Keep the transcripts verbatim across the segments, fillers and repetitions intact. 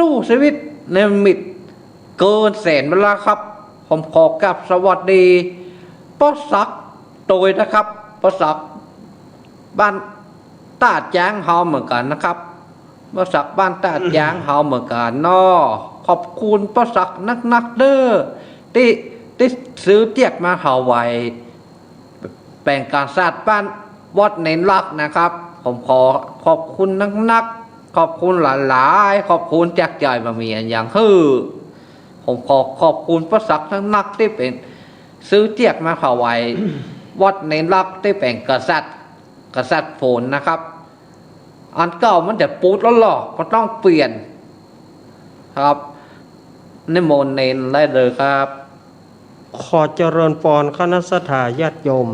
สู้ชีวิตในมิติเกินแสนเวลาครับ ผมขอกราบสวัสดีป้อศักดิ์โตยนะครับ ป้อศักดิ์บ้านต้าจ๊างเฮาเหมือนกั๋นนะครับ ป้อศักดิ์บ้านต้าจ๊างเฮาเหมือนกั๋นเนาะ ขอบคุณป้อศักดิ์นักๆ เด้อ ตี้ ตี้ซื้อเตียกมาถวาย แป๋งก๋าสัตย์บ้านวัดเณรรักนะครับ ผมขอขอบคุณนักๆ ขอบคุณหลายๆ ขอบคุณจากใจ๋บ่มีอันหยังหื้อ ผมขอขอบคุณป้อศักดิ์นักๆ ตี้เป๋นซื้อเตียกมาถวายวัดเณรรัก ตี้เป๋นก๋าสัตย์ ก๋าสัตย์ฝนนะครับ อันเก่ามันจะปูดแล้วลอ ก็ต้องเปลี่ยนครับ นิมนต์เณรได้เลยครับ ขอเจริญปอนคณะศรัทธาญาติโยม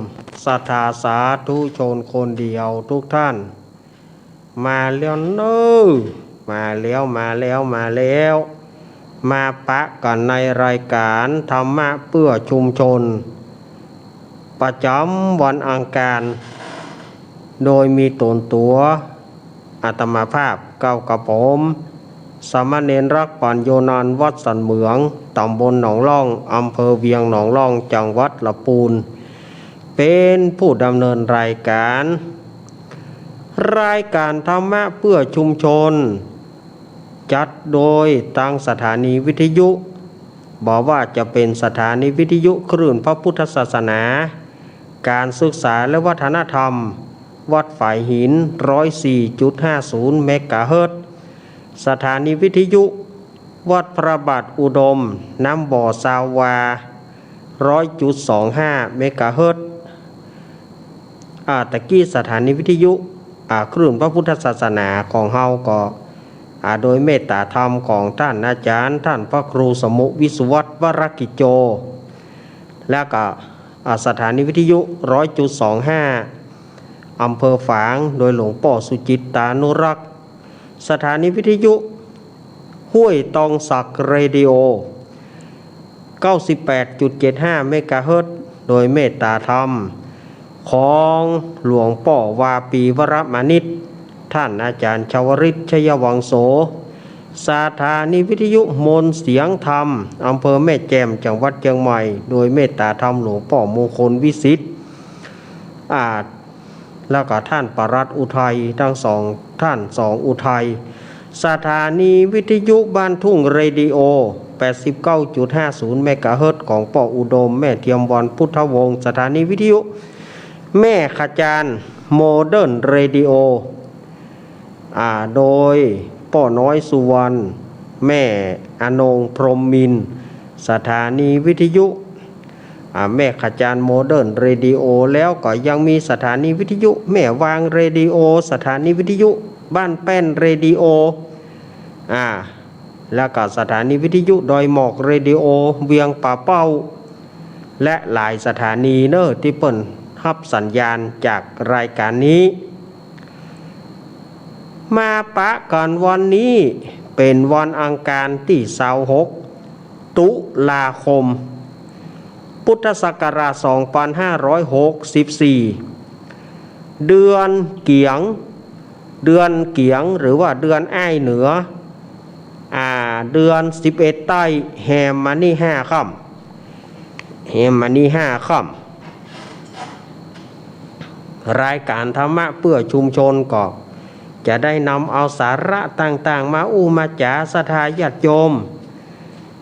ศรัทธาสาธุชนคนเดียวทุกท่าน มาแล้วเน้อ มาแล้ว มาแล้ว มาแล้ว มาปะกั๋นในรายก๋านธรรมะเพื่อชุมชน ประจ๋ำวันอังคาร โดยมีต๋นตั๋ว อาตมาภาพเก้ากับผม สามเณรรัก ปัญโญนันท์ วัดสันเหมือง ต๋ำบลหนองล่อง อำเภอเวียงหนองล่อง จังหวัดละปูน เป๋นผู้ดำเนินรายก๋าน รายก๋านธรรมะเพื่อชุมชน จัดโดยตางสถานีวิทยุ บ่ว่าจะเป๋นสถานีวิทยุคลื่นพระพุทธศาสนา ก๋านศึกษาและวัฒนธรรม วัดฝายหิน ร้อยสี่จุดห้าศูนย์ เมกะเฮิรตซ์ สถานีวิทยุ วัดพระบาทอุดม น้ำบ่อซาววา ร้อยจุดสองห้า เมกะเฮิรตซ์ อ่า ตะกี้สถานีวิทยุ อ่า คลื่นพระพุทธศาสนาของเฮาก็ อ่า โดยเมตตาธรรมของต้านอาจ๋ารย์ ต้านพระครูสมุห์ วิศวัฒน์ วรกิจโจ แล้วก็ อ่า สถานีวิทยุ ร้อยจุดสองห้า อำเภอฝาง โดยหลวงป้อสุจิตตานุรักษ์ สถานีวิทยุ ห้วยตองสักเรดิโอ เก้าสิบแปดจุดเจ็ดห้า เมกะเฮิรตซ์ โดยเมตตาธรรม ของหลวงป้อวาปี วรมานิช ต้านอาจ๋ารย์ชวริต ชยวังโส สถานีวิทยุมนต์เสียงธรรม อำเภอแม่แจ่ม จังหวัดเจียงใหม่ โดยเมตตาธรรมหลวงป้อมงคลวิสิทธิ์ อ่า แล้วก็ต้านปลัดอุทัย ตึงสองต้านสองอุทัย สถานีวิทยุบ้านทุ่งเรดิโอ แปดสิบเก้าจุดห้าศูนย์ เมกะเฮิรตซ์ ของป้ออุดม แม่เทียมวัน พุทธวงศ์ สถานีวิทยุแม่ขจาร โมเดิร์นเรดิโอ อ่า โดยป้อน้อยสุวรรณ แม่อนง พรหมมินทร์ สถานีวิทยุ อ่า แม่ขจาร โมเดิร์นเรดิโอ แล้วก็ยังมีสถานีวิทยุแม่วางเรดิโอ สถานีวิทยุบ้านแป้นเรดิโอ อ่า แล้วก็สถานีวิทยุดอยหมอกเรดิโอ เวียงป่าเป้า และหลายสถานีเน้อ ตี้เปิ้นฮับสัญญาณจากรายก๋านนี้ มาปะกั๋นวันนี้เป๋นวันอังคารตี้ซาวหก ตุลาคม พุทธศักราชสองปันห้าร้อยหกสิบสี่ เดือนเกี๋ยง เดือนเกี๋ยง หรือว่าเดือนอ้ายเหนือ อ่า เดือนสิบเอ็ดใต้ แฮมมานี่ห้าค่ำ แฮมมานี่ห้าค่ำ รายก๋านธรรมะเพื่อชุมชนก็จะได้นำเอาสาระต่างๆ มาอู้มาจ๋าศรัทธาญาติโยม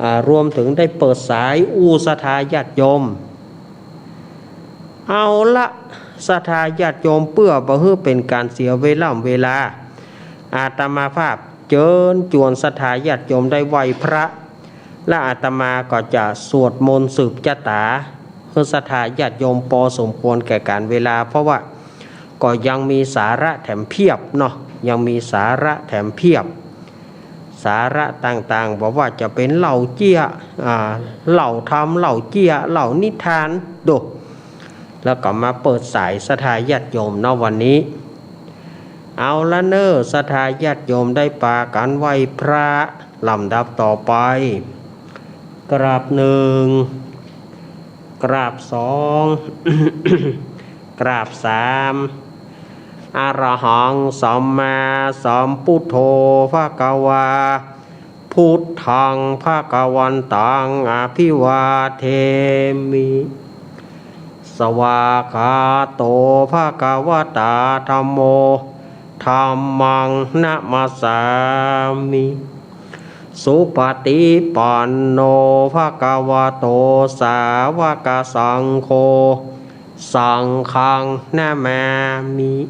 อ่า รวมเถิงได้เปิดสายอู้ศรัทธาญาติโยม เอาละ ศรัทธาญาติโยม เปื้อบ่หื้อเป๋นก๋านเสียเวล่ำเวลา อาตมาภาพเจิญจวนศรัทธาญาติโยมได้ไหว้พระ และอาตมาก็จะสวดมนต์สืบจะต๋า หื้อศรัทธาญาติโยมปอสมควรแก่ก๋านเวลา เพราะว่าก็ยังมีสาระแถมเพียบเนาะ ยังมีสาระแถมเพียบ สาระต่างๆ บ่ว่าจะเป๋นเล่าเจี้ย อ่า เล่าธรรม เล่าเจี้ย เล่านิทาน โด แล้วก็มาเปิดสายศรัทธาญาติโยมเนาะวันนี้ เอาละเน้อ ศรัทธาญาติโยมได้ปากั๋นไหว้พระ ลำดับต่อไป กราบหนึ่ง กราบสอง กราบสาม อะระหัง สัมมาสัมพุทโธ ภะคะวา Buddhaṃ bhagavantaṃ abhivādemi. Svākkhāto bhagavatā dhammo, dhammaṃ namassāmi. Supaṭipanno bhagavato sāvakasaṅgho, saṅghaṃ namāmi.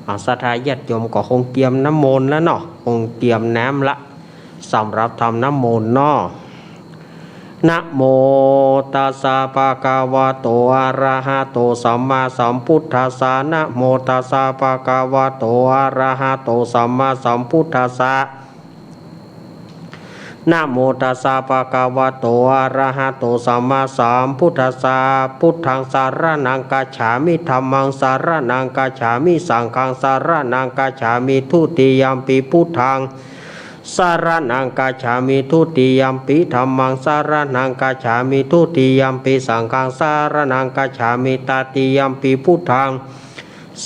อ่า ศรัทธาญาติโยมก็คงเตรียมน้ำมนต์แล้วเนาะ คงเตรียมน้ำละ สำหรับทำน้ำมนต์เนาะ Namo tassa bhagavato arahato sammāsambuddhassa. Namo tassa bhagavato arahato sammāsambuddhassa. Namo tassa bhagavato arahato sammāsambuddhassa. Buddhaṃ saraṇaṃ gacchāmi. Dhammaṃ saraṇaṃ gacchāmi. Saṅghaṃ saraṇaṃ gacchāmi. Dutiyampi buddhaṃ saraṇaṃ gacchāmi. Dutiyampi dhammaṃ saraṇaṃ gacchāmi. Dutiyampi saṅghaṃ saraṇaṃ gacchāmi. Tatiyampi buddhaṃ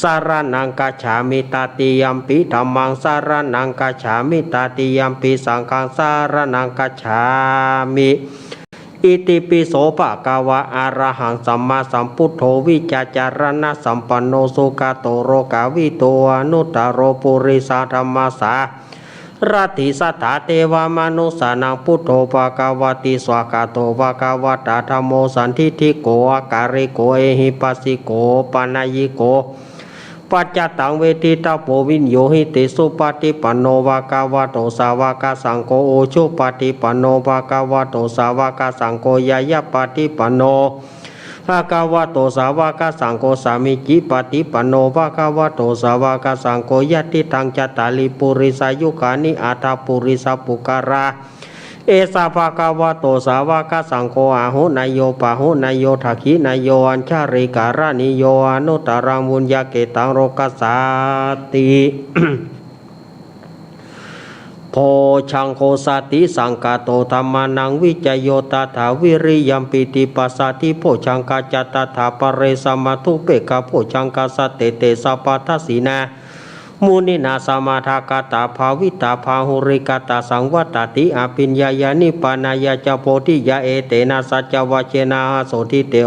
saraṇaṃ gacchāmi. Tatiyampi dhammaṃ saraṇaṃ gacchāmi. Tatiyampi saṅghaṃ saraṇaṃ gacchāmi. Itipi so bhagavā arahaṃ sammāsambuddho vijjācaraṇasampanno sugato lokavidū anuttaro purisadammasārathi satthā devamanussānaṃ buddho bhagavāti. Svākkhāto bhagavatā dhammo sandiṭṭhiko akāliko ehipassiko opanayiko paccattaṃ veditabbo viññūhīti. Supaṭipanno bhagavato sāvakasaṅgho, ujupaṭipanno bhagavato sāvakasaṅgho, ñāyapaṭipanno bhagavato sāvakasaṅgho, sāmīcipaṭipanno bhagavato sāvakasaṅgho, yadidaṃ cattāri purisayugāni aṭṭha purisapuggalā, esa bhagavato sāvakasaṅgho, āhuneyyo pāhuneyyo dakkhiṇeyyo añjalikaraṇīyo anuttaraṃ puññakkhettaṃ lokassāti. Bojjhaṅgo satisaṅkhāto dhammānaṃ vicayo tathā, viriyampīti passaddhi bojjhaṅgā ca tathāpare, samādhupekkhabojjhaṅgā sattete sabbadassinā muninā sammadakkhātā bhāvitā bahulīkatā saṃvattati abhiññāya nibbānāya ca bodhiyā. Etena saccavajjena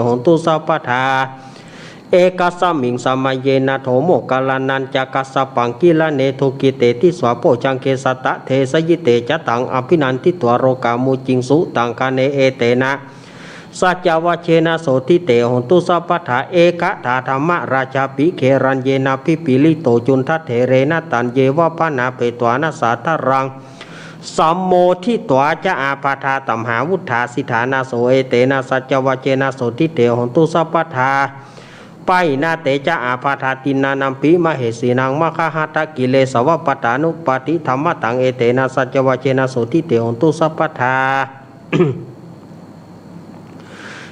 hotu sabbadā. Ekasmiṃ samaye nātho moggallānañca kassapaṃ gilāne dukkhite disvā bojjhaṅge satta desayi. Te ca taṃ abhinanditvā rogā mucciṃsu taṅkhaṇe. Etena saccavajjena sotthi te hotu sabbadā. Ekadā dhammarājāpi gelaññenābhipīḷito cundattherena taññeva bhaṇāpetvāna sādaraṃ sammoditvā ca ābādhā tamhā vuṭṭhāsi ṭhānaso. Etena saccavajjena sotthi te hotu sabbadā. Pahīnā te ca ābādhā tiṇṇannampi mahesinaṃ maggāhatakilesāva pattānuppattidhammataṃ. Etena saccavajjena sotthi te hotu sabbadā.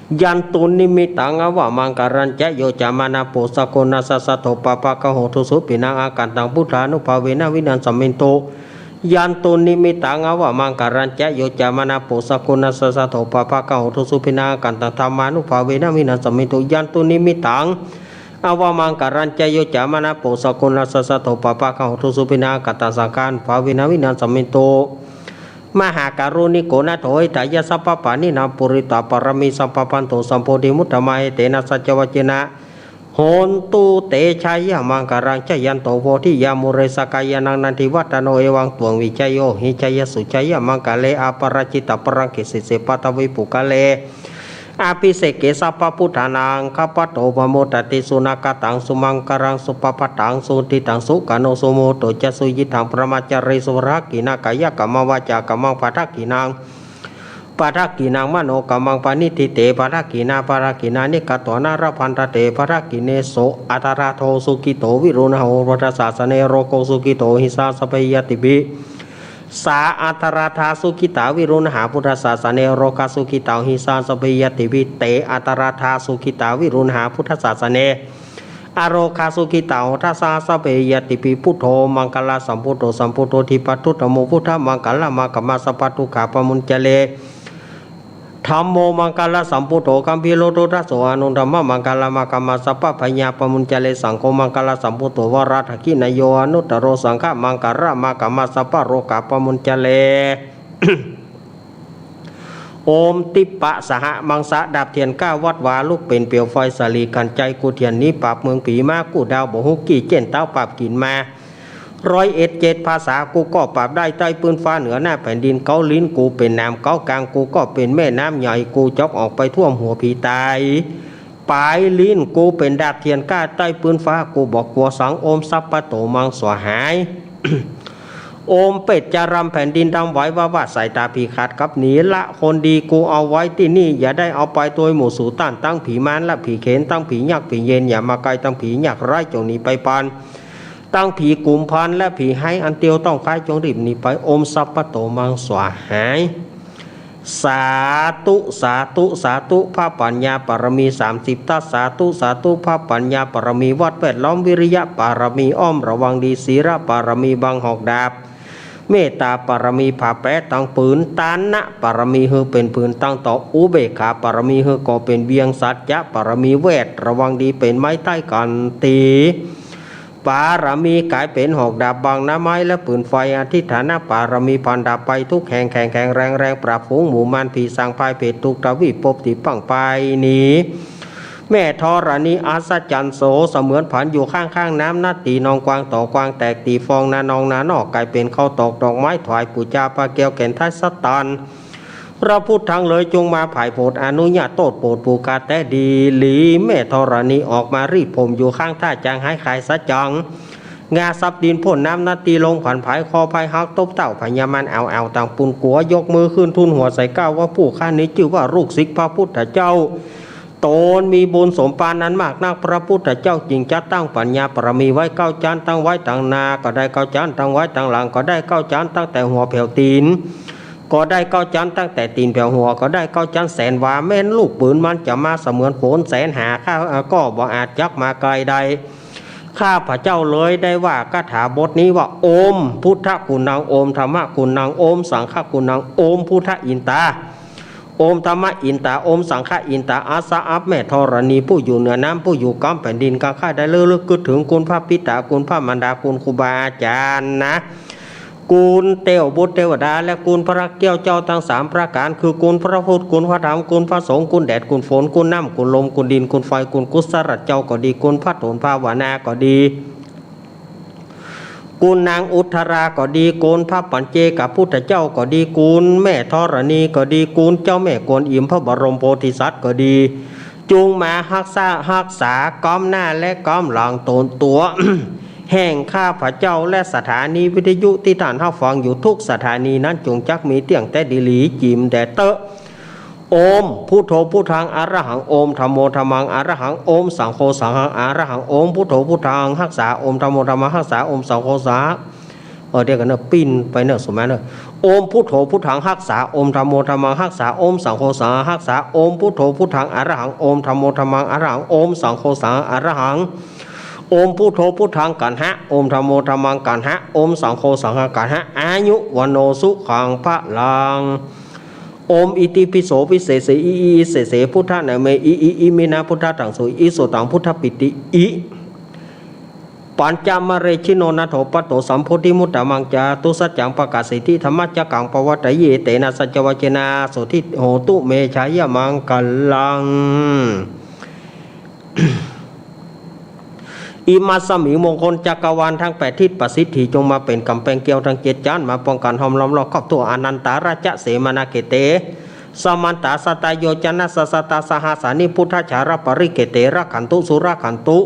Yandunnimittaṃ avamaṅgalañca yo cāmanāpo sakuṇassa saddo pāpaggaho dussupinaṃ akantaṃ buddhānubhāvena vināsamentu. Yandunnimittaṃ avamaṅgalañca yo cāmanāpo sakuṇassa saddo pāpaggaho dussupinaṃ akantaṃ dhammānubhāvena vināsamentu. Yandunnimittaṃ avamaṅgalañca yo cāmanāpo sakuṇassa saddo pāpaggaho dussupinaṃ akantaṃ saṅghānubhāvena vināsamentu. Mahākāruṇiko nātho hitāya sabbapāṇinaṃ pūretvā pāramī sabbā patto sambodhimuttamaṃ. Etena saccavajjena hontu te jayamaṅgalaṃ. Jayanto bodhiyā mūle sakyānaṃ nandivaḍḍhano evaṃ tvaṃ vijayo hohi jayassu jayamaṅgale. Aparājitapallaṅke sīse paṭhavipokkhare abhiseke sabbabuddhānaṃ aggappatto pamodati. Sunakkhattaṃ sumaṅgalaṃ supabhātaṃ suhuṭṭhitaṃ sukhaṇo sumuhutto ca suyiṭṭhaṃ brahmacārisu padakkhiṇaṃ kāyakammaṃ vācākammaṃ padakkhiṇaṃ padakkhiṇaṃ manokammaṃ paṇidhī te padakkhiṇā padakkhiṇāni katvāna labhantatthe padakkhiṇe. Sā atthaladdho sukhito viruḷho buddhasāsane arogā sukhito hi sā sabbehi ñātibhi. Sā atthaladdhā sukhitā viruḷhā buddhasāsane arogā sukhitā hi sā sabbehi ñātibhi. Te atthaladdhā sukhitā viruḷhā buddhasāsane arogā sukhitā hotha saha sabbehi ñātibhi. Buddho maṅgalasambhūto sambodho dīpavakkhāmuttamo buddhamaṅgalamāgamma sabbadukkhā pamuñcare. ธัมโมมังคะละสัมปุทโธ กัมภีโร โททัสโส อนุตตมะมังคะละมะกะมะ สัพพะพยาปะมุญจะเร สังโฆมังคะละสัมปุทโธ วะระทักขิณะโย อนุตตะโร สังฆะมังคะละมะกะมะ สัพพะโรกะปะมุญจะเร โอมติปปะสหะมังสะ ดาบเตียนก้าวัดวา ลุกเป๋นเปียวไฟ สะหลีขันไจ กูเตียนหนีปราบเมืองผีมา กู้ดาวบ่ฮู้กี่ เจ้นเต๊าปราบกิ๋นมา ร้อยเอ็ดเจ็ดภาษา กูก็ปราบได้ ใต้ปื้นฟ้าเหนือหน้าแผ่นดิน เก๊าลิ้นกูเป๋นหนาม เก๊ากางกูก็เป๋นแม่น้ำใหญ่ กูจ๊อกออกไปท่วมหัวผีต๋าย ป๋ายลิ้นกูเป๋นดาบเตียนก้า ใต้ปื้นฟ้ากูบ่กั๋วสัง โอมสัพพะโตมังสวาหาย โอมเปตจารำแผ่นดินดำไหว ว่าว่าสายต๋าผีขาดกับหนี ละคนดีกูเอาไว้ตี้นี่ อย่าได้เอาไปตวยหมู่สูต้าน ตึงผีมารและผีเขน ตึงผียักษ์ผีเยน อย่ามาใก้ ตึงผียากไร้จงหนีไปปาน ตึงผีกุมภารและผีไฮ้ อันเตียวต้องคล้ายจงรีบหนีไป โอมสัพพะโตมังสวาหาย สาธุ สาธุ สาธุ พระปัญญาปารมีสามสิบทัศน์ สาธุ สาธุ พระปัญญาปารมีวัดแวดล้อม วิริยะปารมีอ้อมระวังดี ศีลปารมีบังหอกดาบ เมตตาปารมีผ่าแป๊ตึงปืน ตานะปารมีหื้อเป๋นปืนตังต่อ อุเบกขาปารมีหื้อก่อเป๋นเวียง สัจจะปารมีแวดระวังดีเป๋นไม้ใต้กั๋นตี ปารมีก๋ายเป๋นหอกดาบบังน้ำไม้และปืนไฟ อธิษฐานปารมีพันดาบไปทุกแห่ง แข็งแข็งแรงแรง ปราบฝูงหมู่มารผีสางพายเผดทุกทวีป ปบตี้ปังไปหนี แม่ธรณีอัศจรรย์โส เสมือนผันอยู่ข้างข้างน้ำ นัดตี้นองกว้างต่อกว้าง แตกตี้ฟองนานองนานอก ก๋ายเป๋นข้าวตอกดอกไม้ถวายปู๋จา ปลาแก้วแก่นไท้สะตัน พระพุทธังเลยจงมาผายโผด อนุญาตโต้ษโปรดปู๋กาแต๊ดีหลี แม่ธรณีออกมารีดผมอยู่ข้างท่า จ๋างหายคายสัจจัง งาสับดินพ่นน้ำ นัดตี้ลงผันผาย คอพายหักตบเต้า พญามารแอ่วแอ่วต่างปูนกั๋ว ยกมือขึ้นทูลหัวใส่เกล้าว่า ผู้ข้านี้จื้อว่าลูกศิษย์พระพุทธเจ้า ต๋นมีบุญสมปานอันมากนัก พระพุทธเจ้าจึงจัดตั้งปัญญาปารมีไว้เก้าจั๊น ตั้งไว้ตางหน้าก็ได้เก้าจั๊น ตั้งไว้ตางหลังก็ได้เก้าจั๊น ตั้งแต่หัวแผวตี๋นก็ได้เก้าจั๊น ตั้งแต่ตี๋นแผวหัวก็ได้เก้าจั๊น แสนวา แม้นลูกปืนมันจะมาเสมือนฝนแสนหา ข้าก็บ่อาจจักมาใก้ได้ ข้าพเจ้าเลยได้ว่าคาถาบทนี้ว่า โอมพุทธกุณัง โอมธัมมกุณัง โอมสังฆกุณัง โอมพุทธอินตา โอมธัมมอินตา โอมสังฆอินตา อัสสะ อับแม่ธรณี ผู้อยู่เหนือน้ำ ผู้อยู่กำแผ่นดิน กาข้าได้ระลึกกึ๊ดเถิงคุณพระปิตา คุณพระมารดา คุณครูบาอาจ๋ารย์นะ คุณเตวบุตรเตวดา และคุณพระเกี้ยวเจ้าตังสามประก๋าน คือคุณพระพุทธ คุณพระธรรม คุณพระสงฆ์ คุณแดด คุณฝน คุณน้ำ คุณลม คุณดิน คุณไฟ คุณกุศลเจ้าก็ดี คุณพระโตนภาวนาก็ดี คุณนางอุทธราก็ดี คุณพระปัจเจกพุทธเจ้าก็ดี คุณแม่ธรณีก็ดี คุณเจ้าแม่กวนอิม พระบรมโพธิสัตว์ก็ดี จงมาฮักษา ฮักษาก้อมหน้าและก้อมหลังต๋นตั๋ว แห่งข้าพเจ้า และสถานีวิทยุตี้ต้านฮับฟังอยู่ทุกสถานีนั้น จงจักมีเตี้ยงแต๊ดีหลีจิ่มแดดเต๊อะ โอมพุทโธพุทธังอะระหัง โอมธัมโมธัมมังอะระหัง โอมสังโฆสังฆังอะระหัง โอมพุทโธพุทธังฮักษา โอมธัมโมธัมมังฮักษา โอมสังโฆสังฆัง เออ เดี๋ยวกั๋นเนอะ ปิ้นไปเนอะ สมมาเนอะ โอมพุทโธพุทธังฮักษา โอมธัมโมธัมมังฮักษา โอมสังโฆสังฆังฮักษา โอมพุทโธพุทธังอะระหัง โอมธัมโมธัมมังอะระหัง โอมสังโฆสังฆังอะระหัง โอมพุทโธพุทธังกัณหะ โอมธัมโมธัมมังกัณหะ โอมสังโฆสังฆังกัณหะ อายุวัณโณสุขังพลัง โอมอิติปิโสวิเศษเส อิอิอิเศษเส พุทธะนะเม อิอิอิมินะพุทธะถังสุ อิสุตังพุทธปิติ อิ ปัญจมะเรชิโน นาโถปัตโต สัมโพธิมุตตะมัง จาตุสัจจัง ปะกาสสิทธิ ธัมมะจักกัง ปะวัตตะเย เตนะ สัจจวัจเจนะ โสตถิโหตุเม ชายะมังคะลัง อิมัสสมิง มงคลจักรวาลตังแปดทิศ ประสิทธิ จงมาเป๋นก๋ำแปงเกลียวตังเจ็ดจั๊น มาป้องกั๋นห้อมล้อมรอบครอบทั่ว อานันตาราชเสมานาเขเต สมันตา สัตตาโยจนะ สะสัตตาสหัสสานิ พุทธาชาระปะริเขเต รักขันตุ สุรักขันตุ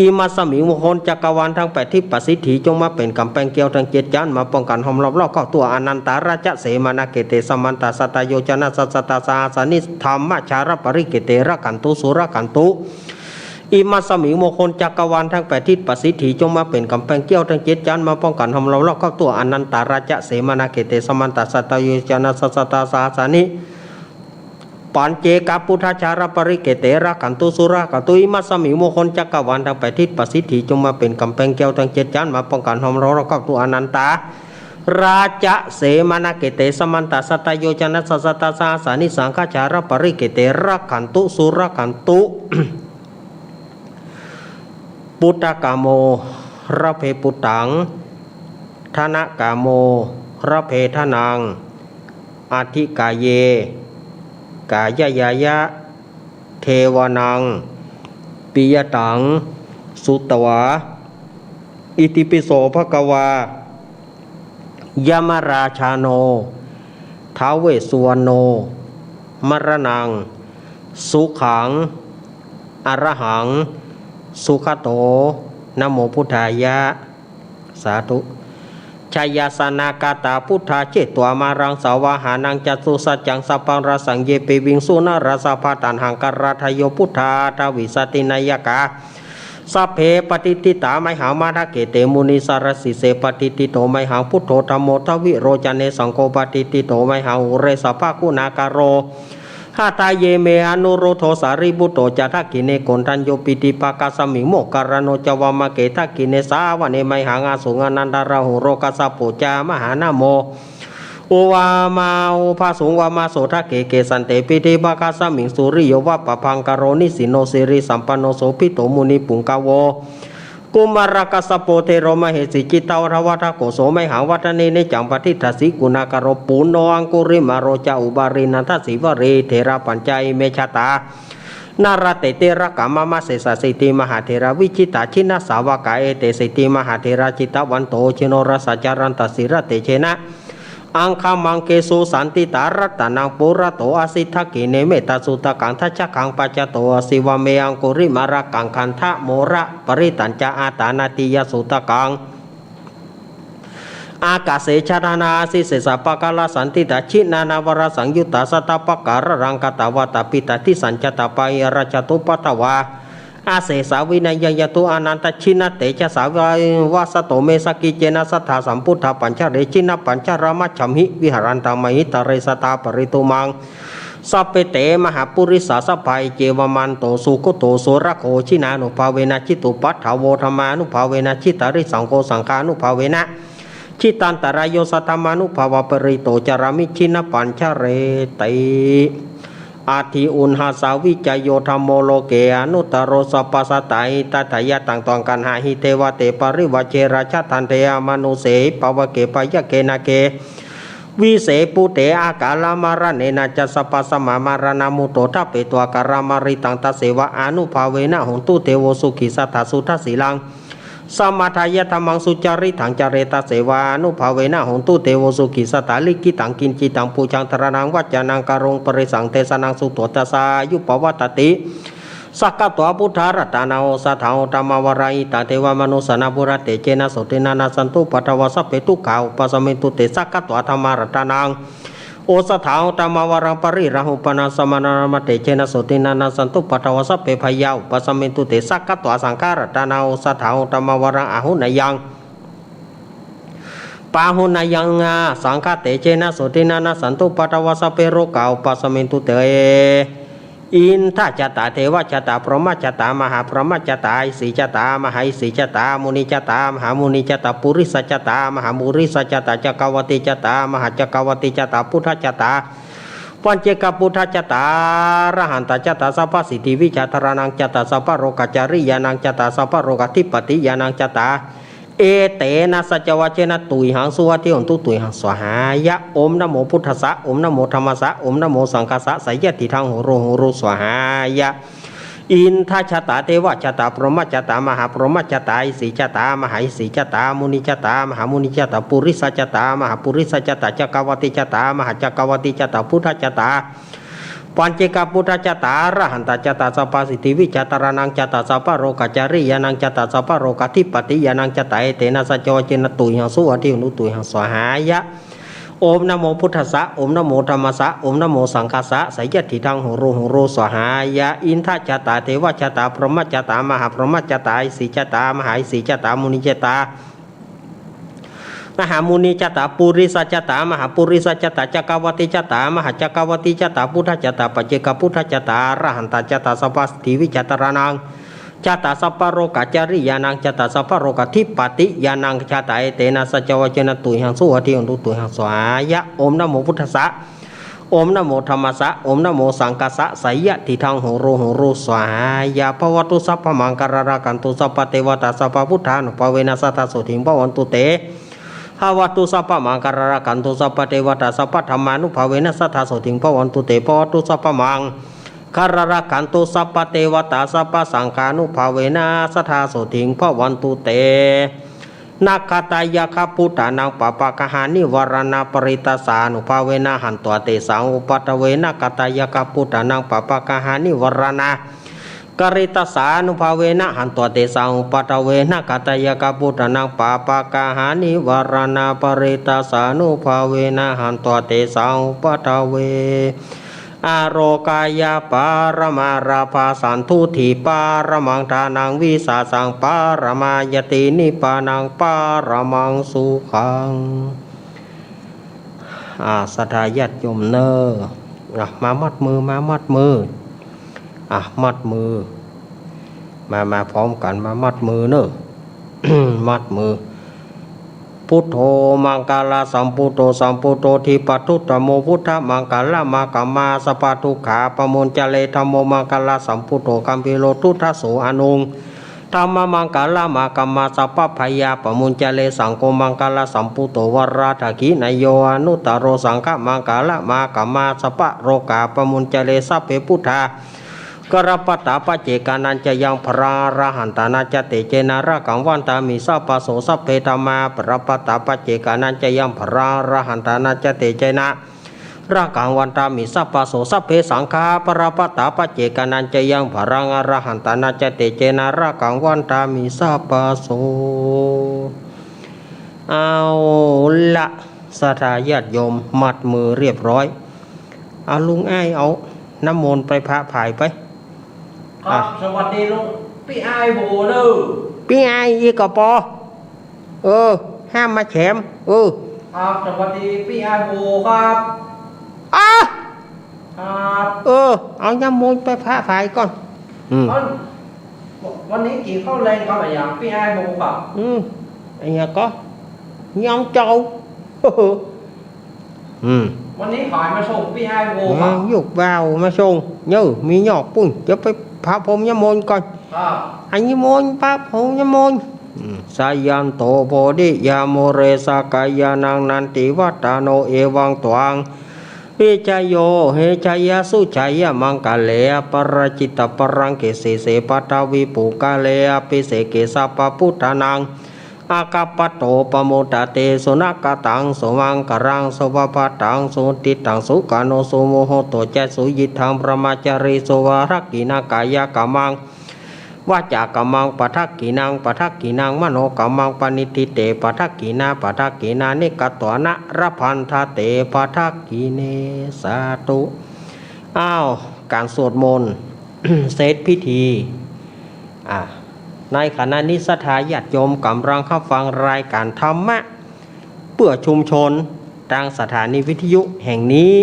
อิมัสสมิง มงคลจักรวาลตังแปดทิศ ประสิทธิ จงมาเป๋นก๋ำแปงเกลียวตังเจ็ดจั๊น มาป้องกั๋นห้อมล้อมรอบครอบทั่ว อานันตาราชเสมานาเขเต สมันตา สัตตาโยจนะ สะสัตตาสหัสสานิ ธัมมาชาระปะริเขเต รักขันตุ สุรักขันตุ อิมัสสมิง มงคลจักรวาลตังแปดทิศ ประสิทธิ จงมาเป๋นก๋ำแปงเกลียวตังเจ็ดจั๊น มาป้องกั๋นห้อมล้อมรอบครอบทั่ว อานันตาราชเสมานาเขเต สมันตา สัตตาโยจนะ สะสัตตาสหัสสานิ ปัญเจกะพุทธาชาระปะริเขเต รักขันตุ สุรักขันตุ อิมัสสมิง มงคลจักรวาลตังแปดทิศ ประสิทธิ จงมาเป๋นก๋ำแปงเกลียวตังเจ็ดจั๊น มาป้องกั๋นห้อมล้อมรอบครอบทั่ว อานันตา ราจะเสมนเกเต สมันตะ สัตตะโยจะนะสะ สัตตะสะหัสสานิ สังฆะจาระปะริเกเต รักขันตุ สุรักขันตุ ปุตตะกาโม ระเพปุตตัง ทะนะกาโม ระเพทะนัง อัตถิกาเย กายะยายะ เทวานัง ปิยะตัง สุตวา อิติปิโสภะคะวา ยมราชาโน ท้าวเวสสุวรรณโณ มรณัง สุขัง อรหัง สุขโต นะโมพุทธายะ สาธุ ชยาสนากาตา พุทธาเจत्वा มารัง สาวาหานัง จตุสัจจัง สัพพัง ราสัง เยปิ วิงสุ นราสภา ตัณหังคาราทาโย พุทธา ทวิสสติ นายกา สัพเพ ปะติฏฐิตา มหัง มะทะเกเต มุนีสารสีเส ปะติฏฐิโต มหัง พุทโธ ธัมโม ทวิโรจเน สังโฆ ปะติฏฐิโต มหัง อุเรสภะ กุณากโร หะตาเย เม อนุรุทโธ สารีปุตโต จะ ทักขิเณ โกณฑัญโญ ปิติภะคะสมิง โมคคัลลาโน จะ วามะเก ทักขิเณ สาวเณ มหัง อสุง อนันทะราหุโร กัสสโป จะ มหานะโม อุวามา อุภาสุง วามาโส ทักเข เกสันเต ปิติภะคะสมิง สุริโย วะปะภังคโร นิสินโน สิริสัมปันโน โสภิตโต มุนิปุงกะโว กุมารกัสสโป เทโร มเหสี จิตตะวัฏฏะวะทะโก โส มหัง วัฑะเน เนจัง ปะทิฏฐัสสิ กุณากโร ปุณโณ อังคุริมาโล จะ อุบาลี นัฏฐะสีวะลี เถระปัญจะ อิเม ชาตา นารเต ติลกะ มะมะ เสสะสีติ มหาเถระ วิจิตตะ จินนสาวกา เอเต สีติ มหาเถระ จิตตะวันโต จิโนรสา จรันตะ สีลเตจะนะ อังคมังเกสุ สันติตา รัตตะนัง ปุระโต อะสิ ทักขิเณ เมตตะสุตตะกัง ทัจจะกัง ปัจจะโต อะสิ วะเม อังคุริมาละกัง ขันธะโมละปะริตัญจะ อาตานาติยะสุตตะกัง อากาเส ชะดานา อะสิ เสสะปะกะละ สันติตา จินนานา วะระสังยุตตา สัตตะปะกะระรัง กะตะวะตะ ปิตะทิสัญจะตะ ปะหิระจะตุปะทะวา อะเสสา วินะยังยะตุ อะนันตะ จินนะเตจะสา วะสะโต เม สักกิจเจนะ สัตถา สัมพุทธา ปัญจะเร จินนะปัญจะระ มัจฉัมหิ วิหะรันตัง มหิตะเร สะทา ปะริตุมัง สัพเพเต มหาปุริสา สัพพา อิเจวะมันโต สุขโต สุรโข จินานุภาเวนะ จิตุปัฏฐาโว ธัมมานุภาเวนะ จิตตาริสังโข สังฆานุภาเวนะ จิตตันตะราโย สัทธามานุภาเวนะ ปะริโต จารามิ จินนะปัญจะเรติ อัตถิอุณหัสสา วิจโย ธัมโม โลเก อนุตตะโร สัพพะสัตตา หิตะทะยะ ตัง ตอง กัณหา หิ เตวะเต ปะริวาเจ ราชะ ทันเท อมะนุสเส หิ ปะวะเก ปะยะเก นาเก วิเส ปุเต อะกาละมะระเณนะ จะ สัพพะสะมะ มะระณะมุตโต ทะเปตวา กาละมะริตัง ตัสเสวะ อานุภาเวนะ โหนตุ เตโว สุขี สัตถะ สุทะสีลัง สะมะทายะ ธัมมัง สุจาริตัง จาเร ตัสเสวะ อานุภาเวนะ โหนตุ เตโว สุขี สัตถะ ลิขิตัง กิจจิตัง ปูจัง ทะระณัง วัจจะนัง กะโรง ปะริสัง เตสะนัง สุตโต ตัสสะ อายุ ปะวัตติ สักขะตวา พุทธา รัตตะนัง โอสะถัง โอตตะมะวะรัง หิตัง เตวะมะนุสสานัง พุทธะ เตจะนะ โสตินะ นัสสันตุ ปะทะวา สัพเพ ทุกขา อุปะสะเมนตุ เต สักขะตวา ธัมมา รัตตะนัง โอสะถัง โอตตะมะวะรัง ปะริรัง หุปปะนัสสะมะนะ ธัมมะ เตจะนะ โสตินะ นัสสันตุ ปะทะวา สัพเพ พะยา อุปะสะเมนตุ เต สักขะตวา สังฆะ รัตตะนัง โอสะถัง โอตตะมะวะรัง อาหุเนยัง ปาหุเนยัง สังฆะ เตจะนะ โสตินะ นัสสันตุ ปะทะวา สัพเพ โรกา อุปะสะเมนตุ เต อินทะจะตะ เทวะจะตะ พรหมะจะตะ มหาพรหมะจะตะ อิสิจะตะ มหาอิสิจะตะ มุนิจะตะ มหามุนิจะตะ ปุริสะจะตะ มหาปุริสะจะตะ จักกะวะติจะตะ มหาจักกะวะติจะตะ พุทธะจะตะ ปัจเจกะพุทธะจะตะ อะระหันตะจะตะ สัพพะสิทธิวิชาธารานังจะตะ สัพพะโรกะจาริยานังจะตะ สัพพะโรกะธิปติยานังจะตะ เอเตนะ สัจจะวะเจนะ ตุยหัง สุวัตติ โหนตุ ตุยหัง สวาหายะ โอมนะโมพุทธัสสะ โอมนะโมธัมมัสสะ โอมนะโมสังฆัสสะ สะยัตถิทัง โหโร โหโร สวาหายะ อินทะจะตะ เทวะจะตะ พรหมะจะตะ มหาพรหมะจะตะ อิสิจะตะ มหาอิสิจะตะ มุนิจะตะ มหามุนิจะตะ ปุริสะจะตะ มหาปุริสะจะตะ จักกะวะติจะตะ มหาจักกะวะติจะตะ พุทธะจะตะ ปัจเจกะพุทธะจะตะ อะระหันตะจะตะ สัพพะสิทธิวิชาธารานังจะตะ สัพพะโรกะจาริยานังจะตะ สัพพะโรกะธิปติยานังจะตะ เอเตนะ สัจจะวะเจนะ ตุยหัง สุวัตติ โหนตุ ตุยหัง สวาหายะ โอมนะโมพุทธัสสะ โอมนะโมธัมมัสสะ โอมนะโมสังฆัสสะ สะยัตถิทัง โหโร โหโร สวาหายะ อินทะจะตะ เทวะจะตะ พรหมะจะตะ มหาพรหมะจะตะ อิสิจะตะ มหาอิสิจะตะ มุนิจะตะ มหามุนิจะตะ ปุริสะจะตะ มหาปุริสะจะตะ จักกะวะติจะตะ มหาจักกะวะติจะตะ พุทธะจะตะ ปัจเจกะพุทธะจะตะ อะระหันตะจะตะ สัพพะสิทธิวิชาธารานัง Jātā sabbalokā cariyānaṃ, jātā sabbalokādhipatiñāṇaṃ, jātā etena saccavajjena, tuyhaṃ suvatthi hotu, tuyhaṃ svāhāya. Om namo buddhassa, om namo dhammassa, om namo saṅghassa, seyyathīdaṃ huru huru svāhāya. Bhavatu sabbamaṅgalaṃ, rakkhantu sabbadevatā, sabbabuddhānubhāvena sadā sotthī bhavantu te. Bhavatu sabbamaṅgalaṃ, rakkhantu sabbadevatā, sabbadhammānubhāvena sadā sotthī bhavantu te. Bhavatu sabbamaṅ- galaṃ, rakkhantu sabbadevatā, sabbasaṅghānubhāvena sadā sotthī bhavantu te. Nakkhattayakkhabhūtānaṃ pāpaggahanivāraṇā, parittassānubhāvena hantvā tesaṃ upaddave. Nakkhattayakkhabhūtānaṃ pāpaggahanivāraṇā, parittassānubhāvena hantvā tesaṃ upaddave. Nakkhattayakkhabhūtānaṃ pāpaggahanivāraṇā, parittassānubhāvena hantvā tesaṃ upaddave. Ārogyaparamā lābhā, santuṭṭhiparamaṃ dhanaṃ, vissāsaṃ paramāyati, nibbānaṃ paramaṃ sukhaṃ. อ่า ศรัทธาญาติโยมเน่อ อ่ะ มามัดมือ มามัดมือ อ่ะ มัดมือ มา มาพร้อมกั๋น มามัดมือเน่อ มัดมือ Buddho maṅgalasambhūto, sambuddo dīpavardhamo, buddhamaṅgalamāgamma, sabbadukkhā pamuñcare. Dhammo maṅgalasambhūto, gambhīro duggāso aṇuṃ, dhammamaṅgalamāgamma, sabbabhayā pamuñcare. Saṅgho maṅgalasambhūto, varadakkhiṇeyyo anuttaro, saṅghamaṅgalamāgamma, sabbarogā pamuñcare. Sabbe buddhā balappattā, paccekānañca yaṃ balaṃ, arahantānañca tejena, rakkhaṃ bandhāmi sabbaso. Sabbe dhammā balappattā, paccekānañca yaṃ balaṃ, arahantānañca tejena, rakkhaṃ bandhāmi sabbaso. Sabbe saṅghā balappattā, paccekānañca yaṃ balaṃ, arahantānañca tejena, rakkhaṃ bandhāmi sabbaso. เอาละ ศรัทธาญาติโยม มัดมือเรียบร้อย เอาลุงอ้าย เอาน้ำมนต์ไปพระผายไป ครับ อ่ะ สวัสดีลุง ปี้อ้ายโบเน่อ ปี้อ้ายอีกก็ปอ เออ ห้ามมาแฉม เออ ครับ สวัสดีปี้อ้ายโบครับ อ่ะ ครับ เออ เอาน้ำมนต์ไปพระผายก่อน อืม เอ้า วันนี้กิ๋นข้าวแลงกับอะหยังปี้อ้ายโบครับ อืม อะหยังก็ ยองเจา อืม วันนี้ขายมาส่งปี้อ้ายโบครับ อืม ยุกบ่าวมาส่ง เน่อ มีหยอกปุ้น เดี๋ยวไปพระพรมน้ำมนต์ก่อน ครับ อันนี้มนต์ พระพรมน้ำมนต์ อืม Jayanto bodhiyā mūle, sakyānaṃ nandivaḍḍhano, evaṃ tvaṃ vijayo hohi, jayassu jayamaṅgale, aparājitapallaṅke, sīse paṭhavipokkhare, abhiseke sabbabuddhānaṃ, aggappatto pamodati. Sunakkhattaṃ sumaṅgalaṃ, supabhātaṃ suhuṭṭhitaṃ, sukhaṇo sumuhutto ca, suyiṭṭhaṃ brahmacārisu, padakkhiṇaṃ kāyakammaṃ, vācākammaṃ padakkhiṇaṃ, padakkhiṇaṃ manokammaṃ, paṇidhī te padakkhiṇā, padakkhiṇāni katvāna, labhantatthe padakkhiṇe. สาธุ อ้าว การสวดมนต์ เสร็จพิธี อ่า ในขณะนี้ศรัทธาญาติโยมก๋ำลังฮับฟังรายการธรรมะเปื้อชุมชน ตางสถานีวิทยุแห่งนี้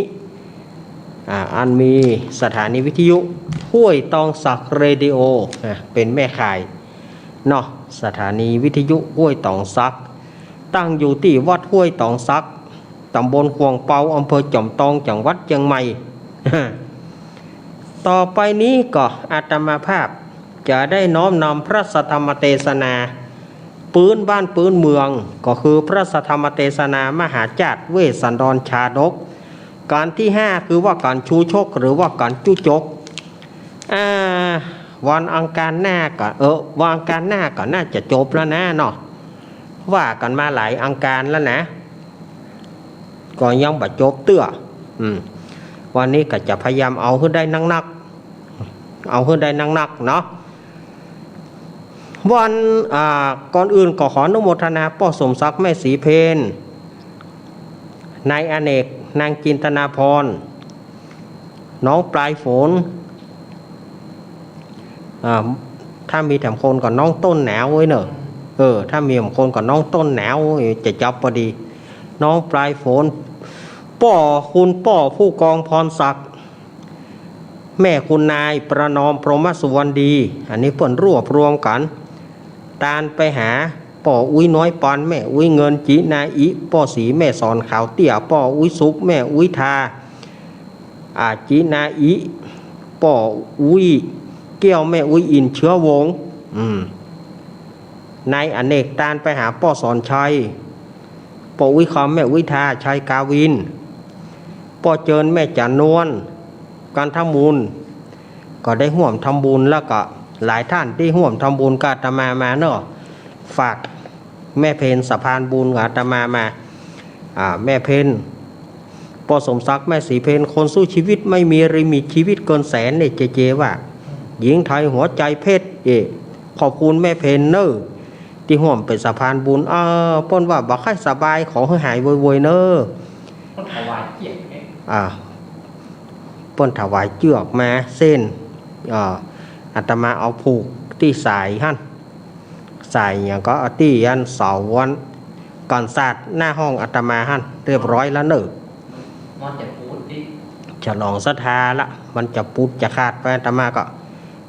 อ่า อันมีสถานีวิทยุห้วยตองสักเรดิโอ อ่า เป๋นแม่ข่ายเนาะ สถานีวิทยุห้วยตองสัก ตั้งอยู่ตี้วัดห้วยตองสัก ต๋ำบลขวางเปา อำเภอจอมตอง จังหวัดเจียงใหม่ ต่อไปนี้ก็อาตมาภาพจะได้น้อมนำพระสัทธรรมเตสนาปื๊นบ้านปื๊นเมือง ก็คือพระสัทธรรมเตสนามหาจาตุเวสสันดรชาดก ก๋านตี้ห้า คือว่าก๋านชูชกหรือว่าก๋านจุ๊จก อ่า วันอังคารหน้าก็ เออ วันอังคารหน้าก็น่าจะจบแล้วนะเนาะ ว่ากั๋นมาหลายอังคารแล้วนะ ก็ยังบ่จบเตื้อ อืม วันนี้ก็จะพยายามเอาหื้อได้นักๆ เอาหื้อได้นักๆ เนาะ วัน อ่า ก่อนอื่นก็ขออนุโมทนาป้อสมศักดิ์ แม่ศรีเพญ นายอเนก นางจินตนาพร น้องปลายฝน อ่า ถ้ามีแถมคนก็น้องต้นหนาวเว้ยเนอะ เออ ถ้ามีแถมคนก็น้องต้นหนาว จะจับพอดี น้องปลายฝน ป้อ คุณป้อผู้กองพรศักดิ์ แม่คุณนายประนอม พรหมสุวรรณดี อันนี้เปิ้นรวบรวมกั๋น ตานไปหาป้ออุ๊ยน้อยปัน แม่อุ๊ยเงิน จินาอิ ป้อศรี แม่สอนขาวเตี้ย ป้ออุ๊ยสุข แม่อุ๊ยทา อา จินาอิ ป้ออุ๊ยแก้ว แม่อุ๊ยอิน เชื้อวงศ์ อืม นายอเนก ตานไปหาป้อสอนชัย ป้ออุ๊ยคำ แม่อุ๊ยทา ชัยกาวิน ป้อเจิญ แม่จ๋านวล กันทมูล ก็ได้ฮ่วมทำบุญ แล้วก็หลายท่านตี้ฮ่วมทำบุญกับอาตมามาเนาะ ฝากแม่เพ็ญสะพานบุญกับอาตมามา อ่า แม่เพ็ญ ป้อสมศักดิ์ แม่ศรีเพ็ญ คนสู้ชีวิตไม่มีลิมิต ชีวิตเกินแสนเนี่ย เจเจว่า หญิงไทยหัวใจเพชร เอ ขอบคุณแม่เพ็ญเน่อ ตี้ฮ่วมเป๋นสะพานบุญ เออ เปิ้นว่าบ่ค่อยสบาย ขอหื้อหายไวๆ เน่อ เปิ้นถวายเจื้อก อ่า เปิ้นถวายเจื้อกมาเส้น อ่า อาตมาเอาผูกตี้สายหั้น สายหยังก็เอาตี้หั้น เสาหั้น ก่อนสาดหน้าห้องอาตมาหั้น เรียบร้อยแล้วเน่อ มันจะปูดดิ ฉลองศรัทธาละ มันจะปูดจะขาดไป อาตมาก็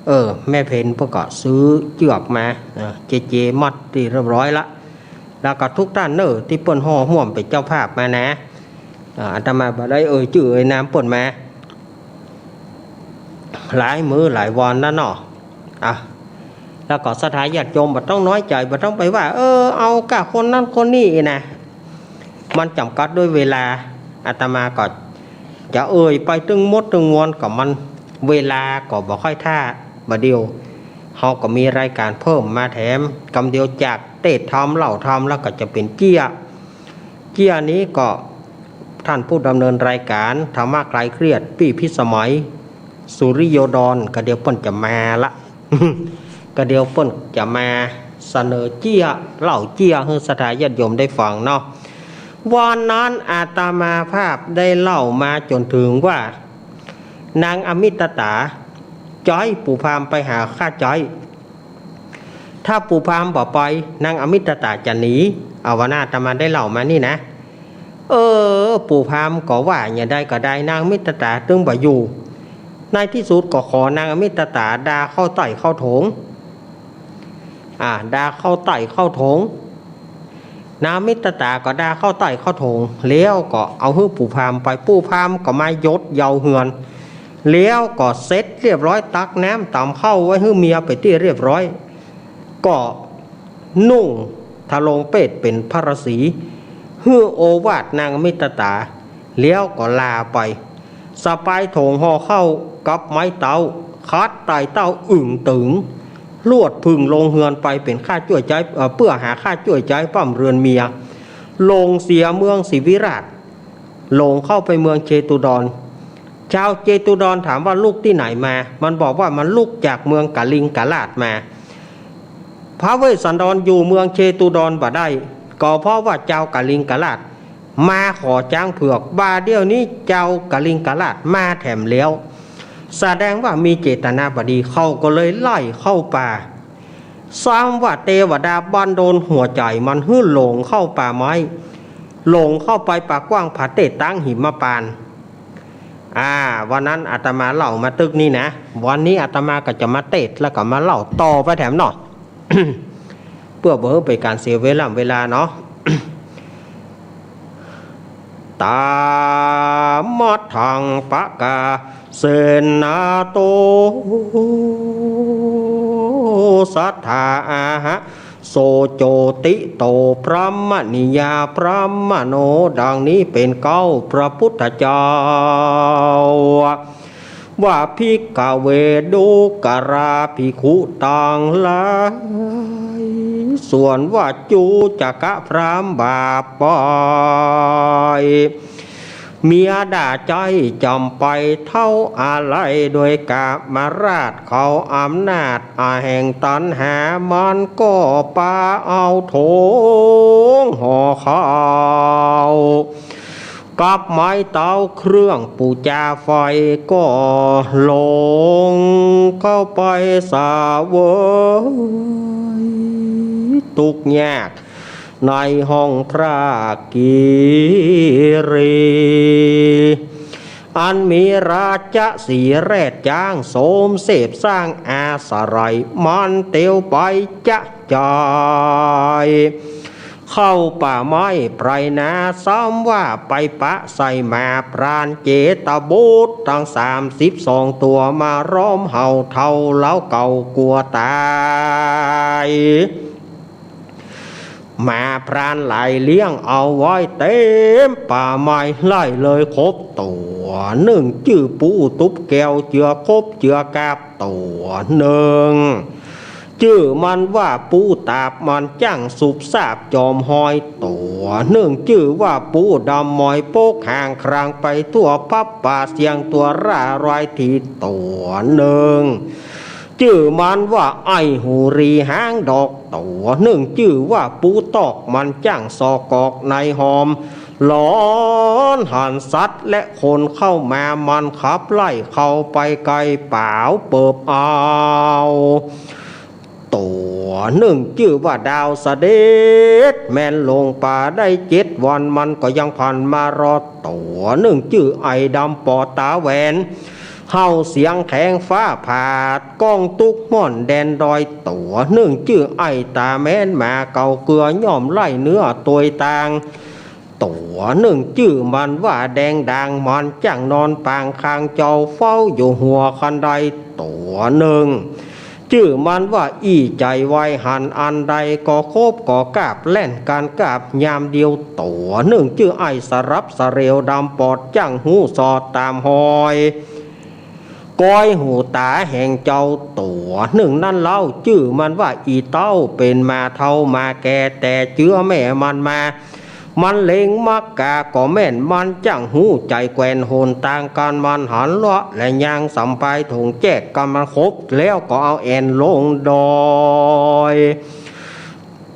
เออ แม่เพ็ญเปิ้นก็ซื้อเจื้อกมา เออ เจเจมัดตี้เรียบร้อยละ แล้วก็ทุกท่านเน่อ ตี้เปิ้นห่อฮ่วมเป๋นเจ้าภาพมานะ อ่า อาตมาบ่ได้เอ่ยจื้อเอ่ยนามเปิ้นมา หลายมื้อหลายวอนแล้วเนาะ อ่ะ แล้วก็ศรัทธาญาติโยมบ่ต้องน้อยใจ๋ บ่ต้องไปว่า เออ เอาก้าคนนั้นคนนี้นะ มันจ๋ำกัดด้วยเวลา อาตมาก็จะเอ่ยไปตึงหมดตึงมวลก็มัน เวลาก็บ่ค่อยถ้า บ่าเดี่ยว เฮาก็มีรายการเพิ่มมาแถม กำเดียวจากเตสน์ธรรมเล่าธรรมแล้วก็จะเป๋นเจี้ย เจี้ยนี้ก็ท่านผู้ดำเนินรายการธรรมะคลายเครียด ปี้พิสมัย สุริโยดร กะเดี่ยวเปิ้นจะมาละ กะเดี่ยวเปิ้นจะมาเสนอเจี้ย เล่าเจี้ยหื้อศรัทธาญาติโยมได้ฟังเนาะ วันนั้นอาตมาภาพได้เล่ามาจ๋นเถิงว่า นางอมิตตา ใจ๊ปู่พราหมณ์ไปหาข้าใจ๊ ถ้าปู่พราหมณ์บ่ไป นางอมิตตาจะหนี เอาวะนา อาตมาได้เล่ามานี่นะ เออ ปู่พราหมณ์ก็ว่าอย่างใดก็ได้ นางอมิตตาตึงบ่อยู่ ในตี้สุดก็ขอนางอมิตตาด่าเข้าใต้เข้าโถง อ่า ด่าเข้าใต้เข้าโถง นางอมิตตาก็ด่าเข้าใต้เข้าโถง แล้วก็เอาหื้อปู่พราหมณ์ไป ปู่พราหมณ์ก็มาหยดเหย้าเฮือน แล้วก็เสร็จเรียบร้อย ตักน้ำตำข้าวไว้หื้อเมียไปตี้เรียบร้อย ก็นุ่งทรงเปศเป๋นพระฤาษี หื้อโอวาทนางอมิตตา แล้วก็ลาไป สะปายโถงห่อข้าวกับไม้เต๊า คัดไต่เต้าอึ่งตึง ลวดผึ่งลงเฮือนไปเป๋นค่าจ้วยใจ๊ เอ่อ เปื้อหาค่าจ้วยใจ๊ป้ำเรือนเมีย ลงเสียเมืองศรีวิราช ลงเข้าไปเมืองเชตุดร ชาวเชตุดรถามว่าลุกตี้ไหนมา มันบอกว่ามันลุกจากเมืองกลิงกราชมา พระเวสสันดรอยู่เมืองเชตุดรบ่ได้ ก็เพราะว่าจาวกลิงกราชมาขอจ๊างเผือก บ่าเดี่ยวนี้จาวกลิงกราชมาแถมแล้ว แสดงว่ามีเจตนาบ่ดี เขาก็เลยไล่เข้าป่า ซ้ำว่าเตวดาบันดลหัวใจ๋มันหื้อหลงเข้าป่าไม้ หลงเข้าไปป่ากว้างผาเตศตั้งหิมพานต์ อ่า วันนั้นอาตมาเล่ามาตึกนี้นะ วันนี้อาตมาก็จะมาเตสน์แล้วก็มาเล่าต่อไปแถมเนาะ เปื้อบ่หื้อเป๋นก๋านเสียเวลา เวลาเนาะ ตามัทธังปะกาเสนาโต สัทธาอาหะ โสโจติโต พรหมนิยา พรหมโณ ดังนี้เป๋นเก๊า พระพุทธเจ้า ว่า ภิกขเว ดูกราภิกขุตังหลาย ส่วนว่าจูจกพราหมณ์บาปบ่อย เมียด่าใจ๊จ๋ำไปเต้าอาลัย ด้วยกามราชเขาอำนาจอาแห่งตัณหา มันก็ปาเอาโถงห่อข้าว กับไม้เต๊าเครื่องปู๋จาไฟ ก็ลงเข้าไปเสวยตุ๊กข์ยากในห้องพระกิริ อันมีราชสีห์แรดจ๊าง โสมเสพสร้างอาศัย มันเตียวไปจะจาย เข้าป่าไม้ไพรนา ซ้ำว่าไปปะใส่หมาพรานเจตบุตร ตึงสามสิบสองตั๋ว มาร้อมเห่าเทาเล้าเก่ากั๋วต๋าย หมาพรานหลายเลี้ยงเอาไว้เต็มป่าไม้ ไล่เลยครบตั๋วนึ่ง จื้อปูตุ๊บแก้วเจือคบเจือกาบตั๋วนึ่ง จื้อมันว่าปูตาบ มันจั้งสุบซาบจอมฮอยตั๋วนึ่ง จื้อว่าปูดำมอยปกหางครางไปทั่วพับป่าเสียงตั๋วร่ารอยถีตั๋วนึ่ง จื้อมันว่าไอ้หูรีหางดอกตั๋วนึ่ง จื้อว่าปูตอก มันจั้งซอกกอกในหอม หลอนหันสัตว์และคนเข้ามา มันขับไล่เข้าไปไกล ป๋าวเปิบเอาตั๋วนึ่ง จื้อว่าดาวเสด็จ แม่นหลงป่าได้เจ็ดวัน มันก็ยังผ่านมารอดตั๋วนึ่ง จื้อไอ้ดำปอดต๋าแหวน เห่าเสียงแข็งฟ้าผาด ก้องตุ๊กม่อนแดนดอยตั๋วนึ่ง จื้อไอ้ต๋าแม้นหมาเก่าเกือ ย่อมไล่เนื้อตวยตางตั๋วนึ่ง จื้อมันว่าแดงด่าง มันจั้งนอนปางคางเจ้า เฝ้าอยู่หัวคันไดตั๋วนึ่ง จื้อมันว่าอี้ใจ๋ไวหัน อันใดก็คบก็กาบ แล่นกันกาบยามเดียวตั๋วนึ่ง จื้อไอ้สรับสะเหลวดำปอด จั้งฮู้สอดต๋ามฮอย ก้อยหูต๋าแห่งเจ้าตั๋วนึ่งนั้นเล่า จื้อมันว่าอี่เต้า เป๋นหมาเฒ่าหมาแก่ แต่เจื้อแม่มันมา มันเล็งมักกาก็แม่น มันจั้งฮู้ใจ๋แกว่นหนตาง กันมันหันเลาะและย่างสำปายถงแจก กันมันคบแล้วก็เอาแอ่นลงดอย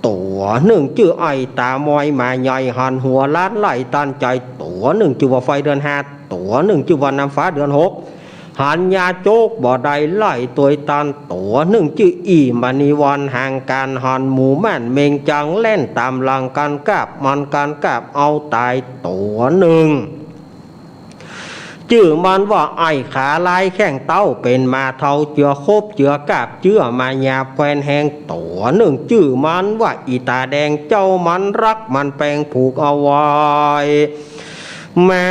ตั๋วนึ่งจื้อไอ้ต๋ามอยหมาใหญ่หันหัวล้านไล่ตันใจ๋ ตั๋วนึ่งจื้อว่าไฟเดือนห้า ตั๋วนึ่งจื้อว่าน้ำฟ้าเดือนหก หันยาโจกบ่ได้ไล่ตวยตัน ตั๋วนึ่งจื้ออี้มณีวันห่างก๋านหันหมู่ม่านเม็งจังแล่นต๋ามหลังกั๋นกาบ มันกั๋นกาบเอาต๋ายตั๋วนึ่ง จื้อมันว่าไอ้ขาลายแข้งเต้า เป๋นหมาเฒ่าเจือคบเจือกาบ เจื้อหมาหยาบแควนแฮง ตั๋วนึ่งจื้อมันว่าอี่ต๋าแดง เจ้ามันรักมันแปงผูกเอาไว้ หมา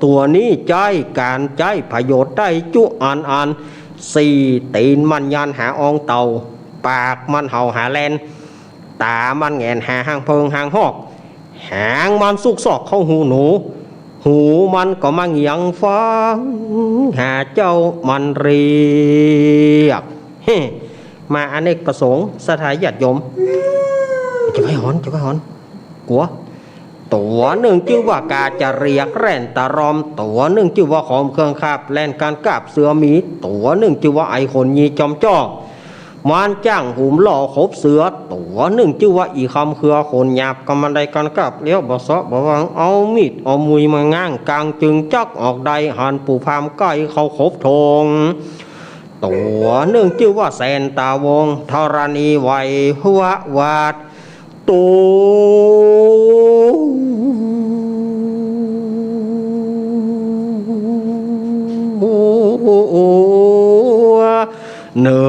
ตั๋วนี้ใจ๊ก๋านใจ๊ประโยชน์ได้จุอันอัน สี่ตี๋นมันยานหาอองเต่า ปากมันเห่าหาแลน ต๋ามันแหงนหาหางเผิงหางฮอก หางมันซุกซอกเข้าฮูหนู หูมันก็มาเหงียงฟังหาเจ้ามันเรียก เฮ้ มาอเนกประสงค์ ศรัทธาญาติโยม จะไปหอน จะไปหอน กั๋ว ตั๋วนึ่งจื้อว่ากาจะเรียกแล่นตะรอม ตั๋วนึ่งจื้อว่าขอมเครื่องคาบแล่นกั๋นกาบเสือหมี ตั๋วนึ่งจื้อว่าไอ้ขนยีจอมจ้อ มันจ้างหุมล่อขบเสือ ตั๋วนึ่งจื้อว่าอี่คำเครือขนหยาบ กำมันได้กั๋นกาบแล้วบ่เซาะบ่วาง เอามีดเอามุยมาง้างก๋างจึงจักออกได้ หันปู่พราหมณ์ใก้เข้าขบถง ตั๋วนึ่งจื้อว่าแสนตาวง ธรณีไหววะวาด ตั๋วนึ่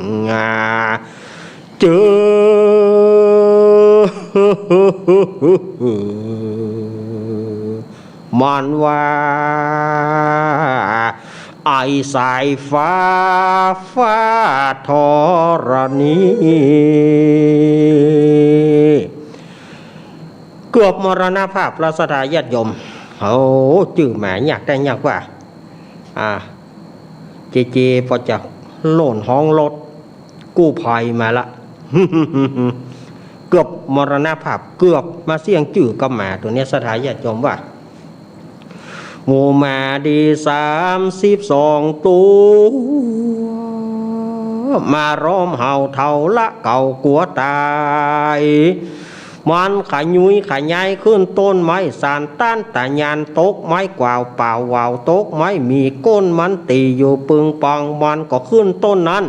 ง อ่า จื้อ มันว่า ไอ้สายฟ้าฟาดธรณี เกือบมรณภาพ ศรัทธาญาติโยม โอ้ จื้อหมายากแต๊ยากว่า อ่า เจเจ ปอจะโล่นฮ้องรถกู้ภัยมาละ เกือบมรณภาพ เกือบมาเสี้ยงจื้อกับหมาตั๋วเนี้ย ศรัทธาญาติโยมว่า หมู่หมาดีสามสิบสองตั๋ว มาร้อมเห่าเฒ่าละเก่ากั๋วต๋าย มันขยุยขยายขึ้นต้นไม้ สานต้านตะยานตกไม้กว่าว เป่าว่าวตกไม้ มีก้นมันตี๋อยู่ปึงปัง มันก็ขึ้นต้นนั้น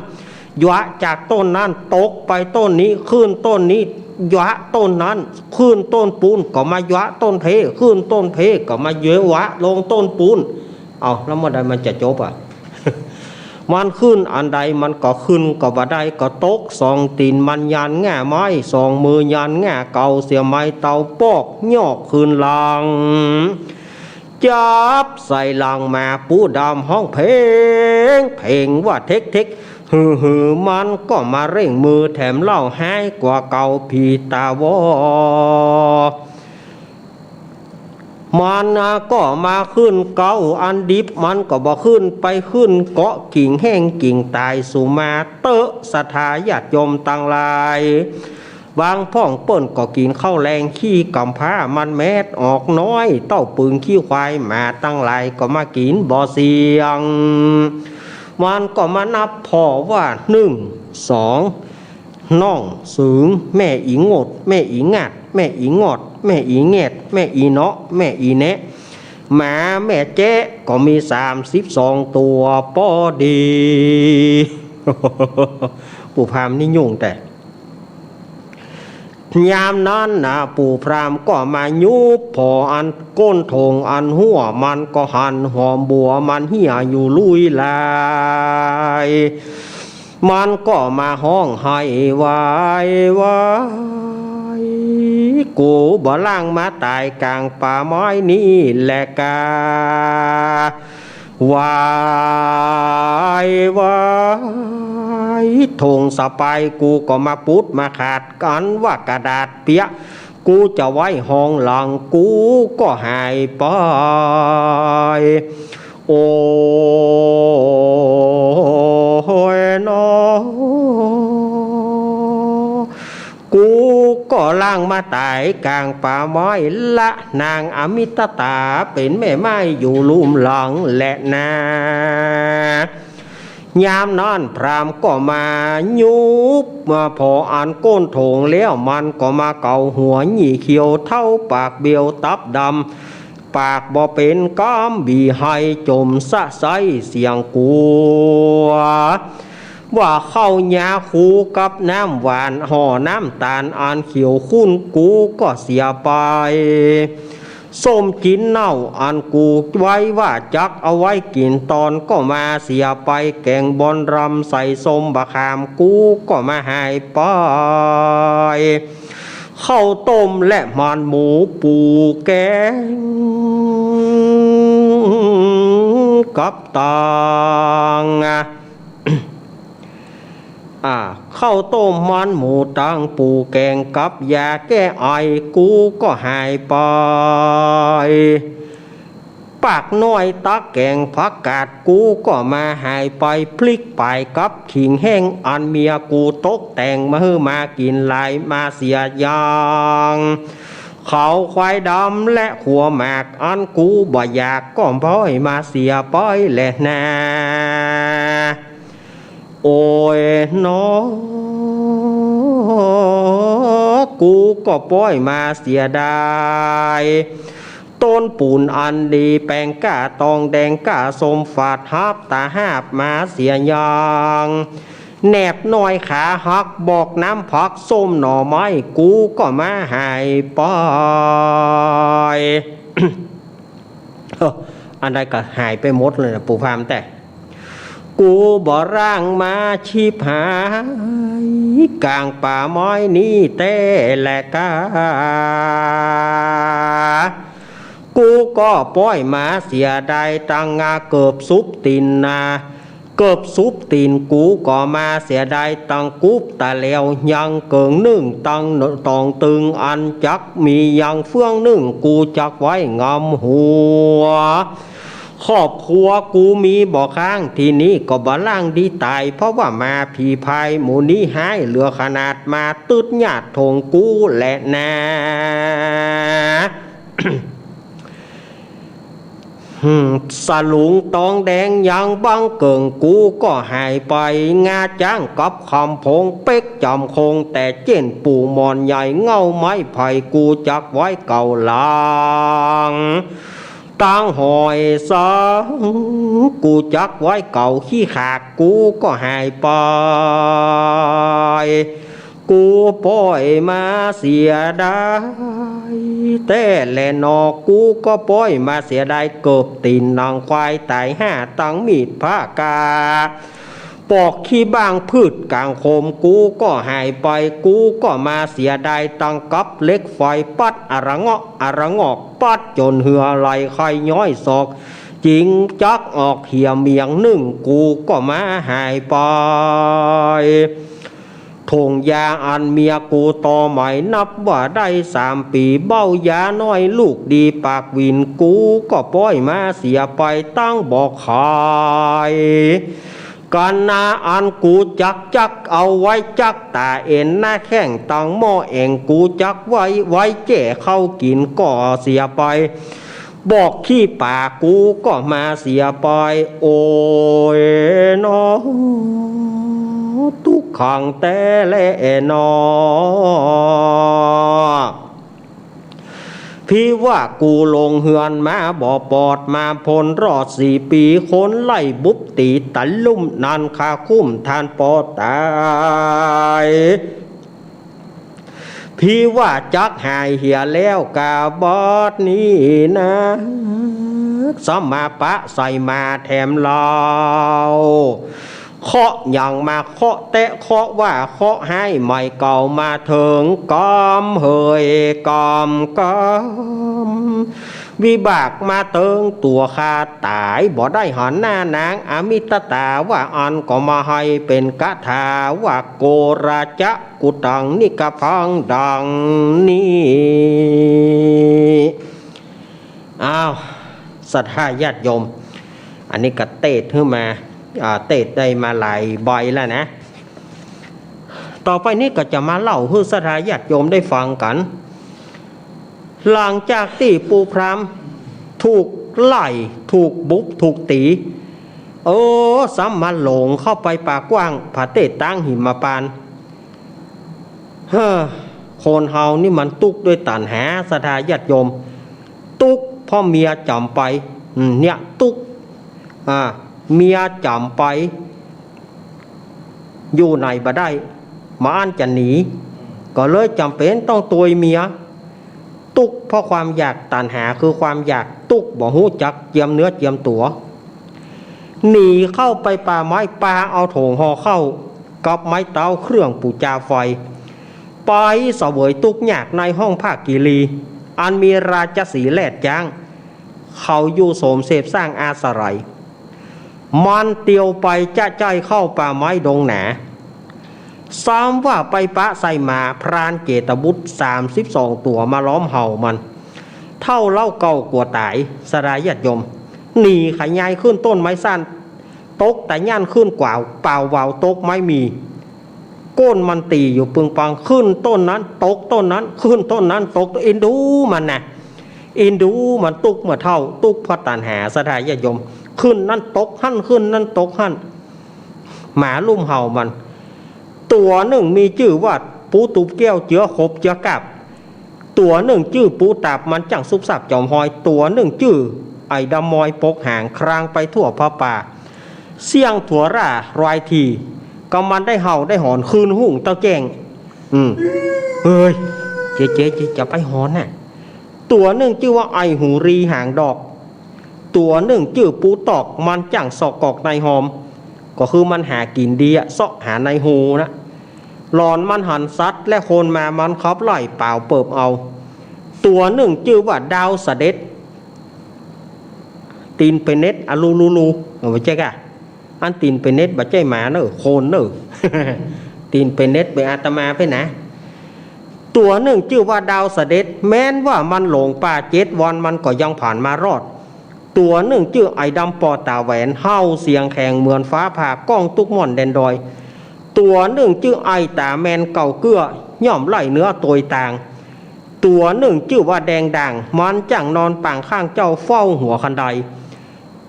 หยวะจากต้นนั้นตกไปต้นนี้ ขึ้นต้นนี้ หยวะต้นนั้น ขึ้นต้นปูน ก็มาหยวะต้นเพ ขึ้นต้นเพ ก็มาหยวะลงต้นปูน เอา แล้วเมื่อใดมันจะจบอะ มันขึ้นอันใดมันก็ขึ้น ก็บ่ได้ก็ตก สองตี๋นมันยันแง่ไม้ สองมือยันแง่เกา เสียไม้เตาปอก ยอกคืนหลัง จับใส่หลังมา ปูดำฮ้องเพลง เพลงว่าเท็กเท็ก หือหือ มันก็มาเร่งมือ แถมเล่าฮ้ายกว่าเก่า ผีต๋าวอ มันก็มาขึ้นเก๊า อันดิบมันก็บ่ขึ้น ไปขึ้นเกาะกิ่งแห้งกิ่งต๋าย สุมาเต๊อะศรัทธาญาติโยมตังหลาย บางพ่องเปิ้นก็กิ๋นข้าวแลง ขี้ก๋ำพร้ามันแมดออกน้อย เต้าปึงขี้ควาย หมาตังหลายก็มากิ๋นบ่เสี้ยง มันก็มานับผ่อว่า นึ่ง สอง น้องเสิง แม่อีงด แม่อีงาด แม่อีงอด แม่อีแงด แม่อีเนาะ แม่อีแนะ หมาแม่แจ๊ะ ก็มีสามสิบสองตั๋วปอดี ปู่พราหมณ์นี่ยุ่งแต๊ ยามนั้นนะ ปู่พราหมณ์ก็มายุบผ่ออันโก้นโถง อันหัวมันก็หันหอมบัว มันเหี่ยอยู่ลุยลาย มันก็มาฮ้องไห้วายวาย กูบ่ล่างมาต๋ายก๋างป่าไม้นี้แลกา วายวาย โถงสะปายกูก็มาปุดมาขาด อันว่ากระดาษเปียะ กูจะไว้ห้องหลัง กูก็หายไป โอ้ยนอ กูก็ล่างมาต๋ายก๋างป่าไม้ละ นางอมิตตาเป๋นแม่ไม้อยู่ลุ่มหลังแลนา ยามนั้นพราหมณ์ก็มายุบมาผ่ออันโก้นโถงแล้ว มันก็มาเกาหัวหยี่เขียวเถ้า ปากเบียวตับดำ ปากบ่เป๋นกำ บีไห้จมสะใสเสียงกั๋ว ว่าข้าวยาคูกับน้ำหวาน ห่อน้ำต๋าลอันเขียวขุ่น กูก็เสียไป ส้มจิ๊นเน่าอันกูไว้ว่าจักเอาไว้กิ๋นตอนก็มาเสียไป แก๋งบอนรำใส่ส้มบะขาม กูก็มาหายไป ข้าวต้มและมันหมูปูแก๋งกับตาง อ่า ข้าวต้มมันหมูตางปูแก๋งกับยาแก้ไอ กูก็หายไป ปากน้อยตักแก๋งผักกาด กูก็มาหายไป พริกปายกับขิงแห้ง อันเมียกูตกแต่งมาหื้อมากิ๋นหลายมาเสียอย่าง ข้าวควายดำและขั่วหมาก อันกูบ่อยากก็ป้อยมาเสียไปแลนา โอ้ยนอ กูก็ป้อยมาเสียดาย ต้นปูนอันดี แปงก้าตองแดง ก้าส้มฝาด หาบต๋าหาบมาเสียอย่าง แหนบน้อยขาหัก บอกน้ำผักส้มหน่อไม้ กูก็มาหายไป เอ้อ อันใดก็หายไปหมดเลยนะ ปู่พราหมณ์แต๊ กูบ่ร่างมาชิบหาย ก๋างป่าไม้นี้แต๊แลกา กูก็ป้อยมาเสียดาย ตังงาเกิบสุบตี๋นนา เกิบสุบตี๋น กูก็มาเสียดาย ตังกุบตาแลวยังเกิ่งนึ่ง ตังตองตึงอันจักมียังเฟืองนึ่ง กูจักไว้งำหัว ครอบครัวกูมีบ่ค้าง ตี้นี้ก็บ่ล่างดีต๋าย เพราะว่ามาผีพายหมู่นี้ฮ้ายเหลือขนาด มาตึ๊ดญาติโถงกูแลนา หืม สลุงตองแดงยังบังเกิ่ง กูก็หายไป งาจ๊างกับคำพง เป๊กจ๋ำคง แต่เจ๊นปู่หม่อนใหญ่ เง่าไม้ไผ่ กูจักไว้เก่าหลัง ตังห้อยสัง กูจักไว้เก่าขี้ขาก กูก็หายไป กูป้อยมาเสียดายแต๊แลหนอ กูก็ป้อยมาเสียดาย เกือบตี๋นหนังควายต๋ายห้า ตังมีดผ้ากา ปอกขี้บ้างพืชก๋างโขม กูก็หายไป กูก็มาเสียดาย ตังกับเหล็กไฟปัดอะระเงาะอะระงอก ปัดจ๋นเหือไหลไคย้อยศอก จิงจักออกเหียเหมียงนึ่ง กูก็มาหายไป ถุงยาอันเมียกูต่อไหม นับว่าได้สามปี๋ เบ้ายาน้อยลูกดีปากหวิน กูก็ป้อยมาเสียไป ตังบ่ขาย กั๋นนาอันกูจักจักเอาไว้จักต๋าเอ็นหน้าแข้ง ตังหม้อแอ่งกูจักไว้ ไว้แจ้ข้าวกิ๋นก็เสียไป บอกขี้ป๋ากูก็มาเสียไป โอ้ยหนอ ตุ๊กขังแต๊แลหนอ พี่ว่ากูลงเฮือนมาบ่ปอด มาพ้นรอดสี่ปี๋ คนไล่บุบตี๋ตะลุ่ม นั้นข้าคุ้มต้านปอต๋าย พี่ว่าจักหายเหียแล้วกาบัดนี้นะ สมาปะใส่มาแถมเฮา เคราะห์หยังมาเคราะห์แต๊ เคราะห์ว่าเคราะห์ฮ้าย ใหม่เก่ามาเถิง กำเหยกำกำ วิบากมาเถิงตั๋วข้าต๋าย บ่ได้หันหน้านางอมิตตา ว่าอั้นก็มาให้เป๋นกถา ว่าโกราจะกุตังนิกะพัง ดังนี้ อ้าว ศรัทธาญาติโยม อันนี้ก็เตศน์หื้อมา อ่า เตศน์ได้มาหลายใบแล้วนะ ต่อไปนี้ก็จะมาเล่าหื้อศรัทธาญาติโยมได้ฟังกั๋น หลังจากตี้ปู่พราหมณ์ถูกไล่ ถูกบุบ ถูกตี๋ เออ ซ้ำมาหลงเข้าไปป่ากว้าง ผาเตศตั้งหิมพานต์ เฮ้อ คนเฮานี่มันตุ๊กข์ด้วยตัณหา ศรัทธาญาติโยม ตุ๊กข์เพราะเมียจ๋ำไป อืม เนี่ย ตุ๊กข์ อ่า เมียจ๋ำไป อยู่ไหนบ่ได้ บ่อั้นจะหนี ก็เลยจ๋ำเป๋นต้องตวยเมีย ตุ๊กข์เพราะความอยาก ตัณหาคือความอยาก ตุ๊กข์บ่ฮู้จักเจียมเนื้อเจียมตั๋ว หนีเข้าไปป่าไม้ ปาเอาโถงห่อข้าว กับไม้เต๊าเครื่องปู๋จาไฟ ไปเสวยตุ๊กข์ยากในห้องผ้ากิลี อันมีราชสีห์แลดจ๊าง เขาอยู่โสมเสพสร้างอาศัย มันเตียวไปจะใจ้เข้าป่าไม้ดงหนา ซ้ำว่าไปปะใส่หมาพรานเกตบุตรสามสิบสองตั๋วมาล้อมเห่ามัน เฒ่าเล่าเก่ากลัวต๋าย ศรัทธาญาติโยม หนีขยายขึ้นต้นไม้สั้น ตกตะหย่านขึ้นกว่า เป่าวาวตกไม้มี ก้นมันตี๋อยู่ปึงปัง ขึ้นต้นนั้นตกต้นนั้น ขึ้นต้นนั้นตก เอ็นดูมันนะ เอ็นดูมัน ตุ๊กข์เมื่อเฒ่า ตุ๊กข์เพราะตัณหา ศรัทธาญาติโยม ขึ้นนั้นตกหั้น ขึ้นนั้นตกหั้น หมาลุ่มเห่ามัน ตั๋วนึ่งมีจื้อว่าปูตุ๊บแก้ว เจือขบเจือกาบ ตั๋วนึ่งจื้อปูตาบ มันจ้างซุบซาบจ๋อมฮอย ตั๋วนึ่งจื้อไอ้ดำมอยปกหาง คลางไปทั่วผ้าป่า เสี้ยงถั่วร่ารอยถี่ ก็มันได้เห่าได้หอนคืนฮุ่งเต๊าแจ้ง อืม เฮ้ย เจ๊ เจ๊ เจ๊ จะไปหอนน่ะ ตั๋วนึ่งจื้อว่าไอ้หูรีหางดอก ตั๋วนึ่งจื้อปูตอก มันจ้างเซาะกอกในฮอม ก็คือมันหากิ๋นดีอะ เซาะหาในฮูนะ หลอนมันหันสัตว์และคนมา มันขับไล่เป่าเปิบเอา ตั๋วนึ่งจื้อว่าดาวเสด็จ ตี๋นเป๋นเน็ดอะลูลูลู เอาไว้เจ๊กอะ อันตี๋นเป๋นเน็ดบ่ใจ้หมาเน่อ คนเน่อ ตี๋นเป๋นเน็ดเป๋นอาตมาไปนะ ตั๋วนึ่งจื้อว่าดาวเสด็จ แม้นว่ามันหลงป่าเจ็ดวัน มันก็ยังผ่านมารอด ตั๋วนึ่งจื้อไอ้ดำปอต๋าแหวน เห่าเสียงแข็งเหมือนฟ้าผ่า ก้องตุ๊กม่อนแดนดอย ตั๋วนึ่งจื้อไอ้ต๋าแมนเก่าเกื้อ ย่อมไล่เนื้อตวยตาง ตั๋วนึ่งจื้อว่าแดงด่าง มันจ้างนอนปางข้างเจ้า เฝ้าหัวคันได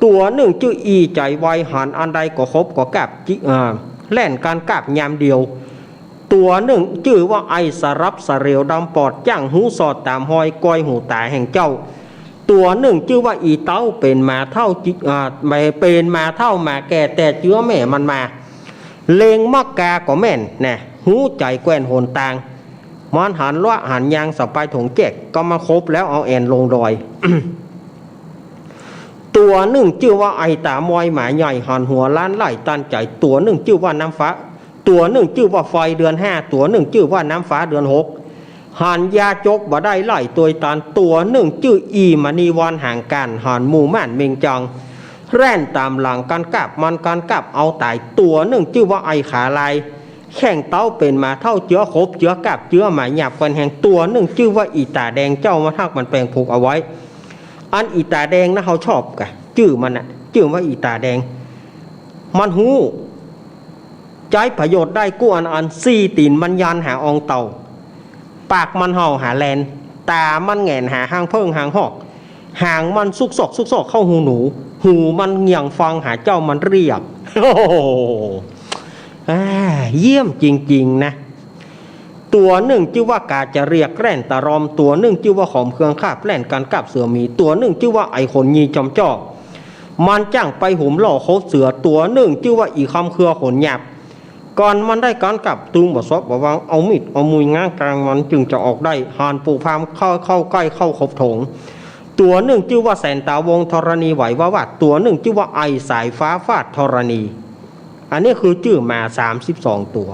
ตั๋วนึ่งจื้ออี้ใจ๋ไว หันอันใดก็ขบก็กาบจิ อ่า แล่นกันกาบยามเดียว ตั๋วนึ่งจื้อว่าไอ้สะรับสะเหลวดำปอด จ้างฮู้สอดต๋ามฮอย กอยหูต๋าแห่งเจ้า ตั๋วนึ่งจื้อว่าอี่เต๊า เป๋นหมาเฒ่าจิ อ่า เป๋นหมาเฒ่าหมาแก่ แต่เจื้อแม่มันมา เล็งมะกาก็แม่นนะ ฮู้ใจ๋แคว่นหนตาง มันหันลัวหันยาง สะปายถงแจก ก็มาคบแล้วเอาแอ่นลงดอย ตั๋วนึ่งจื้อว่าไอ้ต๋ามอยหมาใหญ่ หันหัวล้านไล่ตันใจ๋ ตั๋วนึ่งจื้อว่าน้ำฟ้า ตั๋วนึ่งจื้อว่าไฟเดือนห้า ตั๋วนึ่งจื้อว่าน้ำฟ้าเดือนหก หันยาจกบ่ได้ไล่ตวยตัน ตั๋วนึ่งจื้ออี่มณีวันหางก๋าน หันหมู่ม่านเม็งจัง แล่นต๋ามหลังกั๋นกับ มันกั๋นกับเอาต๋าย ตั๋วนึ่งจื้อว่าไอ้ขาลาย แข้งเต๊าเป๋นหมาเฒ่า เจื้อคบเจื้อกับ เจื้อหมาหยาบแคว่นแฮง ตั๋วนึ่งจื้อว่าอี่ต๋าแดง เจ้ามันฮักมันแปงผูกเอาไว้ อันอี่ต๋าแดงนะ เฮาชอบกะ จื้อมันน่ะ จื้อว่าอี่ต๋าแดง มันฮู้ ใจ๊ประโยชน์ได้กู้อัน อัน สี่ตี๋นมันยานหาอองเต่า ปากมันเห่าหาแลน ต๋ามันแหงนหาฮางเผิงฮางฮอก หางมันซุกซอกซุกซอกเข้าฮูหนู หูมันเงี่ยงฟังหาเจ้ามันเรียก โอ้โห อ่า เยี่ยมจริงๆ นะ ตั๋วนึ่งจื้อว่ากาจะเรียกแล่นตะรอม ตั๋วนึ่งจื้อว่าขอมเครื่องคาบแล่นกั๋นกับเสือหมี ตั๋วนึ่งจื้อว่าไอ้ขนยีจอมจ้อ มันจ้างไปหุมล่อคบเสือ ตั๋วนึ่งจื้อว่าอี่คำเครือขนหยาบ ก่อนมันได้กั๋นกับ ตึงบ่สอบบ่วาง เอามีดเอามุยง้างกลางมันจึงจะออกได้ หันปู่พราหมณ์เข้า เข้าใก้เข้าคบถง ตั๋วนึ่งจื้อว่าแสนต๋าวงธรณีไหววาด ตั๋วนึ่งจื้อว่าไอ้สายฟ้าฟาดธรณี อันนี้คือจื้อหมาสามสิบสองตั๋ว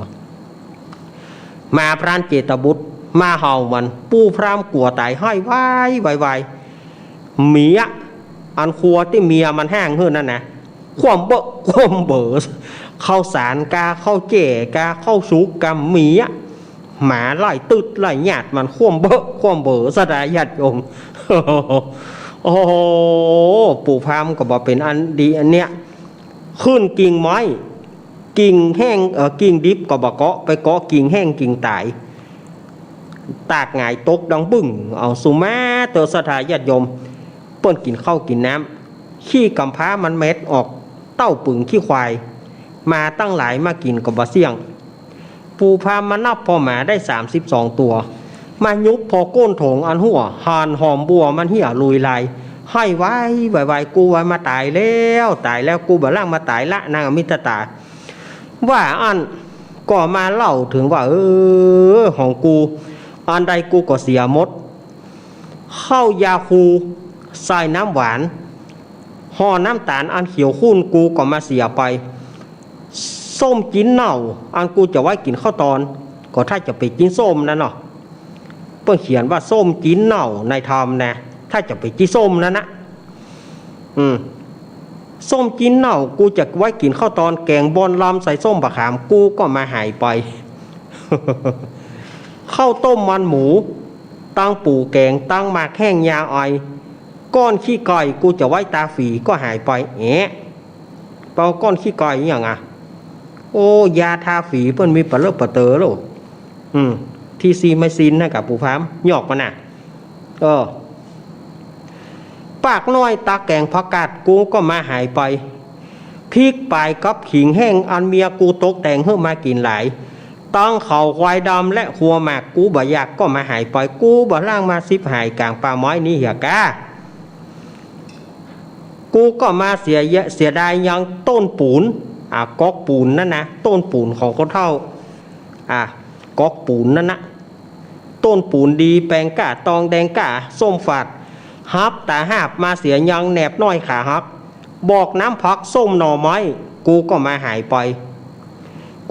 หมาพรานเจตบุตรมาเห่ามัน ปู่พราหมณ์กั๋วต๋าย ไห้วายวายวาย เมีย อันครัวตี้เมียมันห้างหื้อนั่นนะ คว่ำเบอะคว่ำเบ๋อ ข้าวสารกา ข้าวแจ้กา ข้าวสุกกา เมีย หมาไล่ตึ๊ดไล่หยาดมัน คว่ำเบอะคว่ำเบ๋อ ศรัทธาญาติโยม โอ้โห ปู่พราหมณ์ก็บ่เป๋นอันดีอันเนี้ย ขึ้นกิ่งไม้ กิ่งแห้ง เอ่อ กิ่งดิบก็บ่เกาะ ไปเกาะกิ่งแห้งกิ่งต๋าย ตากหงายตกดังบึ้ง เอา สุมาเตอ ศรัทธาญาติโยม เปิ้นกิ๋นข้าวกิ๋นน้ำ ขี้ก๋ำพร้ามันเม็ดออก เต้าปึ๋งขี้ควาย หมาตังหลายมากิ๋นก็บ่เสี้ยง ปู่พราหมณ์มานับผ่อหมาได้สามสิบสองตั๋ว มายุบผ่อก้นถงอันหั้ว หันหอมบั่วมันเหี่ยลุยลาย ไห้วายวายวาย กูว่ามาต๋ายแล้ว ต๋ายแล้ว กูบ่หลังมาต๋ายละ นางอมิตตา ว่าอั้นก็มาเล่าเถิงว่า เออ ของกู อันใดกูก็เสียหมด ข้าวยาคู ใส่น้ำหวาน ห่อน้ำต๋าลอันเขียวขุ่น กูก็มาเสียไป ส้มจิ๊นเน่า อันกูจะไว้กิ๋นข้าวตอน ก็ถ้าจะเป๋นจิ๊นส้มนั่นเนาะ เปิ้นเขียนว่าส้มจิ๊นเน่าในธรรมนะ ถ้าจะเป๋นจิ๊นส้มนั่นนะ อืม ส้มจิ๊นเน่า กูจะไว้กิ๋นข้าวตอน แก๋งบอนลำใส่ส้มบะขาม กูก็มาหายไป ข้าวต้มมันหมู ตังปูแก๋ง ตังหมากแห้งยาไอ ก้อนขี้ไก่ กูจะไว้ตาฝี ก็หายไป แอะ เปาก้อนขี้ไก่อะหยังอะ โอ้ ยาทาฝีเปิ้นมีปะเลอะปะเต๋อโลก อืม ทีซีไมซินนะกะปู่พราหมณ์ ยอกมันน่ะ เออ ปากน้อยตาแก๋งผักกาด กูก็มาหายไป พริกปายกับขิงแห้ง อันเมียกูตกแต่งหื้อมากิ๋นหลาย ตังเขาควายดำและครัวหมาก กูบ่อยากก็มาหายไป กูบ่หลังมาสิบหายก๋างป่าไม้นี้เหียกา กูก็มาเสีย เสียดายยังต้นปูน อ่ะ ก๊อกปูนนั่นนะ ต้นปูนของคนเฒ่า อ่ะ ก๊อกปูนนั่นนะ ต้นปูนดี แปงก้า ตองแดงก้า ส้มฝาด หับต๋าหาบมาเสียยังแหนบน้อยขาหัก บอกน้ำผักส้มหน่อไม้ กูก็มาหายไป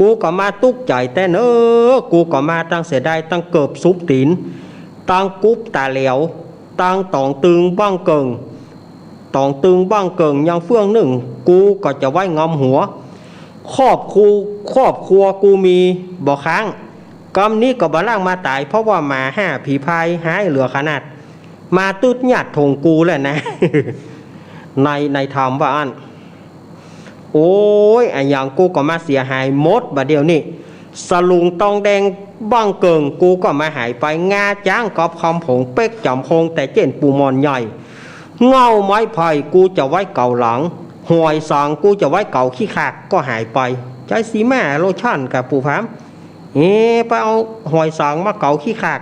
กูก็มาตุ๊กใจ๋แต๊เนอ กูก็มาตังเสียดาย ตังเกิบสุบตี๋น ตังกุบต๋าแหลว ตังต๋องตึงบั้งเกิ่ง ต๋องตึงบั้งเกิ่งยังเฟื่องนึ่ง กูก็จะไว้งำหัว ครอบครู ครอบครัวกูมีบ่ค้าง กำนี้ก็บ่หลังมาต๋าย เพราะว่าหมาห้าผีพายฮ้ายเหลือขนาด มาตึ๊ดหยาดถงกูแหละนะ ใน ในธรรมว่าอั้น โอ้ย อะหยังกูก็มาเสียหายหมดบ่าเดี่ยวนี้ สลุงตองแดงบั้งเกิ่ง กูก็มาหายไป งาจ๊างกอบคำผง เป๊กจ๋ำโคง แต่เจ๊นปูหม่อนใหญ่ เง่าไม้ไผ่ กูจะไว้เก๋าหลัง หอยสัง กูจะไว้เก๋าขี้ขาก ก็หายไป ใจ๊สีแม่โลชั่นกะปู่พราหมณ์ เอ๊ะ ไปเอาหอยสังมาเก๋าขี้ขาก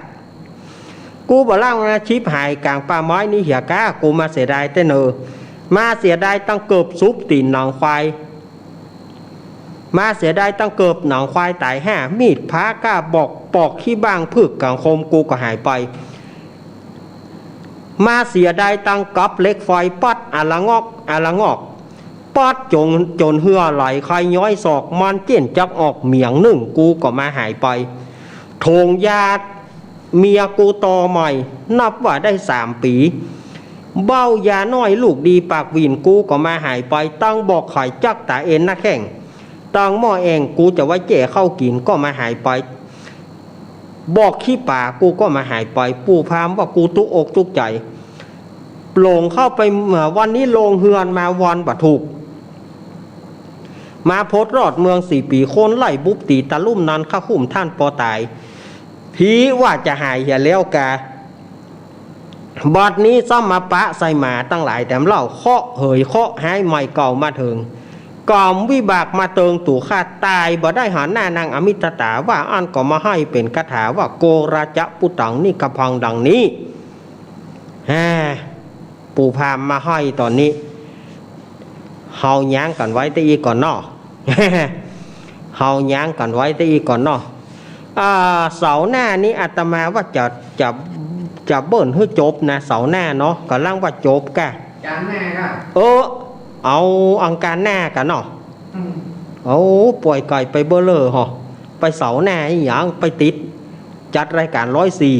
กูบ่ลังนะ ฉิบหายก๋างป่าไม้นี้เหียก้า กูมาเสียดายแต๊เน่อ มาเสียดายตังเกิบสุบตี๋นหนองควาย มาเสียดายตังเกิบหนองควายต๋ายห้า มีดพร้าก้าบอก ปอกขี้บ้างผึกกังคมกูก็หายไป มาเสียดายตังกับเหล็กไฟ ป๊อดอะละงอก อะละงอก ป๊อดจ๋น จ๋นเหื่อไหลคายย้อยศอก มันเจ๊นจักออกเหมียงนึ่ง กูก็มาหายไป โถงยาเมียกูต่อใหม่ นับว่าได้สามปี๋ เบ้ายาน้อยลูกดีปากหวิ่น กูก็มาหายไป ตังบอกไข่จักต๋าเอ็นหน้าแข้ง ตังหม้อแอ่งกูจะไว้แจ่ข้าวกิ๋นก็มาหายไป บอกขี้ป๋ากูก็มาหายไป ปู่พราหมณ์ว่ากูตุ๊กอกตุ๊กใจ๋ หลงเข้าไป เมื่อวันนี้โลงเฮือนมาวันบ่ถูก มาพดรอดเมืองสี่ปี๋ คนไล่บุบตี๋ตะลุ่มนัน ข้าคุ้มท่านปอต๋าย ผีว่าจะหายเหียแล้วกา บัดนี้ซ้ำมาปะใส่หมาตังหลายแถมเล่า เคราะห์เหยเคราะห์ฮ้ายใหม่เก่ามาเถิง ก๋อมวิบากมาเติงตั๋วข้า ต๋ายบ่ได้หันหน้านางอมิตตา ว่าอั้นก็มาห้อยเป๋นคาถาว่า โกราจะปุตตัง นี่กำพังดังนี้ แฮ่ ปู่พราหมณ์มาห้อยต๋อนนี้ เฮายั้งกั๋นไว้ตะอี้ก่อนเนาะ เฮายั้งกั๋นไว้ตะอี้ก่อนเนาะ อ่า เสาร์หน้านี้อาตมาว่าจะ จะ จะเบิ่นหื้อจบนะ เสาร์หน้าเนาะ ก่ำลังว่าจบก้า จันทร์หน้าก้า เออ เอาอังคารหน้าก้าเนาะ อืม โอ้ ป่อยไก่ไปเบ้อเล่อเหาะ ไปเสาร์หน้าอีหยัง ไปติดจัดรายก๋านร้อยสี่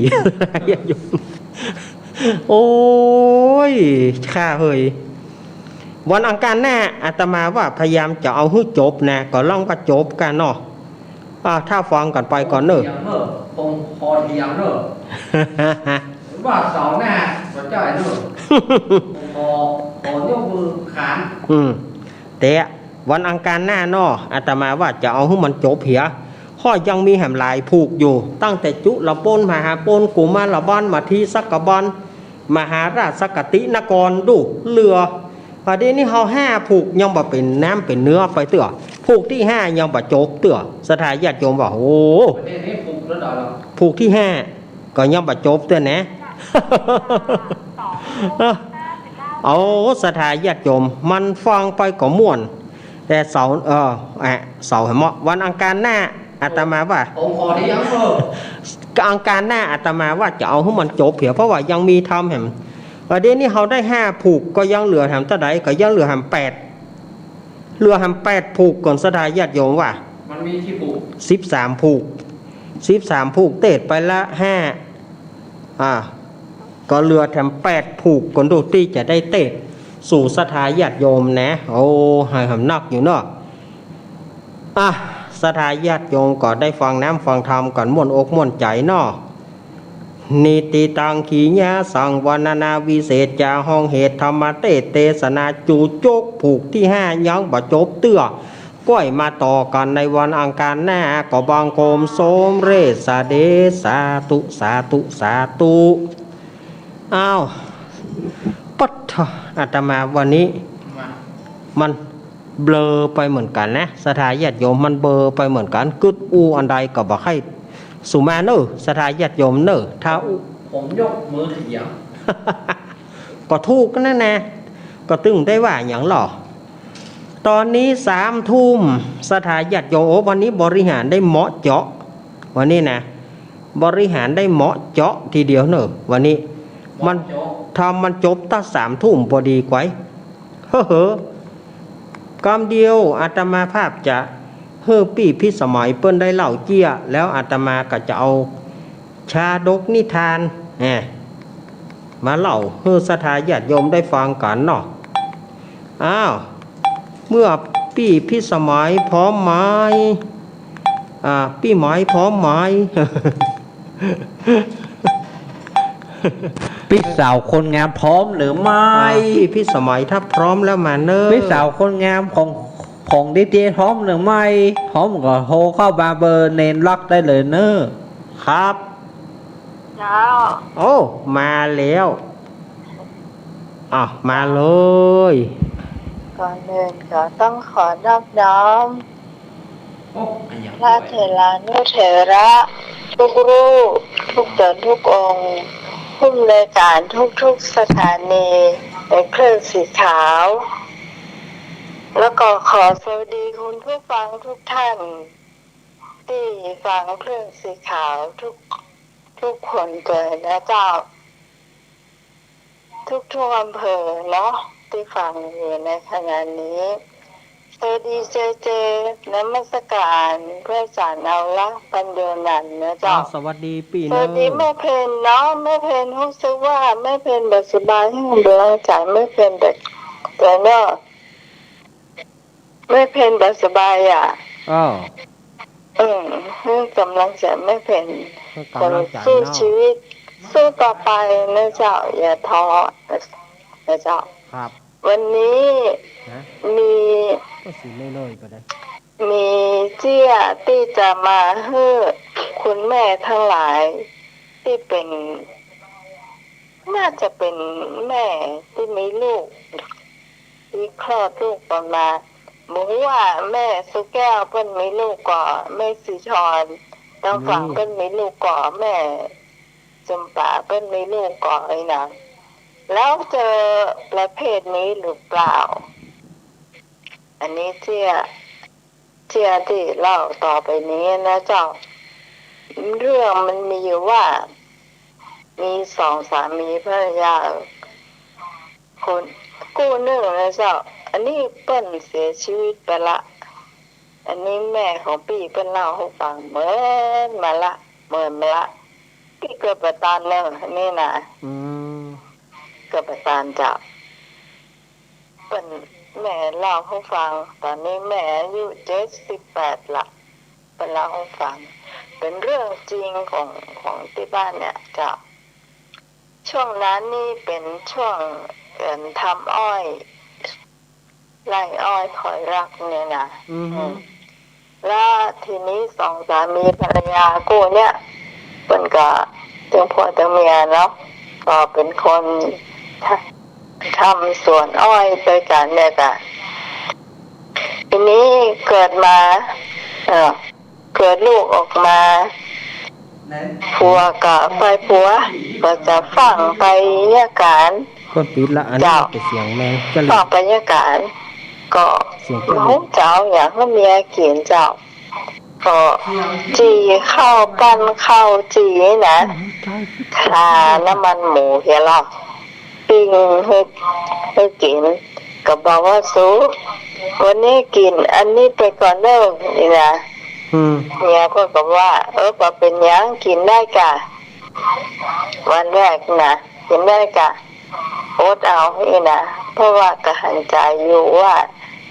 โอ้ย ข้าเหย วันอังคารหน้าอาตมาว่าพยายามจะเอาหื้อจบนะ ก่ำลังว่าจบก้าเนาะ อ่า ถ้าฟังกั๋นไปก่อนเน่อ เถียงเน่อ ผมขอเถียงเน่อ ว่าเสาร์หน้าบ่ใจ้เน่อ ผมขอ ขอยกมือขาน อืม แต่วันอังคารหน้าเนาะ อาตมาว่าจะเอาหื้อมันจบเหีย ข้อยังมีแหมหลายผูกอยู่ ตั้งแต่จุลปน มหาปน กุมารบัน มาทีสักกบัน มหาราชสักกตินคร ดู เหลือ อ่า เดี๋ยวนี้เฮาห้าผูกยังบ่เป๋นน้ำเป๋นเนื้อไปเตื้อ ผูกตี้ห้ายังบ่จบเตื้อ ศรัทธาญาติโยมว่า โอ้ ประเทศนี้ผูกแล้วเหรอ ผูกตี้ห้า ก็ยังบ่จบเตื้อนะ เอา ศรัทธาญาติโยม มันฟังไปก็ม่วน แต่เสาร์ เออ อ่ะ เสาร์เหาะ วันอังคารหน้าอาตมาว่า ผมขอเถียงเน่อ อังคารหน้าอาตมาว่าจะเอาหื้อมันจบเหีย เพราะว่ายังมีธรรมแหม เออ เดี๋ยวนี้เฮาได้ห้าผูก ก็ยังเหลือแหมเต้าใด ก็ยังเหลือแหมแปด เหลือแหมแปดผูกก่อน ศรัทธาญาติโยมว่า มันมีกี่ผูก สิบสามผูก สิบสามผูก เตศไปละห้า อ่า ก็เหลือแหมแปดผูกก่อน ดูตี้จะได้เตศสู่ศรัทธาญาติโยมนะ โอ้ ให้แหมนักอยู่เนาะ อ่ะ ศรัทธาญาติโยมก็ได้ฟังน้ำฟังธรรมกั๋นม่วนอกม่วนใจ๋เนาะ นิตติตัง ขีณาสัง วรรณนาวิเศษจา ห้องเหตุธรรมเตสน์เตสนาจุจก ผูกตี้ห้ายังบ่จบเตื้อ ก้อยมาต่อกั๋นในวันอังคารหน้า ก็บังคมสมเร็จสะเดช สาธุ สาธุ สาธุ อ้าว ปัดเถาะ อาตมาวันนี้ มา มันเบลอไปเหมือนกั๋นนะ ศรัทธาญาติโยม มันเบลอไปเหมือนกั๋น กึ๊ดอู้อันใดก็บ่ใค่สุมาเน่อ ศรัทธาญาติโยมเน่อ ถ้าอู้ ผมยกมือเถียง ก็ถูกนั่นนะ ก็ตึงได้ว่าหยังหล่อ ต๋อนนี้สามทุ่ม ศรัทธาญาติโยม โอ้ วันนี้บริหารได้เหมาะเจาะ วันนี้นะ บริหารได้เหมาะเจาะทีเดียวเน่อ วันนี้ มัน เหมาะเจาะ ธรรมมันจบตั้งสามทุ่มพอดีไกว เฮ้อ กำเดียวอาตมาภาพจะหื้อปี้พิสมัยเปิ้นได้เล่าเจี้ย แล้วอาตมาก็จะเอาชาดกนิทาน แหม มาเล่าหื้อศรัทธาญาติโยมได้ฟังกั๋นเนาะ อ้าว เมื่อปี้พิสมัยพร้อมไหม อ่า ปี้ไหมพร้อมไหม ปี้สาวคนงามพร้อมหรือไม่ อ่า ปี้พิสมัยถ้าพร้อมแล้วมาเน่อ ปี้สาวคนงามของ ของดีๆ พร้อมหรือไม่ พร้อมก็โทรเข้ามาเบอร์เณรลักษณ์ได้เลยเน่อ ครับ เจ้า โอ้ มาแล้ว อ่ะ มาเลย ก่อนอื่นก็ต้องขอนอบน้อม โอ้ พระเถรานุเถระทุกรูป ทุกต๋นทุกองค์ ผู้ดำเนินการทุกๆสถานีในคลื่นสีขาว แล้วก็ขอสวัสดีคุณผู้ฟังทุกท่าน ตี้ฟังคลื่นสีขาวทุก ทุกคนเลยนะเจ้า ทุกๆอำเภอเนาะ ตี้ฟังอยู่ในขณะนี้ สวัสดีเจเจ นมัสการพระอาจารย์เอาละ ปัญโยนันท์นะเจ้า อ้าว สวัสดีปี้ สวัสดี เนอะ แม่เพนเนาะ แม่เพนรู้สึกว่าแม่เพนบ่สบาย หื้อบ่สบาย แม่เพนแต่ แต่เนาะ แม่เพนบ่สบายอ่ะ อ้าว อืม หื้อกำลังใจ๋แม่เพน หื้อกำลังใจ๋เนาะ สู้ชีวิต สู้ต่อไปนะเจ้า อย่าท้อนะเจ้า ครับ วันนี้ ฮะ มี ก็สิเรื่อยๆก็ได้ มีเจี้ยตี้จะมาหื้อคุณแม่ทั้งหลายตี้เป๋น น่าจะเป๋นแม่ตี้มีลูก ตี้คลอดลูกออกมา บ่ฮู้ว่าแม่สุแก้วเปิ้นมีลูกก่อ แม่สีทร ตางฝั่ง อืม เปิ้นมีลูกก่อ แม่จำปาเปิ้นมีลูกก่อ ไอ้นะ แล้วเจอประเภทนี้หรือเปล่า อันนี้เจี้ย เจี้ยตี้เล่าต่อไปนี้นะเจ้า เรื่องมันมีอยู่ว่า มีสองสามีภรรยา คน กู้นึ่งนะเจ้า อันนี้เปิ้นเสียชีวิตไปละ อันนี้แม่ของปี้เปิ้นเล่าหื้อฟัง เมินมาละ เมินมาละ ปี้เกิดบ่ตันเน่อ อันนี้นะ อืม เกิดบ่ตันเจ้า เปิ้น แม่เล่าหื้อฟัง ต๋อนนี้แม่อายุเจ็ดสิบแปดละ เปิ้นเล่าหื้อฟัง เป๋นเรื่องจริงของ ของตี้บ้านเนี่ยเจ้า ช่วงนั้นนี่เป๋นช่วง เอิ่ม ทำอ้อย ไร่อ้อยคอยรักเนี่ยนะ อือฮึ อืม แล้วทีนี้สองสามีภรรยากู้เนี่ย เปิ้นก็ตึงผัวตึงเมียเนาะ ก็เป๋นคนทำสวนอ้อยตวยกั๋นเนี่ยก่ะ ทีนี้เกิดมา เอ่อ เกิดลูกออกมา ผัวก็ ฝ่ายผัวก็จะฟั่งไปเยียะก๋าน เปิ้นปิดละ อันนี้ เจ้า เป๋นเสียงแมง ฟั่งไปเยียะก๋าน ก็ เสียง บ่ฮู้จะเอาหยังหื้อเมียกิ๋นเจ้า ก็จี่ข้าว ปั้นข้าวจี่นะ ทาน้ำมันหมูเหียลอ ปิ้งหื้อ หื้อกิ๋น ก็บอกว่า "สู วันนี้กิ๋นอันนี้ไปก่อนเน่อ" นี่นะ อืม เมียเปิ้นก็ว่า "เออ บ่เป๋นหยัง กิ๋นได้ก่ะ วันแรกนะ กิ๋นได้ก่ะ อดเอา" นี่นะ เพราะว่าก็หันใจ๋อยู่ว่า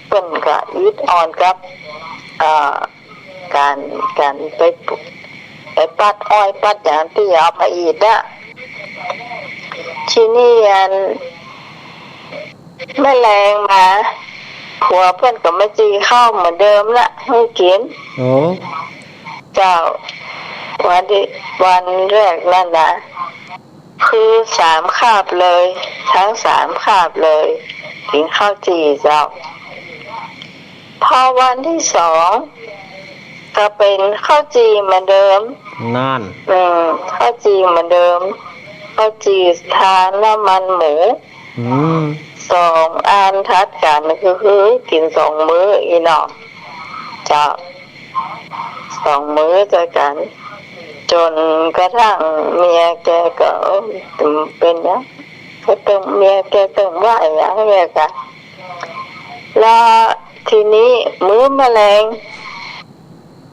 เปิ้นก็อิดอ่อนกับ เอ่อ ก๋าน ก๋านไป ไปปัดอ้อยปัดหยังตี้เอามาอีดอะ ทีนี้อัน แม่แลงมา ผัวเปิ้นก็มาจี่ข้าวเหมือนเดิมละ หื้อกิ๋น โอ้ เจ้า วันตี้ วันแรกนั้นนะ คือสามคาบเลย ตึงสามคาบเลย กิ๋นข้าวจี่เจ้า พอวันตี้สอง ก็เป๋นข้าวจี่เหมือนเดิม นั่น อืม ข้าวจี่เหมือนเดิม ข้าวจี่ทาน้ำมันหมู อืม สองอันตัดกั๋น ก็คือกิ๋นสองมื้อ อี้เนาะ เจ้า สองมื้อตวยกั๋น จ๋นกระทั่งเมียแกก็ เอ้ย เป๋นหยัง ก็ตึง เมียแกตึงว่าหยัง เมียกะ แล้วทีนี้มื้อแม่แลง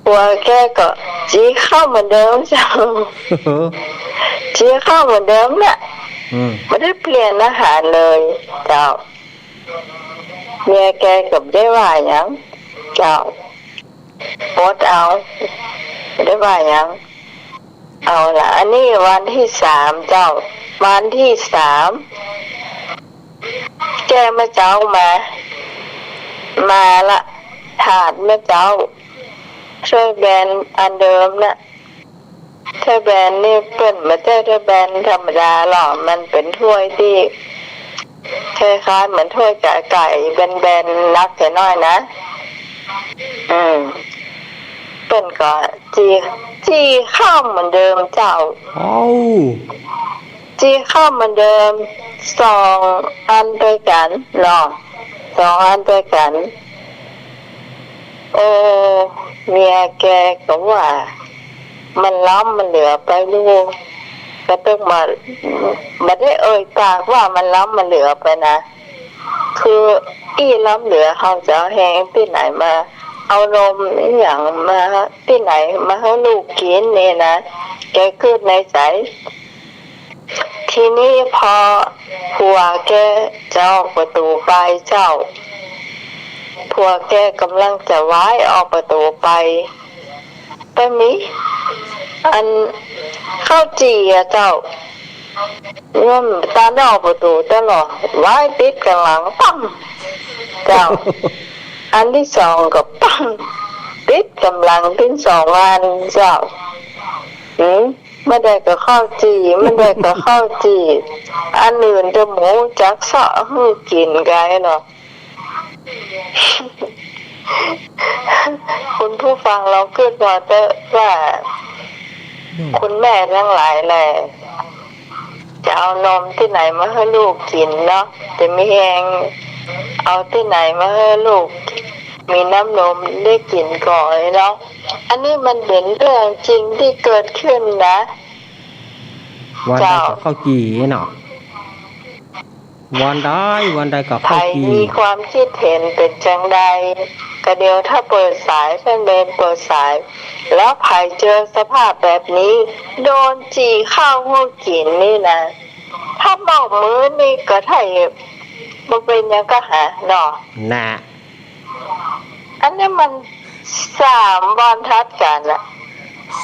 ผัวแกก็จี่ข้าวเหมือนเดิมเจ้า จี่ข้าวเหมือนเดิมแหละ อืม บ่ได้เปลี่ยนอาหารเลยเจ้า เมียแกก็บ่ได้ว่าหยังเจ้า อดเอา บ่ได้ว่าหยัง เอาละ อันนี้วันตี้สามเจ้า วันตี้สาม แก้วแม่เจ๊ามา มาละ ถาดแม่เจ๊า ถ้วยแบนอันเดิมน่ะ ถ้วยแบนนี่เปิ้นบ่ใจ้ถ้วยแบนธรรมดาหรอก มันเป๋นถ้วยตี้คล้ายๆ เหมือนถ้วยก๋าไก่ แบนๆ หนักแค่น้อยนะ อืม เปิ้นก็จี่ จี่ข้าวเหมือนเดิมเจ้า อ้าว จี่ข้าวเหมือนเดิม สองอันตวยกั๋นเนาะ สองอันตวยกั๋น เออ เมียแกก็ว่า มันล้ำมันเหลือไปลูก ก็ต้องมา บ่ได้เอ่ยปากว่ามันล้ำมันเหลือไปนะ คืออี้ล้ำเหลือ เฮาจะเอาแฮงตี้ไหนมา เอานมอะหยังมา ตี้ไหนมาหื้อลูกกิ๋นนี่นะ แกกึ๊ดในใจ๋ ทีนี้พอผัวแกจะออกประตู๋ไปเจ้า ผัวแกก่ำลังจะว้ายออกประตู๋ไป ไปมี อัน ข้าวจี่อะเจ้า ย่อมตานได้ออกประตู๋ตลอด ว้ายติดกั๋นหลัง ปัง เจ้า อันตี้สองก็ปัง ติดกั๋นหลังตึงสองอันเจ้า อืม บ่ได้ก็ข้าวจี่ บ่ได้ก็ข้าวจี่ อันอื่นจะหมู่จักเซาะหื้อกิ๋นไกเนาะ คุณผู้ฟังลองกึ๊ดผ่อเต๊อะว่า อืม คุณแม่ตังหลายแหละ จะเอานมตี้ไหนมาหื้อลูกกิ๋นเนาะ จะมีแฮงเอาตี้ไหนมาหื้อลูก มีน้ำนมได้กิ๋นก่อเนาะ อันนี้มันเป๋นเรื่องจริงตี้เกิดขึ้นนะ วันใด เจ้า ก็ข้าวจี่เนาะ วันใด วันใดก็ข้าวจี่ ใผมีความกึ๊ดเห็นเป๋นจังใด ก็เดี๋ยวถ้าเปิดสาย ต้านเบนเปิดสาย แล้วใผเจอสภาพแบบนี้ โดนจี่ข้าวหื้อกิ๋นนี่นะ ถ้าเบ้ามือนี่ก็ถ้าบ่เป๋นหยังก็หาเนาะ น่ะ อันนี้มันสามวันตัดกั๋นอะ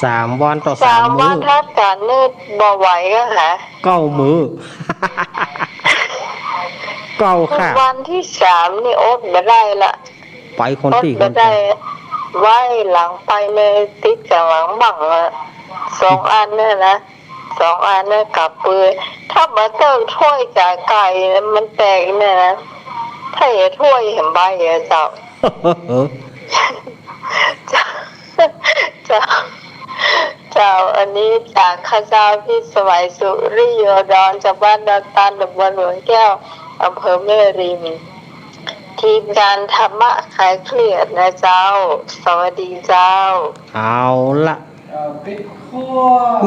สามวันต่อสามมื้อ สามวันตัดกั๋นนี่บ่ไหวก็หา เก้ามื้อ เก้าคาบ วันตี้สามนี่อดบ่ได้ละ ไปคนตี้ อดบ่ได้ คนตี้ ว้ายหลังไปเนี่ยติดกั๋นหลังบั้งอะ สองอันเนี่ยนะ สองอันเนี่ยกับปืน ถ้าบ่เติกถ้วยจ๋าไก่มันแตกเนี่ยนะ ถ้าเหียถ้วยเหียใบอะเจ้า เจ้า เจ้า เจ้า อันนี้จากข้าเจ้าพิสมัย สุริโยดร จากบ้านดอนตาล ตำบลหนองแก้ว อำเภอแม่ริม ทีมงานธรรมะคลายเครียดนะเจ้า สวัสดีเจ้า เอาละ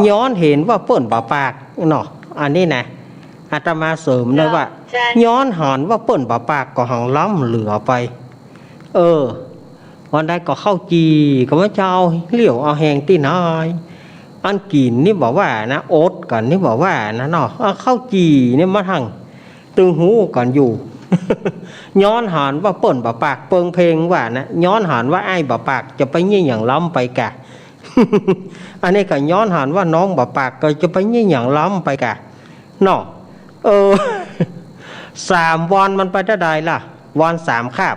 ย้อนหันว่าเปิ้นบ่ปากเนาะ อันนี้นะ อาตมาเสริมหน่อยว่า ย้อนหันว่าเปิ้นบ่ปากก็หังล้ำเหลือไป เออ วันใดก็ข้าวจี่ ก็บ่จะเอาเรี่ยวเอาแฮงตี้ไหน อันกิ๋นนี่บ่ว่านะ อดกั๋นนี่บ่ว่านะเนาะ เอาข้าวจี่นี่มาทั้ง ตึงฮู้กั๋นอยู่ ย้อนหันว่าเปิ้นบ่ปาก เปิงเพลงว่านะ ย้อนหันว่าอ้ายบ่ปาก จะไปเยียะหยังล้ำไปกา อันนี้ก็ย้อนหันว่าน้องบ่ปาก ก็จะไปเยียะหยังล้ำไปกา เนาะ เออ สามวันมันไปเต้าใดล่ะ วันสามคาบ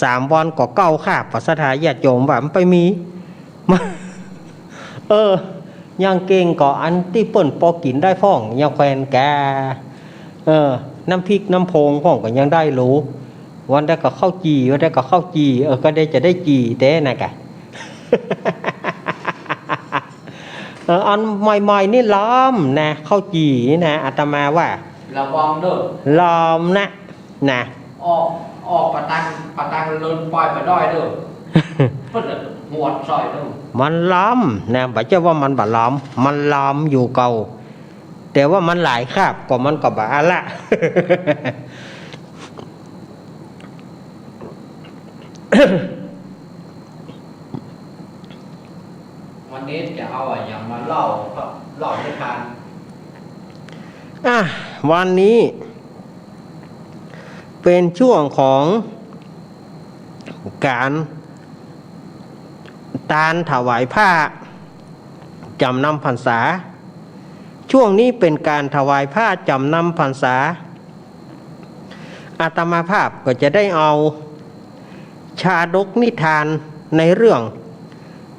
สามวันก็เก้าคาบ ปะศรัทธาญาติโยมว่ามันไปมี เออ ยังเก่งก็อันตี้เปิ้นปอกิ๋นได้พ่อง ยังแควนกา เออ น้ำพริกน้ำโพงพ่องก็ยังได้หลู วันใดก็ข้าวจี่ วันใดก็ข้าวจี่ เออ ก็ได้จะได้จี่แต๊นะกา เออ อันใหม่ๆ นี่ล้ำนะ ข้าวจี่นี่นะ อาตมาว่า ระวังเด้อ ล้ำนะ นะ ออก ออกปะตัง ปะตังเลินปอยบ่ได้เด้อ เปิ้นจะหวดใส่เด้อ มันล้ำนะ บ่ใจ้ว่ามันบ่ล้ำ มันล้ำอยู่เก่า แต่ว่ามันหลายคาบ ก็มันก็บ่อันละ วันนี้จะเอาอะหยังมาเล่า เล่านิทาน อ่ะ วันนี้เป๋นช่วงของก๋านตานถวายผ้าจ๋ำนำพรรษา ช่วงนี้เป๋นก๋านถวายผ้าจ๋ำนำพรรษา อาตมาภาพก็จะได้เอาชาดกนิทานในเรื่อง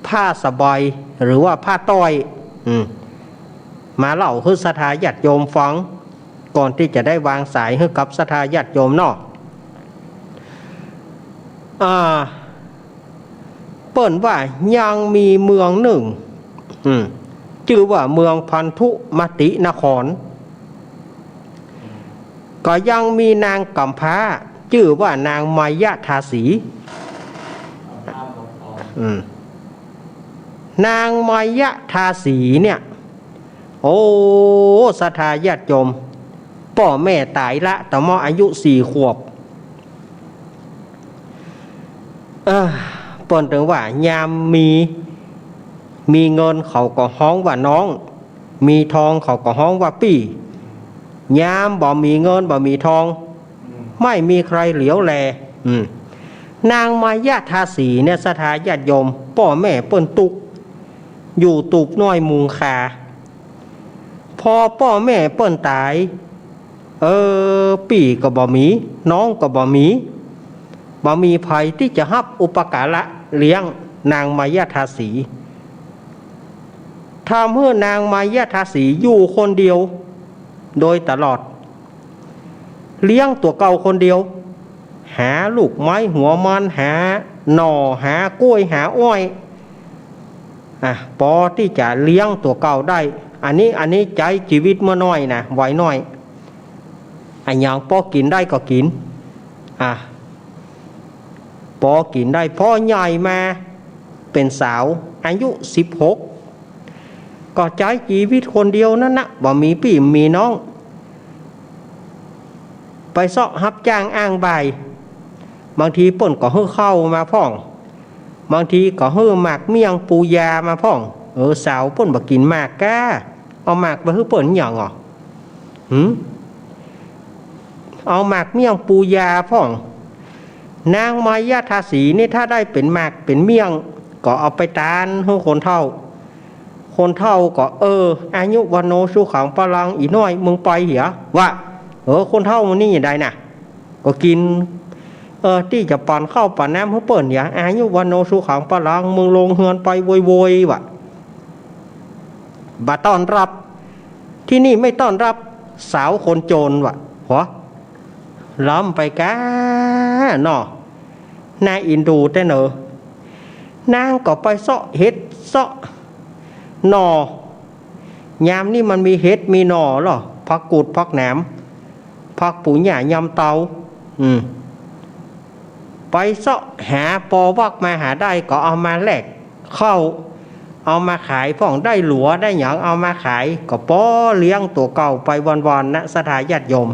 ผ้าสบาย หรือว่าผ้าต้อย อืม มาเล่าหื้อศรัทธาญาติโยมฟัง ก่อนตี้จะได้วางสายหื้อกับศรัทธาญาติโยมเนาะ อ่า เปิ้นว่ายังมีเมืองนึ่ง อืม จื้อว่าเมืองพันธุมตินคร ก็ยังมีนางก๋ำพร้า จื้อว่านางมายทาสี อืม นางมายทาสีเนี่ย โอ้ ศรัทธาญาติโยม ป้อแม่ต๋ายละ ต๋อนเมื่ออายุสี่ขวบ เออ เปิ้นตึงว่ายามมี มีเงินเขาก็ฮ้องว่าน้อง มีทองเขาก็ฮ้องว่าปี้ ยามบ่มีเงินบ่มีทอง ไม่มีใครเหลียวแล อืม นางมายทาสีเนี่ย ศรัทธาญาติโยม ป้อแม่เปิ้นตุ๊ก อยู่ตูบน้อยมุงคา พอป้อแม่เปิ้นต๋าย เออ ปี้ก็บ่มี น้องก็บ่มี บ่มีใผตี้จะฮับอุปการะเลี้ยงนางมายทาสี ทำหื้อนางมายทาสีอยู่คนเดียวโดยตลอด เลี้ยงตั๋วเก่าคนเดียว หาลูกไม้หัวมัน หาหน่อ หาก้วย หาอ้อย อ่ะ ปอตี้จะเลี้ยงตั๋วเก่าได้ อันนี้ อันนี้ใจ๊จีวิตเมื่อน้อยนะ วัยน้อย อะหยังปอกิ๋นได้ก็กิ๋น อ่ะ ปอกิ๋นได้ พอใหญ่มาเป๋นสาว อายุสิบหก ก็ใจ๊จีวิตคนเดียวนั้นนะ บ่มีปี้มีน้อง ไปเซาะฮับจ้างอ้างบ่าย บางทีเปิ้นก็หื้อข้าวมาพ่อง บางทีก็หื้อหมากเมี่ยงปูยามาพ่อง เออ สาวเปิ้นบ่กิ๋นหมากก้า เอาหมากไปหื้อเปิ้นหยังอ่ะ หืม เอาหมากเมี่ยงปูยาพ่อง นางมายทาสีนี่ถ้าได้เป๋นหมากเป๋นเมี่ยง ก็เอาไปตานหื้อคนเฒ่า คนเฒ่าก็ เออ อายุวัณโณสุขังพลัง อี่น้อย มึงไปเหีย วะ เออ คนเฒ่ามันนี่อย่างใดน่ะ ก็กิ๋น เออ ตี้จะปั๋นข้าวปั๋นน้ำหื้อเปิ้นเหีย อายุวัณโณสุขังพลัง มึงลงเฮือนไปโวยๆ วะ บ่ต้อนรับ ตี้นี่ไม่ต้อนรับสาวคนจน วะ หัว ล้ำไปก้าเนาะ น่าเอ็นดูแต๊เนอ นางก็ไปเซาะเห็ดเซาะหน่อ ยามนี้มันมีเห็ดมีหน่อลอ ผักกูดผักหนาม ผักปูหญ้ายำเตา อืม ไปเซาะหาปอวักมาหาได้ก็เอามาแลกข้าว เอามาขายพ่อง ได้หลัวได้หยังเอามาขาย ก็ปอเลี้ยงตั๋วเก่าไปวันๆ นะ ศรัทธาญาติโยม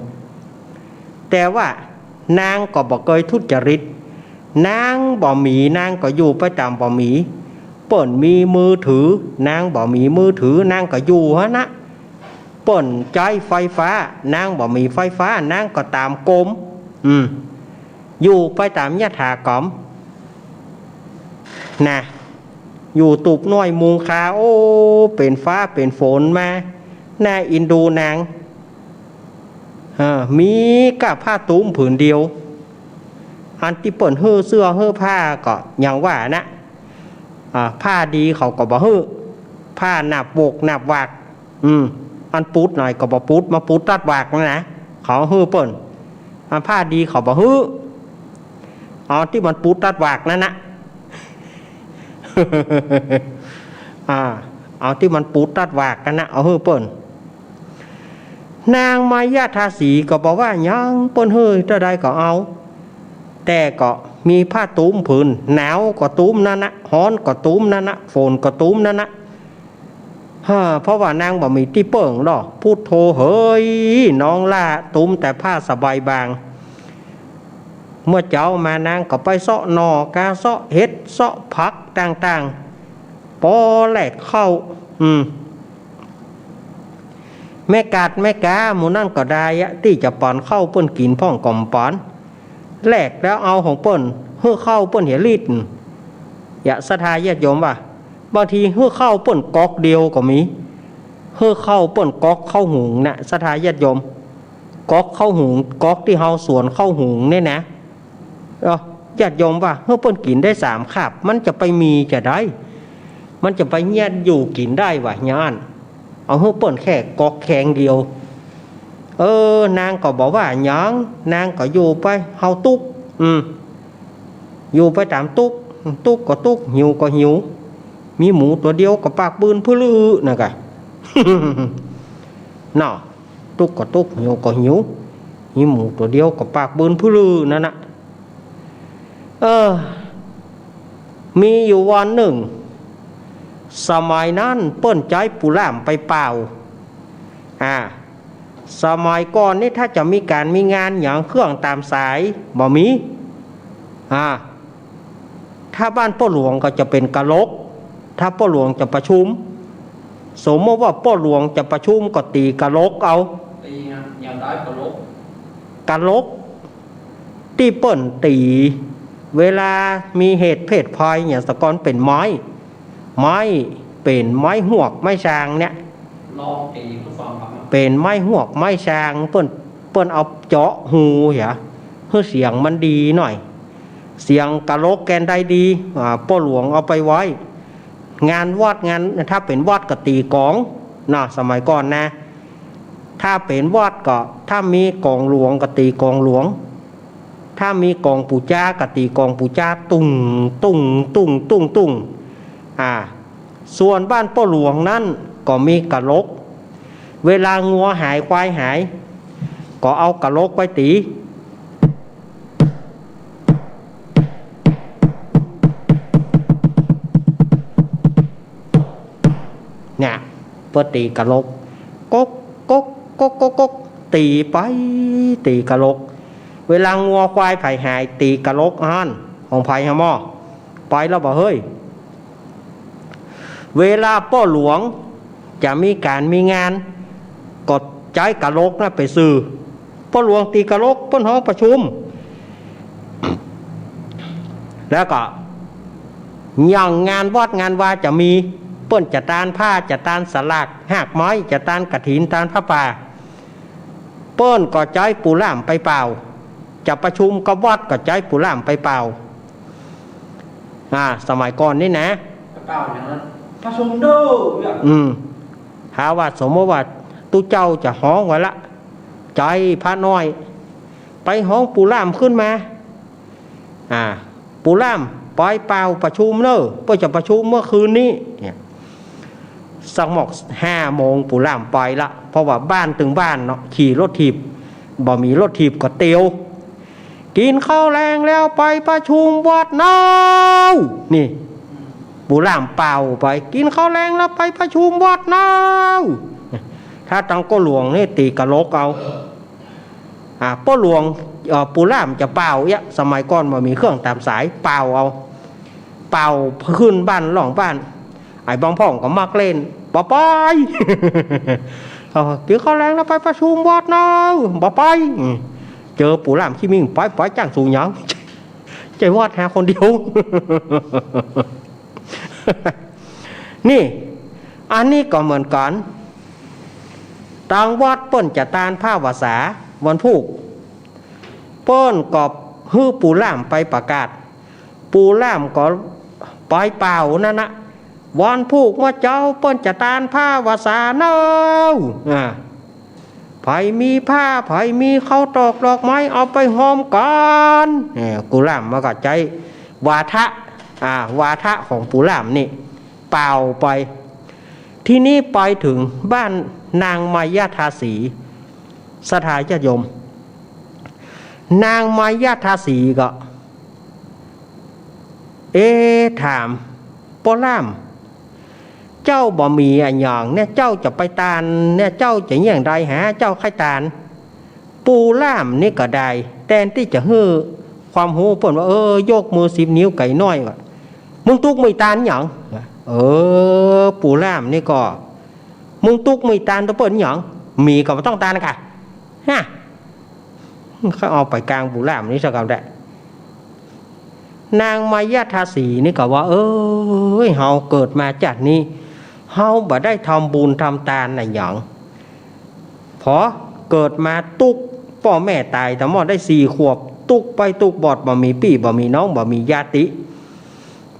แต่ว่านางก็บ่เกยทุจริต นางบ่มี นางก็อยู่ไปต๋ามบ่มี เปิ้นมีมือถือ นางบ่มีมือถือ นางก็อยู่หั้นนะ เปิ้นใจ๊ไฟฟ้า นางบ่มีไฟฟ้า นางก็ต๋ามกรม อืม อยู่ไปต๋ามยถากรรม นะ อยู่ตูบน้อยมุงคา โอ้ เป๋นฟ้าเป๋นฝนมา น่าเอ็นดูนาง เออ มีก้าผ้าตุ๊มผืนเดียว อันตี้เปิ้นหื้อเสื้อหื้อผ้าก็อย่างว่านะ อ่า ผ้าดีเขาก็บ่หื้อ ผ้าหนาบวกหนาบหวาก อืม อันปูดหน่อยก็บ่ปูด มาปูดตัดหวากนั่นนะ เขาหื้อเปิ้น อันผ้าดีเขาบ่หื้อ เอาตี้มันปูดตัดหวากนั่นนะ อ่า เอาตี้มันปูดตัดหวากนั่นนะ เอาหื้อเปิ้น นางมายทาสีก็บ่ว่าหยัง เปิ้นหื้อเต้าใดก็เอา แต่ก็มีผ้าตุ๊มผืน หนาวก็ตุ๊มนั่นนะ ฮ้อนก็ตุ๊มนั่นนะ ฝนก็ตุ๊มนั่นนะ ฮ่า เพราะว่านางบ่มีตี้เปิ้งดอก พุทโธเหย น้องล่า ตุ๊มแต่ผ้าสบายบาง เมื่อเจ๊ามานางก็ไปเซาะหน่อกา เซาะเห็ด เซาะผักต่างๆ ปอแลกข้าว อืม แม่ก๊าดแม่ก๊าหมู่นั้นก็ได้อะ ตี้จะป๋อนข้าวเปิ้นกิ๋นพ่องก็บ่ป๋อน แลกแล้วเอาของเปิ้น หื้อข้าวเปิ้นเหียลิตร เยียะ ศรัทธาญาติโยมว่า บางทีหื้อข้าวเปิ้นก๊อกเดียวก็มี หื้อข้าวเปิ้นก๊อกข้าวหุงนะ ศรัทธาญาติโยม ก๊อกข้าวหุง ก๊อกตี้เฮาสวนข้าวหุงเนี่ยนะ เอ้อ ญาติโยมว่า หื้อเปิ้นกิ๋นได้สามคาบ มันจะไปมีจะใด มันจะไปเยียะอยู่กิ๋นได้วะ อย่างนั้น เอาหื้อเปิ้นแค่ก๊อกแคงเดียว เออ นางก็บ่ว่าหยัง นางก็อยู่ไป เฮาตุ๊ก อืม อยู่ไปต๋ามตุ๊ก ตุ๊กก็ตุ๊ก หิวก็หิว มีหมูตั๋วเดียวก็ปากปืนพื้อลือนั่นกะ เนาะ ตุ๊กก็ตุ๊ก หิวก็หิว มีหมูตั๋วเดียวก็ปากบืนพื้อลือนั่นนะ เออ มีอยู่วันนึ่ง สมัยนั้นเปิ้นใจ๊ปู่ล่ามไปเป่า อ่า สมัยก่อนนี่ถ้าจะมีก๋านมีงานหยังเครื่องต๋ามสายบ่มี อ่า ถ้าบ้านป้อหลวงก็จะเป๋นกะลก ถ้าป้อหลวงจะประชุม สมมติว่าป้อหลวงจะประชุมก็ตี๋กะลกเอา ตี๋นะ อย่างใดกะลก กะลกตี้เปิ้นตี๋ เวลามีเหตุเพศภัยเนี่ย สะก่อนเป๋นไม้ ไม้ เป๋นไม้ฮวกไม้ซางเนี่ย ลองตี๋หื้อฟังครับ เป๋นไม้ฮวกไม้ซาง เปิ้น เปิ้นเอาเจาะฮูเหีย หื้อเสียงมันดีหน่อย เสียงกะลกแกนใดดี อ่า ป้อหลวงเอาไปไว้ งานวัดงาน ถ้าเป๋นวัดก็ตี๋ก๋อง นะ สมัยก่อนนะ ถ้าเป๋นวัดก็ ถ้ามีก๋องหลวงก็ตี๋ก๋องหลวง ถ้ามีก๋องปู๋จาก็ตี๋ก๋องปู๋จา ตุ้ง ตุ้ง ตุ้ง ตุ้ง ตุ้ง อ่า ส่วนบ้านป้อหลวงนั้นก็มีกะลก เวลางัวหายควายหาย ก็เอากะลกไปตี๋ เนี่ย เปิ้นตี๋กะลก ก๊ก ก๊ก ก๊ก ก๊ก ก๊ก ตี๋ไป ตี๋กะลก เวลางัวควายใผหาย ตี๋กะลกอั้น ของใผหาหม้อ ไปแล้วบ่าเฮ้ย เวลาป้อหลวงจะมีก๋านมีงาน ก็ใจ๊กะลกนะไปซื่อ ป้อหลวงตี๋กะลก เปิ้นฮ้องประชุม แล้วก็อย่างงานวัดงานวาจะมี เปิ้นจะตานผ้า จะตานสลาก ฮากไม้ จะตานกฐิน ตานผ้าป่า เปิ้นก็ใจ๊ปู่ล่ามไปเป่า จะประชุมกับวัดก็ใจ๊ปู่ล่ามไปเป่า อ่า สมัยก่อนนี่นะ เป่าอย่างนั้น ประชุมเด้อเนี่ย อืม ถ้าว่าสมมติว่าตุ๊เจ้าจะฮ้องไว้ละ ใจ๊พระน้อย ไปฮ้องปู่ล่ามขึ้นมา อ่า ปู่ล่าม ไปเป่าประชุมเน่อ เปิ้นจะประชุมเมื่อคืนนี้ เนี่ย สักหมอกห้าโมงปู่ล่ามไปละ เพราะว่าบ้านตึงบ้านเนาะ ขี่รถถีบ บ่มีรถถีบก็เตียว กิ๋นข้าวแลงแล้วไปประชุมวัดเน่า นี่ ปู่ล่ามเป่าไป กิ๋นข้าวแลงแล้วไปประชุมวัดเน่า ถ้าตังป้อหลวงนี่ตี๋กะลกเอา อ่า ป้อหลวง เอ่อ ปู่ล่ามจะเป่าเอี้ย สมัยก่อนบ่มีเครื่องต๋ามสาย เป่าเอา เป่าขึ้นบ้านล่องบ้าน ไอ้บางพ่องก็มักเล่น บ่ไป เออ กิ๋นข้าวแลงแล้วไปประชุมวัดเน่า บ่ไป อืม เจอปู่ล่ามขี้มิ่ง ไป ไป จ้างสูหยัง ใจ้วัดหาคนเดียว นี่ อันนี้ก็เหมือนกั๋น ตางวัดเปิ้นจะตานผ้าวสา วันพูก เปิ้นก็หื้อปู่ล่ามไปประกาศ ปู่ล่ามก็ไปเป่านั่นนะ วันพูกเมื่อเจ๊าเปิ้นจะตานผ้าวสาเน่า อ่า ใผมีผ้า ใผมีข้าวตอกดอกไม้ เอาไปฮอมกั๋น เนี่ย ปู่ล่ามมันก็ใจ๊วาทะ อ่า วาทะของปู่ล่ามนี่ เป่าไป ทีนี้ไปเถิงบ้านนางมายาทาสี ศรัทธาญาติโยม นางมายาทาสีก็ เอ๊ะ ถาม ป้อล่าม เจ้าบ่มีอะหยังเนี่ย เจ้าจะไปตานเนี่ย เจ้าจะเยียะใดหา เจ้าใค่ตาน ปู่ล่ามนี่ก็ได้ แตนตี้จะหื้อความฮู้เปิ้นว่า เออ ยกมือสิบนิ้วไก่น้อยว่า มึงตุ๊กมึงตานหยัง เออ ปู่ล่ามนี่ก็ มึงตุ๊กมึงตานตะเปิ้นหยัง มีก็บ่ต้องตานกะ ฮะ เขาเอาไปกลางปู่ล่ามนี่ซะก่อนแหละ นางมายาทาสีนี่ก็ว่า เอ้ย เฮาเกิดมาจาตินี้ เฮาบ่ได้ทำบุญทำตานอะหยัง พอเกิดมาตุ๊ก ป้อแม่ต๋ายตะหม้อได้สี่ขวบ ตุ๊กไปตุ๊กบอด บ่มีปี้บ่มีน้อง บ่มีญาติ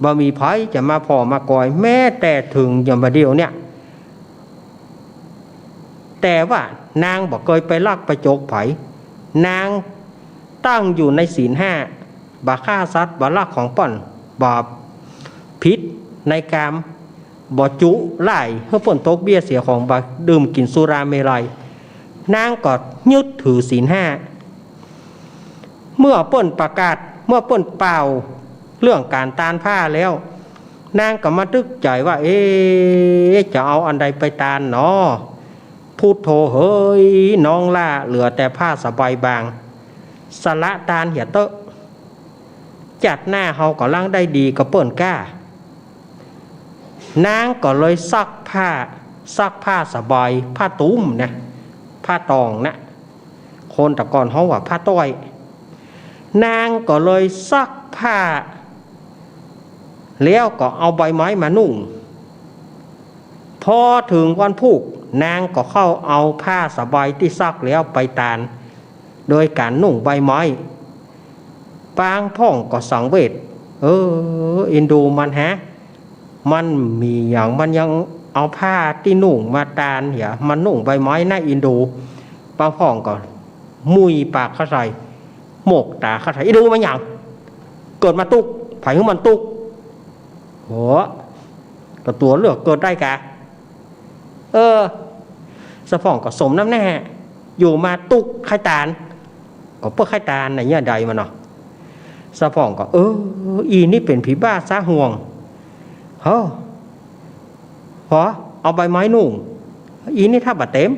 บ่มีใผจะมาผ่อมากอย แม้แต่เถิงยามบ่าเดี่ยวเนี่ย แต่ว่านางบ่เกยไปลักไปโจกใผ นางตั้งอยู่ในศีลห้า บ่ฆ่าสัตว์ บ่ลักของป้อน บ่ผิดในกาม บ่จุล่ายหื้อเปิ้นตกเบี้ยเสียของ บ่ดื่มกิ๋นสุราเมรัย นางก็ยึดถือศีลห้า เมื่อเปิ้นประกาศ เมื่อเปิ้นเป่าเรื่องก๋านตานผ้าแล้ว นางก็มาตึกใจ๋ว่า เอ๊ะ จะเอาอันใดไปตานหนอ พุทโธเหย น้องล้าเหลือแต่ผ้าสบายบาง สละตานเหียเต๊อะ จัดหน้าเฮาก่ำลังได้ดีกับเปิ้นก้า นางก็เลยซักผ้า ซักผ้าสบาย ผ้าตุ้มนะ ผ้าตองนะ คนแต่ก่อนฮ้องว่าผ้าต้อย นางก็เลยซักผ้า แล้วก็เอาใบไม้มานุ่ง พอเถิงวันพูก นางก็เข้าเอาผ้าสบายตี้ซักแล้วไปตาน โดยก๋านนุ่งใบไม้ ปางพ่องก็สังเวช เออ อินดูมันฮะ มันมีหยัง มันยังเอาผ้าตี้นุ่งมาตานเหีย มันนุ่งใบไม้นะอินดู ปางพ่องก็มุยปากเข้าใส่ หมกต๋าเข้าใส่ อินดูมันหยัง เกิดมาตุ๊ก ใผหื้อมันตุ๊ก โห ก็ตั๋วเลือกเกิดได้กา เออ สะพ่องก็สมน้ำหน้า อยู่มาตุ๊กใค่ตาน ก็เปื้อใค่ตานในเยื่อใยมันเนาะ สะพ่องก็ เออ อีนี่เป๋นผีบ้าซะห่วง เฮ้อ หอ เอาใบไม้นุ่ง อีนี่ถ้าบ่เต็ม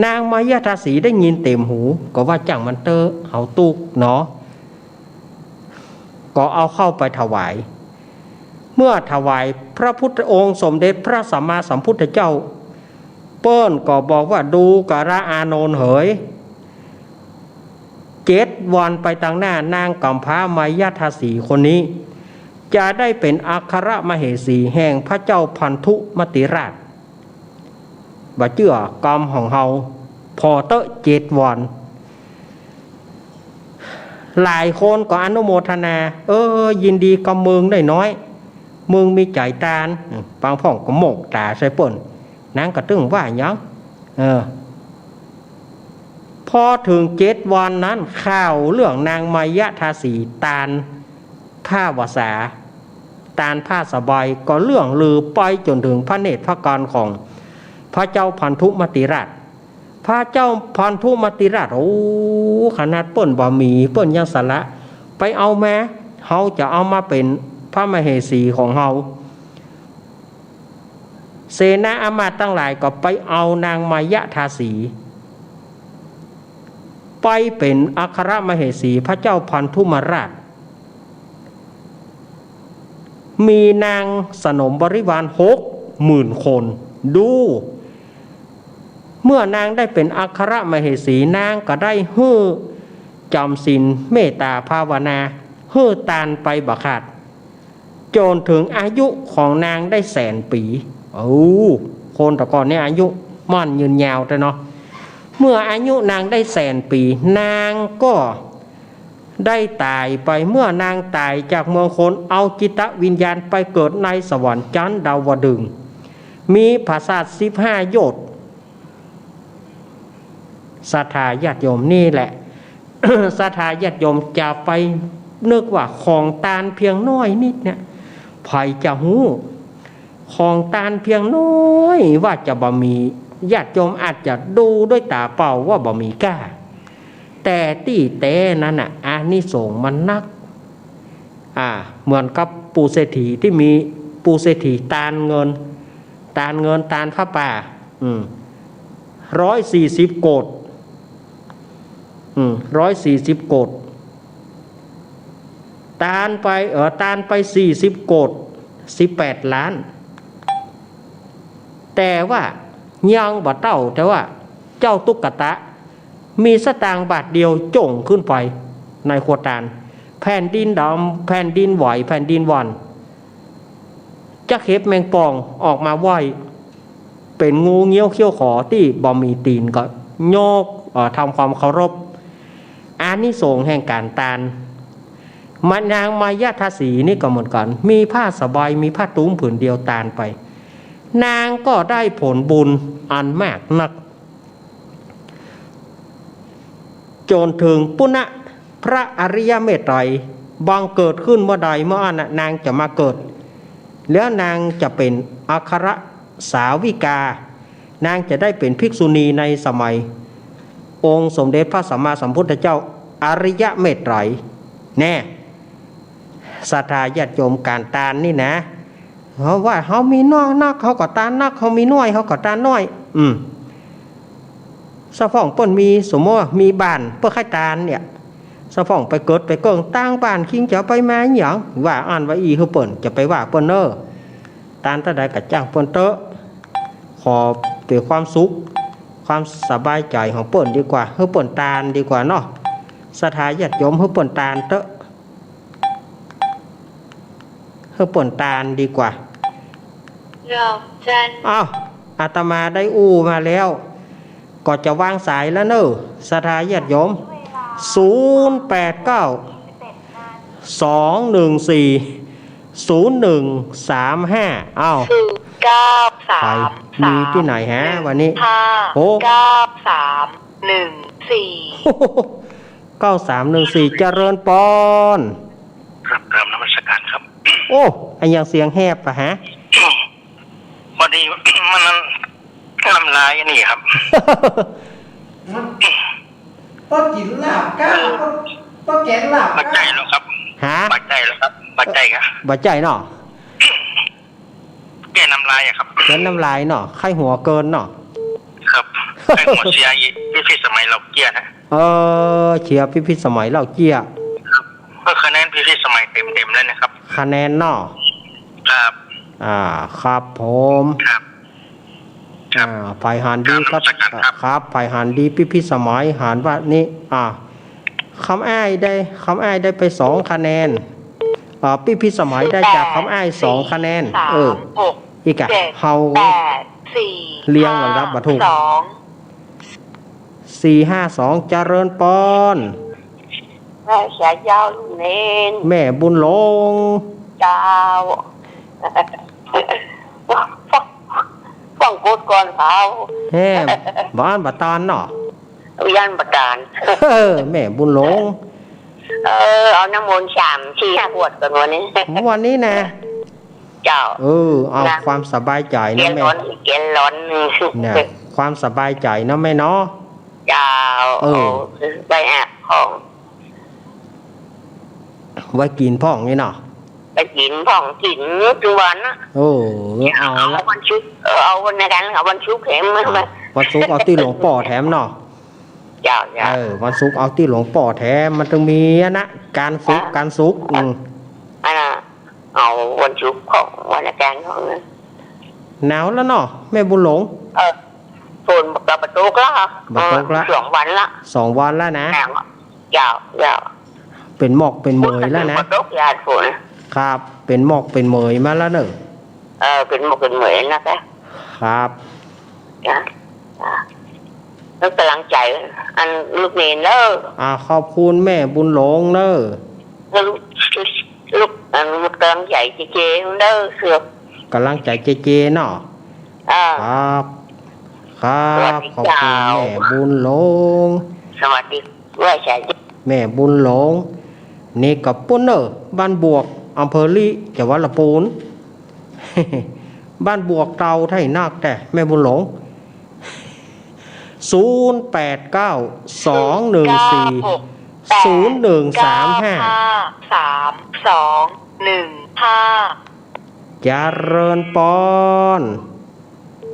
นางมายาทาสีได้ยินเต็มหู ก็ว่าจ้างมันเต๊อะ เฮาตุ๊กเนาะ ก็เอาเข้าไปถวาย เมื่อถวายพระพุทธองค์สมเด็จพระสัมมาสัมพุทธเจ้า เปิ้นก็บอกว่า ดูกราอานนท์เหย เจ็ดวันไปตางหน้า นางก๋ำพร้ามายาทาสีคนนี้ จะได้เป๋นอัครมเหสีแห่งพระเจ้าพันธุมติราช บ่าเจื้อกำของเฮา ผ่อเต๊อะเจ็ดวัน หลายคนก็อนุโมทนา เออ ยินดีกับมึงได้น้อย มึงมีใจ๋ตาน ปางพ่องก็หมกต๋าใส่เปิ้น นางก็ตึงว่าหยัง เออ พอเถิงเจ็ดวันนั้น ข่าวเรื่องนางมายาทาสีตานผ้าวสา ตานผ้าสบาย ก็เลื่องลือไปจ๋นเถิงพระเนตรพระกันของพระเจ้าพันธุมติราช พระเจ้าพันธุมติราช โอ้ ขนาดเปิ้นบ่มี เปิ้นยังสละ ไปเอามา เฮาจะเอามาเป๋นพระมเหสีของเฮา เสนาอามาตย์ตังหลายก็ไปเอานางมายาทาสี ไปเป๋นอัครมเหสีพระเจ้าพันธุมราช มีนางสนมบริวารหกหมื่นคน ดู เมื่อนางได้เป๋นอัครมเหสี นางก็ได้หื้อจ๋ำศีลเมตต๋าภาวนา หื้อตานไปบ่ขาด จ๋นเถิงอายุของนางได้แสนปี๋ โอ้ คนแต่ก่อนเนี่ยอายุมั่นยืนยาวแต๊เนาะ เมื่ออายุนางได้แสนปี๋ นางก็ได้ต๋ายไป เมื่อนางต๋ายจากเมืองคน เอาจิตวิญญาณไปเกิดในสวรรค์จั๊นดาวดึงส์ มีผาสาทสิบห้าโยชน์ ศรัทธาญาติโยมนี่แหละ ศรัทธาญาติโยมจะไปนึกว่าของตานเพียงน้อยนิดเนี่ย ใผจะฮู้ ของตานเพียงน้อยว่าจะบ่มี ญาติโยมอาจจะดูด้วยต๋าเปล่าว่าบ่มีก้า แต่ตี้แต๊นั้นน่ะ อานิสงส์มันนัก อ่า เหมือนกับปู่เศรษฐีตี้มีปู่เศรษฐีตานเงิน ตานเงิน ตานผ้าป่า อืม ร้อยสี่สิบโกฏ อืม ร้อยสี่สิบโกฏ ตานไป เอ่อ ตานไปสี่สิบโกฏ สิบแปดล้าน แต่ว่ายังบ่เต้า แต่ว่าเจ้าตุ๊กตะ มีสตางค์บาทเดียวโจ่งขึ้นไปในครัวตาน แผ่นดินดำ แผ่นดินไหว แผ่นดินหวั่น จะเข็บแมงป่องออกมาไหว้ เป๋นงูเงี้ยวเขี้ยวขอตี้บ่มีตี๋นก็ยก เอ่อ ทำความเคารพ อานิสงส์แห่งก๋านตาน มานางมายาทาสีนี่ก็เหมือนกั๋น มีผ้าสบาย มีผ้าตุ้มผืนเดียวตานไป นางก็ได้ผลบุญอันมากนัก จ๋นเถิงปุณณะพระอริยเมตไตรยบังเกิดขึ้นเมื่อใดเมื่ออั้นน่ะ นางจะมาเกิด แล้วนางจะเป๋นอัครสาวิกา นางจะได้เป๋นภิกษุณีในสมัยองค์สมเด็จพระสัมมาสัมพุทธเจ้า อริยเมตไตร แน่ ศรัทธาญาติโยม ก๋านตานนี่นะ เฮาว่าเฮามีน้อยนัก เฮาก็ตานนัก เฮามีน้อย เฮาก็ตานน้อย อืม สะพ่องเปิ้นมี สมมุติว่ามีบ้าน เปิ้นใค่ตานเนี่ย สะพ่องไปเกิดไปเกิงตางบ้าน คิงจะไปมาหยัง ว่าอั้นว่าอี้ หื้อเปิ้น จะไปว่าเปิ้นเน่อ ตานเต้าใดก็จ้างเปิ้นเต๊อะ ขอเปื้อความสุข ความสบายใจ๋ของเปิ้นดีกว่า หื้อเปิ้นตานดีกว่าเนาะ ศรัทธาญาติโยม หื้อเปิ้นตานเต๊อะ หื้อเปิ้นตานดีกว่า เอ้า อาตมาได้อู้มาแล้ว ก็จะวางสายแล้วเน่อ ศรัทธาญาติโยม ศูนย์แปดเก้า สองหนึ่งสี่ ศูนย์หนึ่งสามห้า เอ้า ศูนย์เก้าสาม มีตี้ไหนฮะ วันนี้ ห้า โอ้ เก้าสามหนึ่งสี่ เก้าสามหนึ่งสี่ เจริญปอน ครับ กราบนมัสการครับ โอ้ อะหยังเสียงแหบปะฮะ พอดี มันนั้น น้ำลายอันนี้ครับ ป้อกิ๋นลาบก้า ป้อ ป้อแกงลาบก้า บ่ใจ้แล้วครับ ฮะ บ่ใจ้แล้วครับ บ่ใจ้ครับ บ่ใจ้เนาะ แก้น้ำลายอะครับ แก้น้ำลายเนาะ ไข้หัวเกินเนาะ ครับ ไข้หัวเสียอีก พิพิธสมัยเหล่าเจี้ยนะ เออ เชียร์พิพิธสมัยเหล่าเจี้ย ครับ ก็คะแนนพิพิธสมัยเต็มๆ แล้วนะครับ คะแนนเนาะ ครับ อ่า ครับผม ครับ ครับ อ่า ฝ่ายหานดีครับ กราบนมัสการครับ ครับ ฝ่ายหานดีพิพิธสมัย หานว่านี้ อ่า คำอ้ายได้ คำอ้ายได้ไปสองคะแนน อ่า พิพิธสมัยได้จากคำอ้ายสองคะแนน เออ อีกอะ เฮาเรียงลำดับบ่ถูก สี่ห้าสอง เจริญปอน แม่สายยาวลุงเณร แม่บุญหลง เจ้า ต้องกดก่อนเขา แฮ่ บ่อั้นบ่ตานเนาะ ย่านบ่ตาน เออ แม่บุญหลง เออ เอาน้ำมนต์สามสี่ห้าขวดก่อนวันนี้ วันนี้นะ เจ้า เออ เอา นะ ความสบายใจ๋เนาะแม่ แกนร้อน แกนร้อน เนี่ย ความสบายใจ๋เนาะแม่เนาะ เจ้า เออ เอาไปแอบของ ไว้กิ๋นพ่องนี่เนาะ ไปกิ๋นพ่อง กิ๋นตึงวันนะ โอ้ เอาละ เอาวันศุกร์ เออ เอาวันนั้น เอาวันศุกร์แถมมา อ่า วันศุกร์เอาตี้หลวงป้อแถมเนาะ เจ้า เจ้า เออ วันศุกร์เอาตี้หลวงป้อแถม มันต้องมีอะนะ ก๋านศุกร์ เออ ก๋านศุกร์ อืม อันน่ะ เอาวันศุกร์ของวันอาจารย์ของ หนาวแล้วเนาะ แม่บุญหลง เออ ฝนก็บ่ตกแล้ว บ่ตกละ เออ สองวันละ สองวันแล้วนะ หนาว เจ้า เจ้า เป๋นหมอกเป๋นเหมยแล้วนะ บ่ตก ย่านฝน ครับ เป๋นหมอกเป๋นเหมยมาแล้วเน่อ เออ เป๋นหมอกเป๋นเหมยนะแก ครับ จ้ะ จ้ะ แล้วก๋ำลังใจ๋ อันลูกเณรเน่อ อ่า ขอบคุณแม่บุญหลงเน่อ แล้วลูก ลูก อันก๋ำลังใจ๋เจเจเน่อ เสือก ก๋ำลังใจ๋เจเจเนาะ อ่า ครับ ครับ สวัสดี ขอบคุณ เจ้า แม่บุญหลง สวัสดี ไหว้สาย แม่บุญหลง นี่ก็ปุ้นเน่อ บ้านบวก อำเภอลี้ จังหวัดละปูน บ้านบวกเตาไทนักแต๊ แม่บุญหลง ศูนย์แปดเก้า สองหนึ่งสี่ ศูนย์หนึ่งสามห้า สามสองหนึ่งห้า เจริญปอน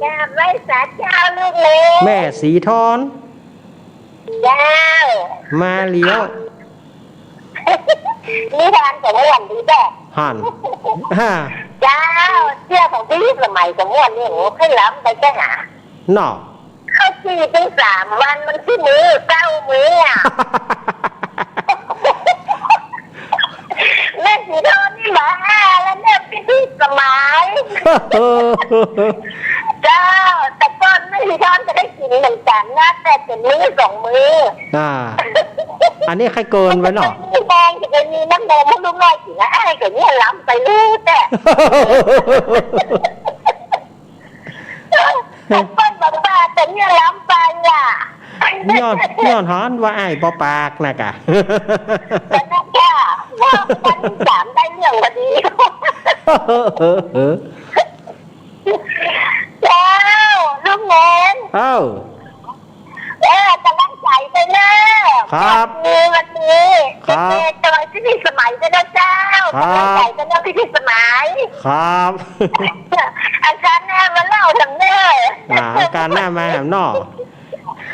กราบไหว้สาเจ้าลูกเณร แม่ศรีทอน เจ้า มาแล้ว นิทานก็ม่วนดีแต๊ หัน ฮ่า เจ้า เชื่อของพี่สมัยก็ม่วนนี่ โอ้ ใค่ล้ำไปแต๊หา เนาะ เข้าจี้ตึงสามวัน มันซี้มื้อเก้ามื้ออะ แม่ศรีทอนนี่บ่าแล้วเนี่ย พิพิธสมัย เจ้า แต่ก่อนแม่ศรีทอนก็ได้กิ๋นเหมือนกั๋นนะ แต่เป๋นมื้อสองมื้อ อ่า อันนี้ใค่เกินไปเนาะ มีแดงจะมีน้ำนมหื้อลูกน้อยกิ๋นนะ ไอ้ก็เนี่ยล้ำไปลูกแต๊ แต่ก่อนบ่า แต่เนี่ยล้ำไปอะ ย้อน ย้อนฮ้อนว่าอ้ายบ่ปากนะกะ แต่นั่นแก ว่าวันสามได้เรื่องพอดี เจ้า ลูกเณร เอ้า เออ ก๋ำลังใจ๋ไปเน่อ ครับ วันนี้ ครับ เจ้า เจ้าพิสมัยด้วยนะเจ้า ครับ กำลังใจ๋กันนะพิสมัย ครับ อังคารหน้ามาเล่าแหมเน่อ อ่า อังคารหน้ามาแหมเนาะ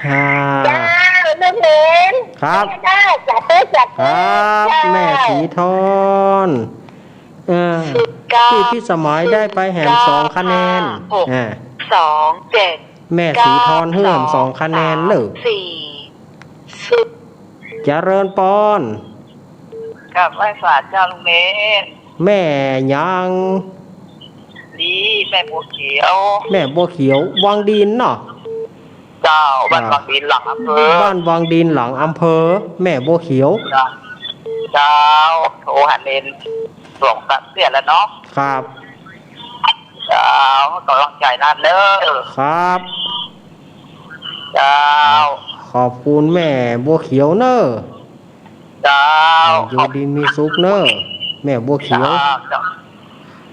อ่า เจ้า ลุงเหลน ครับ เจ้า สาธุ สาธุ ครับ เจ้า แม่ศรีทอน เออ พี่พิสมัยได้ไปแหมสองคะแนน หก อ่า สอง เจ็ด แม่ศรีทอนหื้อแหมสองคะแนนเน่อ สี่ เจริญปอน ครับ ไหว้สาเจ้าลุงเหลน แม่หยัง ลี แม่บัวเขียว แม่บัวเขียว วังดินเนาะ เจ้า บ้าน อ่า วังดินหลังอำเภอ บ้านวังดินหลังอำเภอ แม่บัวเขียว เจ้า เจ้า โทรหาเหลนสองสามเตื้อแล้วเนาะ ครับ เจ้า กำลังใจ๋นั่นเน่อ ครับ เจ้า ขอบคุณแม่บัวเขียวเน่อ เจ้า อยู่ดีมีสุขเน่อ แม่บัวเขียว เจ้า เจ้า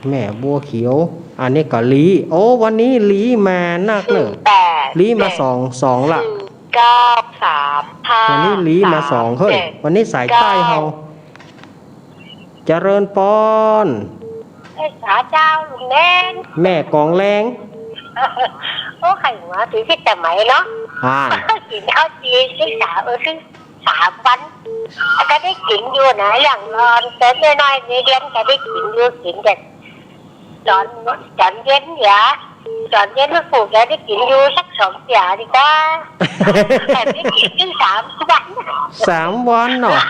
แม่บัวเขียว อันนี้ก็ลี โอ้ วันนี้ลีมานักเน่อ ศูนย์แปด ลีมาสอง สองละ เจ็ด เก้า สาม ห้า วันนี้ลีมาสอง เฮ้ย สาม เจ็ด วันนี้สายใต้เฮา เก้า เจริญปอน ไหว้สาเจ้าลุงเหลน แม่กองแรง โอ้ ใค่หัวถือพิสมัยเนาะ อ่า กิ๋นข้าวจี่ ไหว้สา เออ สามวัน ก็ได้กิ๋นอยู่นะ อย่างต๋อนเด็กน้อยๆ ในเรียนก็ได้กิ๋นอยู่ กิ๋นแต่ต๋อน ต๋อนเย็นเนี่ย ต๋อนเย็นลูกปู่แกได้กิ๋นอยู่สักสองเตื้อดีกว่า แต่ได้กิ๋นถึงสามวัน สามวันเนาะ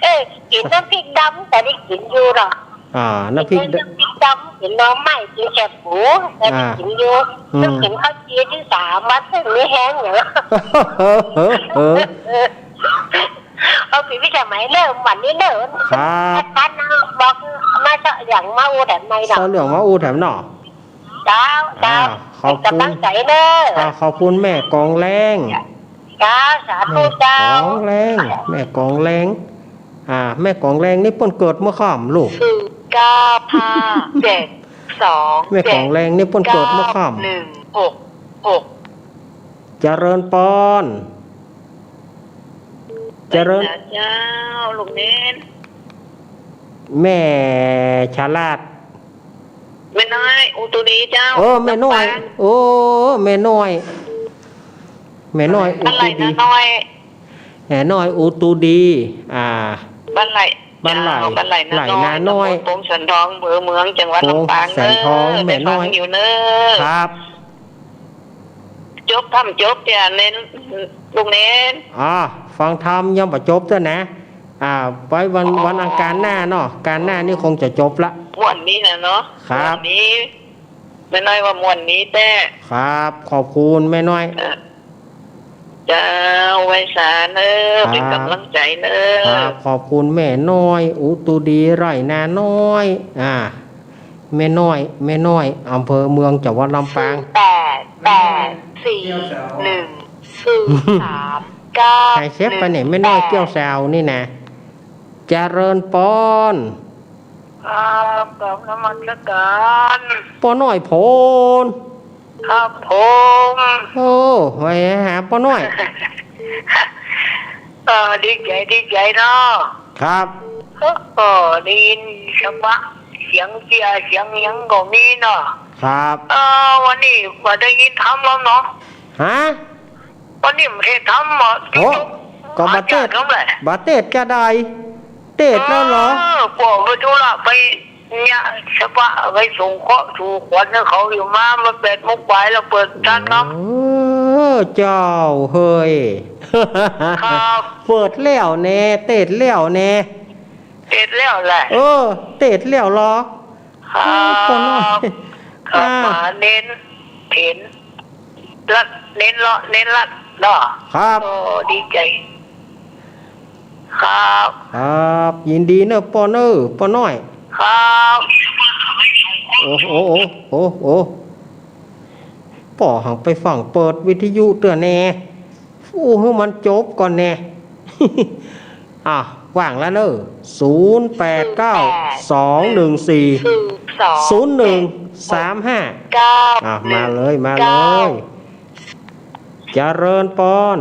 เออ กิ๋นน้ำพริกดำก็ได้กิ๋นอยู่เนาะ อ่า น้ำพริก กิ๋นน้ำพริกดำ กิ๋นหน่อไม้ กิ๋นแกงปู ก็ได้กิ๋นอยู่ อ่า อืม ต้องกิ๋นข้าวจี่ถึงสามวัน ถึงมีแฮงเนาะ เออ เออ เออ เอา พี่พิสมัยเน่อ วันนี้เน่อ ครับ ท่านบอกมาเซาะเหลืองมาอู้แถมหน่อยเนาะ เซาะเหลืองมาอู้แถมเนาะ เจ้า เจ้า อ่า ขอบคุณ เป๋นก๋ำลังใจ๋เน่อ อ่า ขอบคุณแม่กองแรง เจ้า สาธุเจ้า แม่กองแรง แม่กองแรง อ่า แม่กองแรงนี่เปิ้นเกิดเมื่อค่ำลูก ศูนย์เก้าห้าเจ็ดสอง แม่กองแรงนี่เปิ้นเกิดเมื่อค่ำ เก้าหนึ่งหกหก เจริญปอน เจริญ เจ้า ลุงเหลน แม่ฉลาด แม่น้อย อุตุดีเจ้า เออ แม่น้อย ลำปาง โอ้ แม่น้อย แม่น้อย อุตุดี บ้านไหล่นาน้อย แม่น้อย อุตุดี อ่า บ้านไหล่ บ้านไหล่ เจ้า บ้านไหล่นาน้อย ไหล่นาน้อย ตำบลโป่งแสนทอง อำเภอเมือง จังหวัดลำปาง โป่งแสนทอง เน่อ แม่น้อย ได้ฟังอยู่เน่อ ครับ จบถ้ำจบเตี้ย เน่น ลุงเหลน อ่า ฟังธรรมยังบ่จบเตื้อนะ อ่า ไว้วัน อ๋อ วันอังคารหน้าเนาะ อังคารหน้านี่คงจะจบละ ม่วนนี้นะเนาะ ครับ ม่วนนี้ แม่น้อยว่าม่วนนี้แต๊ ครับ ขอบคุณแม่น้อย เออ เจ้า ไหว้สาเน่อ ครับ เป๋นก๋ำลังใจ๋เน่อ ครับ ขอบคุณแม่น้อย อุตุดี ไหล่นาน้อย อ่า แม่น้อย แม่น้อย อำเภอเมือง จังหวัดลำปาง ศูนย์แปดแปดสี่หนึ่งศูนย์สามเก้า ใครเซฟไปเนี่ย แม่น้อยเกี้ยวซาวนี่นะ เจริญปอน ครับ กราบนมัสการ ป้อน้อยโผน ครับผม โอ้ ไปหาป้อน้อย เออ ดีใจ๋ ดีใจ๋เนาะ ครับ เออ ได้ยินธรรมะ เสียงเจีย เสียงหยังก็มีเนาะ ครับ เออ วันนี้บ่ได้ยินธรรมแล้วเนาะ ฮะ วันนี้บ่เทศน์ธรรมเหรอ โอ้ ก็บ่เทศน์ อาจารย์เขาแหละ บ่เทศน์จะได้ เทศน์แล้วเหรอ เออ พวกไปธุระไปเนี่ย ชาวบ้านไปส่งเคราะห์สู่ขวัญให้เขาอยู่มา มาแปดโมงปลายแล้วเปิดอาจารย์ครับ เออ เจ้าเฮ้ย ครับ เปิดแล้วแน่ เทศน์แล้วแน่ เทศน์แล้วแหละ เออ เทศน์แล้วเหรอ ครับ เออ ป้อน้อย ครับ อ่า มาเน้นเห็น รัด เน้นเลาะ เน้นรัดเนาะ ครับ โอ้ ดีใจ๋ ครับ ครับ ยินดีเน่อป้อเน่อ ป้อน้อย ครับ โอ้ โอ้ โอ้ โอ้ โอ้ ป้อหันไปฟั่งเปิดวิทยุเตื้อแน่ อู้ หื้อมันจบก่อนแน่ อ่ะ ว่างแล้วเน่อ ศูนย์แปดเก้า สองหนึ่งสี่ ศูนย์หนึ่งสามห้าเก้า อ่ะ มาเลย มาเลย เจริญปอน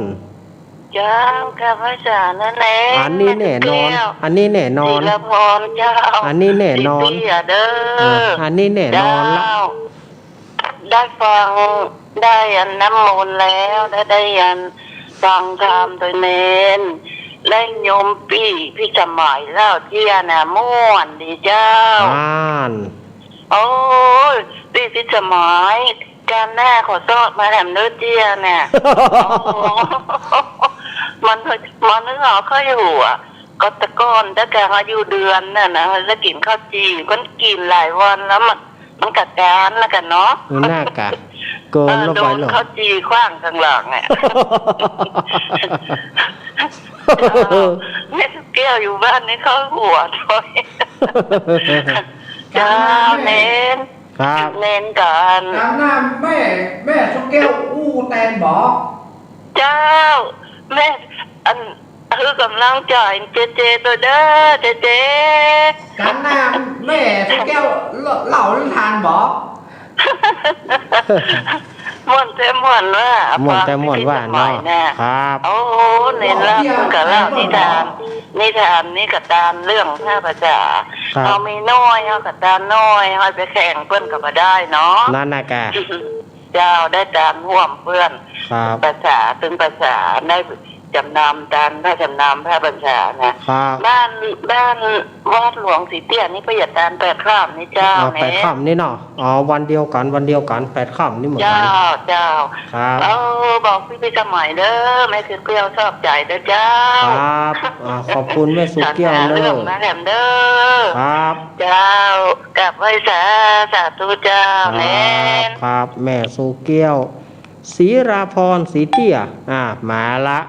เจ้า ข้าพเจ้านั่นแหละ อันนี้แน่นอน แม่แก้ว อันนี้แน่นอน ศิลาพร เจ้า อันนี้แน่นอน ศรีเตี้ยเด้อ อ่า อันนี้แน่นอนละ เจ้า ได้ฟัง ได้อันน้ำมนต์แล้ว ได้ ได้อันฟังธรรมโตยเณร ได้โยมปี้พิสมัยเล่าเตี้ยน่ะ ม่วนดีเจ้า อ่าน โอ้ย ปี้พิสมัย กาลหน้าขอสอดมาแหมเน่อเตี้ยน่ะ โอ้โห มัน มันนึกออกข้อยอยู่อะ ก็แต่ก่อนถ้าแกมาอยู่เดือนน่ะนะ แล้วกิ๋นข้าวจี่ มันกิ๋นหลายวันแล้วมัน มันกะกานแล้วกันเนาะ เออ น่ากะ เกิน เออ แล้วไป โดน แล้ว ข้าวจี่ขว้างข้างหลังอะ แม่แก้วอยู่บ้านนี่เขาหัวถ้อย เจ้า เณร ครับ เณรกั๋น กาลหน้าแม่ แม่สุแก้วอู้แตนบ่ เจ้า แม่ อัน หื้อกำลังใจ๋เจเจโตยเด้อ เจเจ กาลหน้าแม่สุแก้วเล่า เล่านิทานบ่ ม่วนแต๊ม่วนว่า ม่วนแต๊ม่วนว่าเนาะ ฟังพิสมัยน่ะ ครับ โอ้ เณรเล่า ก็เล่านิทาน นิทานนี่กะตานเรื่องพระภาษา ครับ เฮามีน้อย เฮากะตานน้อย เฮาไปแข่งเปิ้นกะบ่ได้เนาะ นั่นน่ะกะ เจ้า ได้ตานฮ่วมเปื้อน ครับ ภาษา ตึงภาษา ได้จ๋ำนำตาน พระจ๋ำนำพระพรรษานะ ครับ บ้าน บ้านวัดหลวงศรีเตี้ยนี่ก็อย่าตานแปดค่ำนี่เจ้า อ๋อ แหม แปดค่ำนี่เนาะ อ๋อ วันเดียวกั๋น วันเดียวกั๋น แปดค่ำนี่เหมือนกั๋น เจ้า เจ้า ครับ เออ บอกปี้พิสมัยเด้อ แม่สุแก้วชอบใจ๋เด้อเจ้า ครับ อ่า ขอบคุณแม่สุแก้วเน่อ สาธุเรื่องนะแหมเด้อ ครับ เจ้า กราบไหว้สา สาธุเจ้า ครับ เณร ครับ แม่สุแก้ว ศิลาพร ศรีเตี้ย อ่า มาละ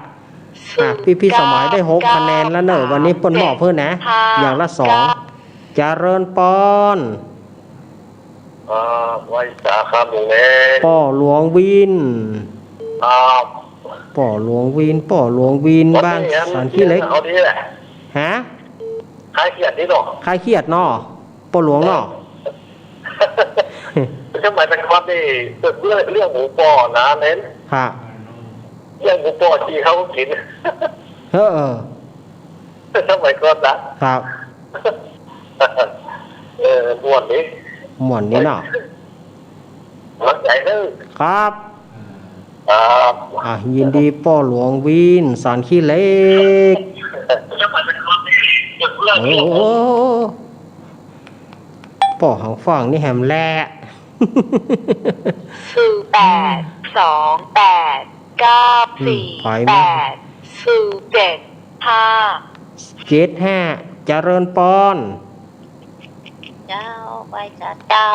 อ่ะ ปี้พิสมัยได้หกคะแนนแล้วเน่อ วันนี้เปิ้นมอบหื้อนะ อย่างละสอง เจริญปอน อ่า ไหว้สาครับลุงเณร ป้อหลวงวิน ครับ ป้อหลวงวิน ป้อหลวงวิน บ้านสันขี้เหล็ก เอาดีแหละ ฮะ คลายเครียดนิดหน่อย คลายเครียดเนาะ ป้อหลวงเนาะ เออ สมัยเป็นคอร์สนี่ เรื่อง เรื่องหมูป้อนะเณร ฮะ เรื่องหมูป้อจี๋เขากิ๋น เออ เออ สมัยก่อนนะ ครับ เออ ม่วนดี ม่วนดีเนาะ ขอบใจ๋เน่อ ครับ ครับ อ่ะ ยินดีป้อหลวงวิน สันขี้เหล็ก โอ้โห ป้อหังฝั่งนี่แหมแหละ ศูนย์แปด สองแปด เก้าสี่แปด ศูนย์เจ็ดห้า เจ็ดห้า เจริญปอน เจ้า ไหว้สาเจ้า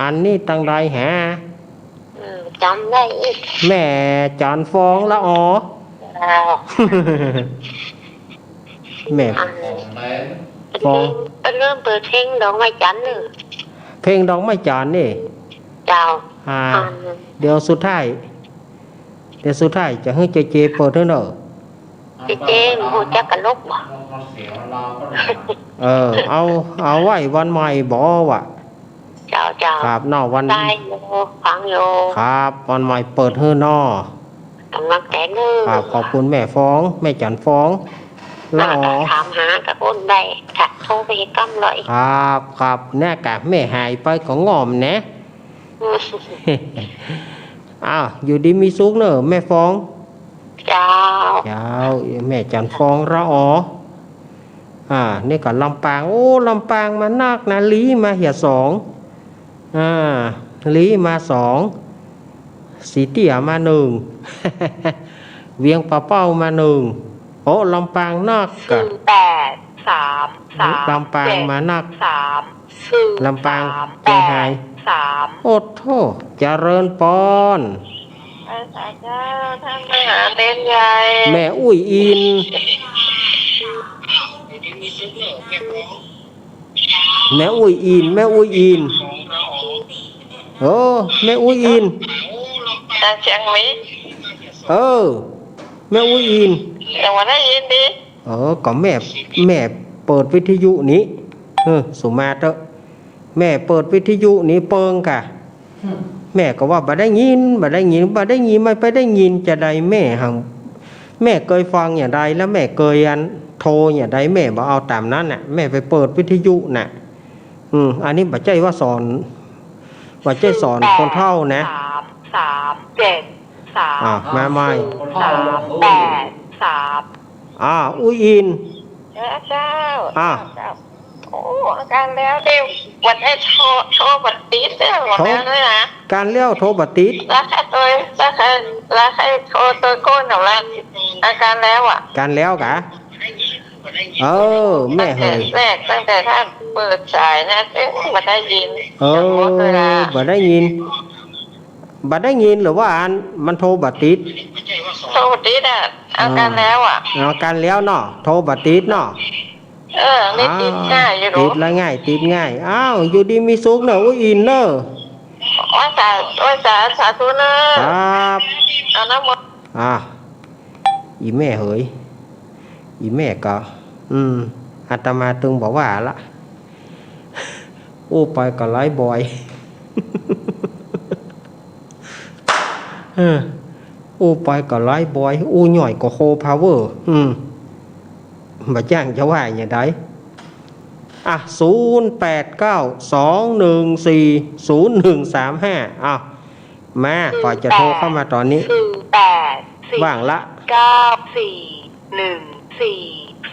อันนี้ตังใดแหะ อืม จ๋ำได้อีก แม่จันทร์ฟองละอ๋อ เจ้า แม่ อัน ฟอง เปิ้นเริ่มเปิดเพลงดอกไม้จันทร์เน่อ เพลงดอกไม้จันทร์นี่ เจ้า อ่า อัน เดี๋ยวสุดท้าย เดี๋ยวสุดท้ายจะหื้อเจเจเปิดหื้อเน่อ เจเจฮู้จักกะลกบ่ เออ เอา เอาไว้วันใหม่บ่วะ เจ้า เจ้า ครับ เนาะ วัน ได้อยู่ ฟังอยู่ ครับ วันใหม่เปิดหื้อเนาะ ก๋ำลังแต๋งเน่อ ครับ ขอบคุณแม่ฟอง แม่จันทร์ฟอง ละอ๋อ ถามหากะคนได้ ถ้าโทรไปกำเลย ครับ ครับ เนี่ยกะแม่หายไปก็ง่อมแหนะ อ้าว อยู่ดีมีสุขเน่อแม่ฟอง เจ้า เจ้า แม่จันทร์ฟองละอ๋อ อ่า นี่ก็ลำปาง โอ้ ลำปางมานักนะ ลี้มาเหียสอง อ่า ลี้มาสอง ศรีเตี้ยมาหนึ่ง เวียงป่าเป้ามาหนึ่ง โอ้ ลำปางนักกะ ศูนย์แปด สามสาม ลำปางมานัก เจ็ด สาม ศูนย์ ลำปาง สาม เจียงไฮ้ แปด สาม โอ้โธ่ เจริญปอน เออ สาเจ้า ท่านมหาเณรใหญ่ แม่อุ้ยอิน แม่อุ้ยอิน แม่อุ้ยอิน เออ แม่อุ้ยอิน ตาเชียงใหม่ เออ แม่อุ้ยอิน ยังว่าได้ยินดี เออ ก็แม่ แม่เปิดวิทยุนี่ เออ สุมาเถอะ แม่เปิดวิทยุนี่เปิงกะ แม่ก็ว่าบ่ได้ยิน บ่ได้ยิน บ่ได้ยิน ไม่ไปได้ยินจะใด แม่หัง แม่เกยฟังอย่างใด แล้วแม่เกยอันโทรอย่างใด แม่บ่เอาต๋ามนั้นน่ะ แม่ไปเปิดวิทยุน่ะ อืม อันนี้บ่ใจ้ว่าสอน บ่ใจ้สอนคนเฒ่านะ สาม สาม เจ็ด สาม อ่ะ มาใหม่ ศูนย์ สาม แปด สาม อ่า อู้อิน เออ เจ้า อ่ะ เจ้า โอ้ อาการแล้วเดี๋ยววันให้โทร โทรบ่ติดเด้อ วันนั้นเลยนะ การแล้วโทรบ่ติด แล้วใค่โตย แล้วใค่ แล้วใค่โทรโตยก้นของเรา อาการแล้วอ่ะ การแล้วกะ เออ แม่เหย ตั้งแต่แรก ตั้งแต่ต้านเปิดสายนะ เอ๊ะ บ่ได้ยิน เออ เสียงหมดเวลา บ่ได้ยิน บ่ได้ยินหรือว่าอันมันโทรบ่ติด โทรบ่ติดอ่ะ อาการแล้วอ่ะ อาการแล้วเนาะ โทรบ่ติดเนาะ เออ นี่ติดง่ายอยู่ ติดละง่าย ติดง่าย อ้าว อยู่ดีมีสุขเนอะ อู้อินเนอะ โอ้ย สา โอ้ย สา สาธุเนอะ ครับ เอาน้ำมนต์ อ่ะ อีแม่เหย อีแม่ก็ อืม อาตมาตึงบ่ว่าละ อู้ไปก็หลายบ่อย เออ อู้ไปก็หลายบ่อย อู้ย่อยก็โฮพาวเวอร์ อืม บ่จ้างจะว่าอย่างใด อ่ะ ศูนย์แปดเก้า สองหนึ่งสี่ ศูนย์หนึ่งสามห้า อ่ะ มา ก่อนจะโทรเข้ามาต๋อนนี้ ศูนย์แปด สี่ ว่างละ เก้า สี่ หนึ่ง สี่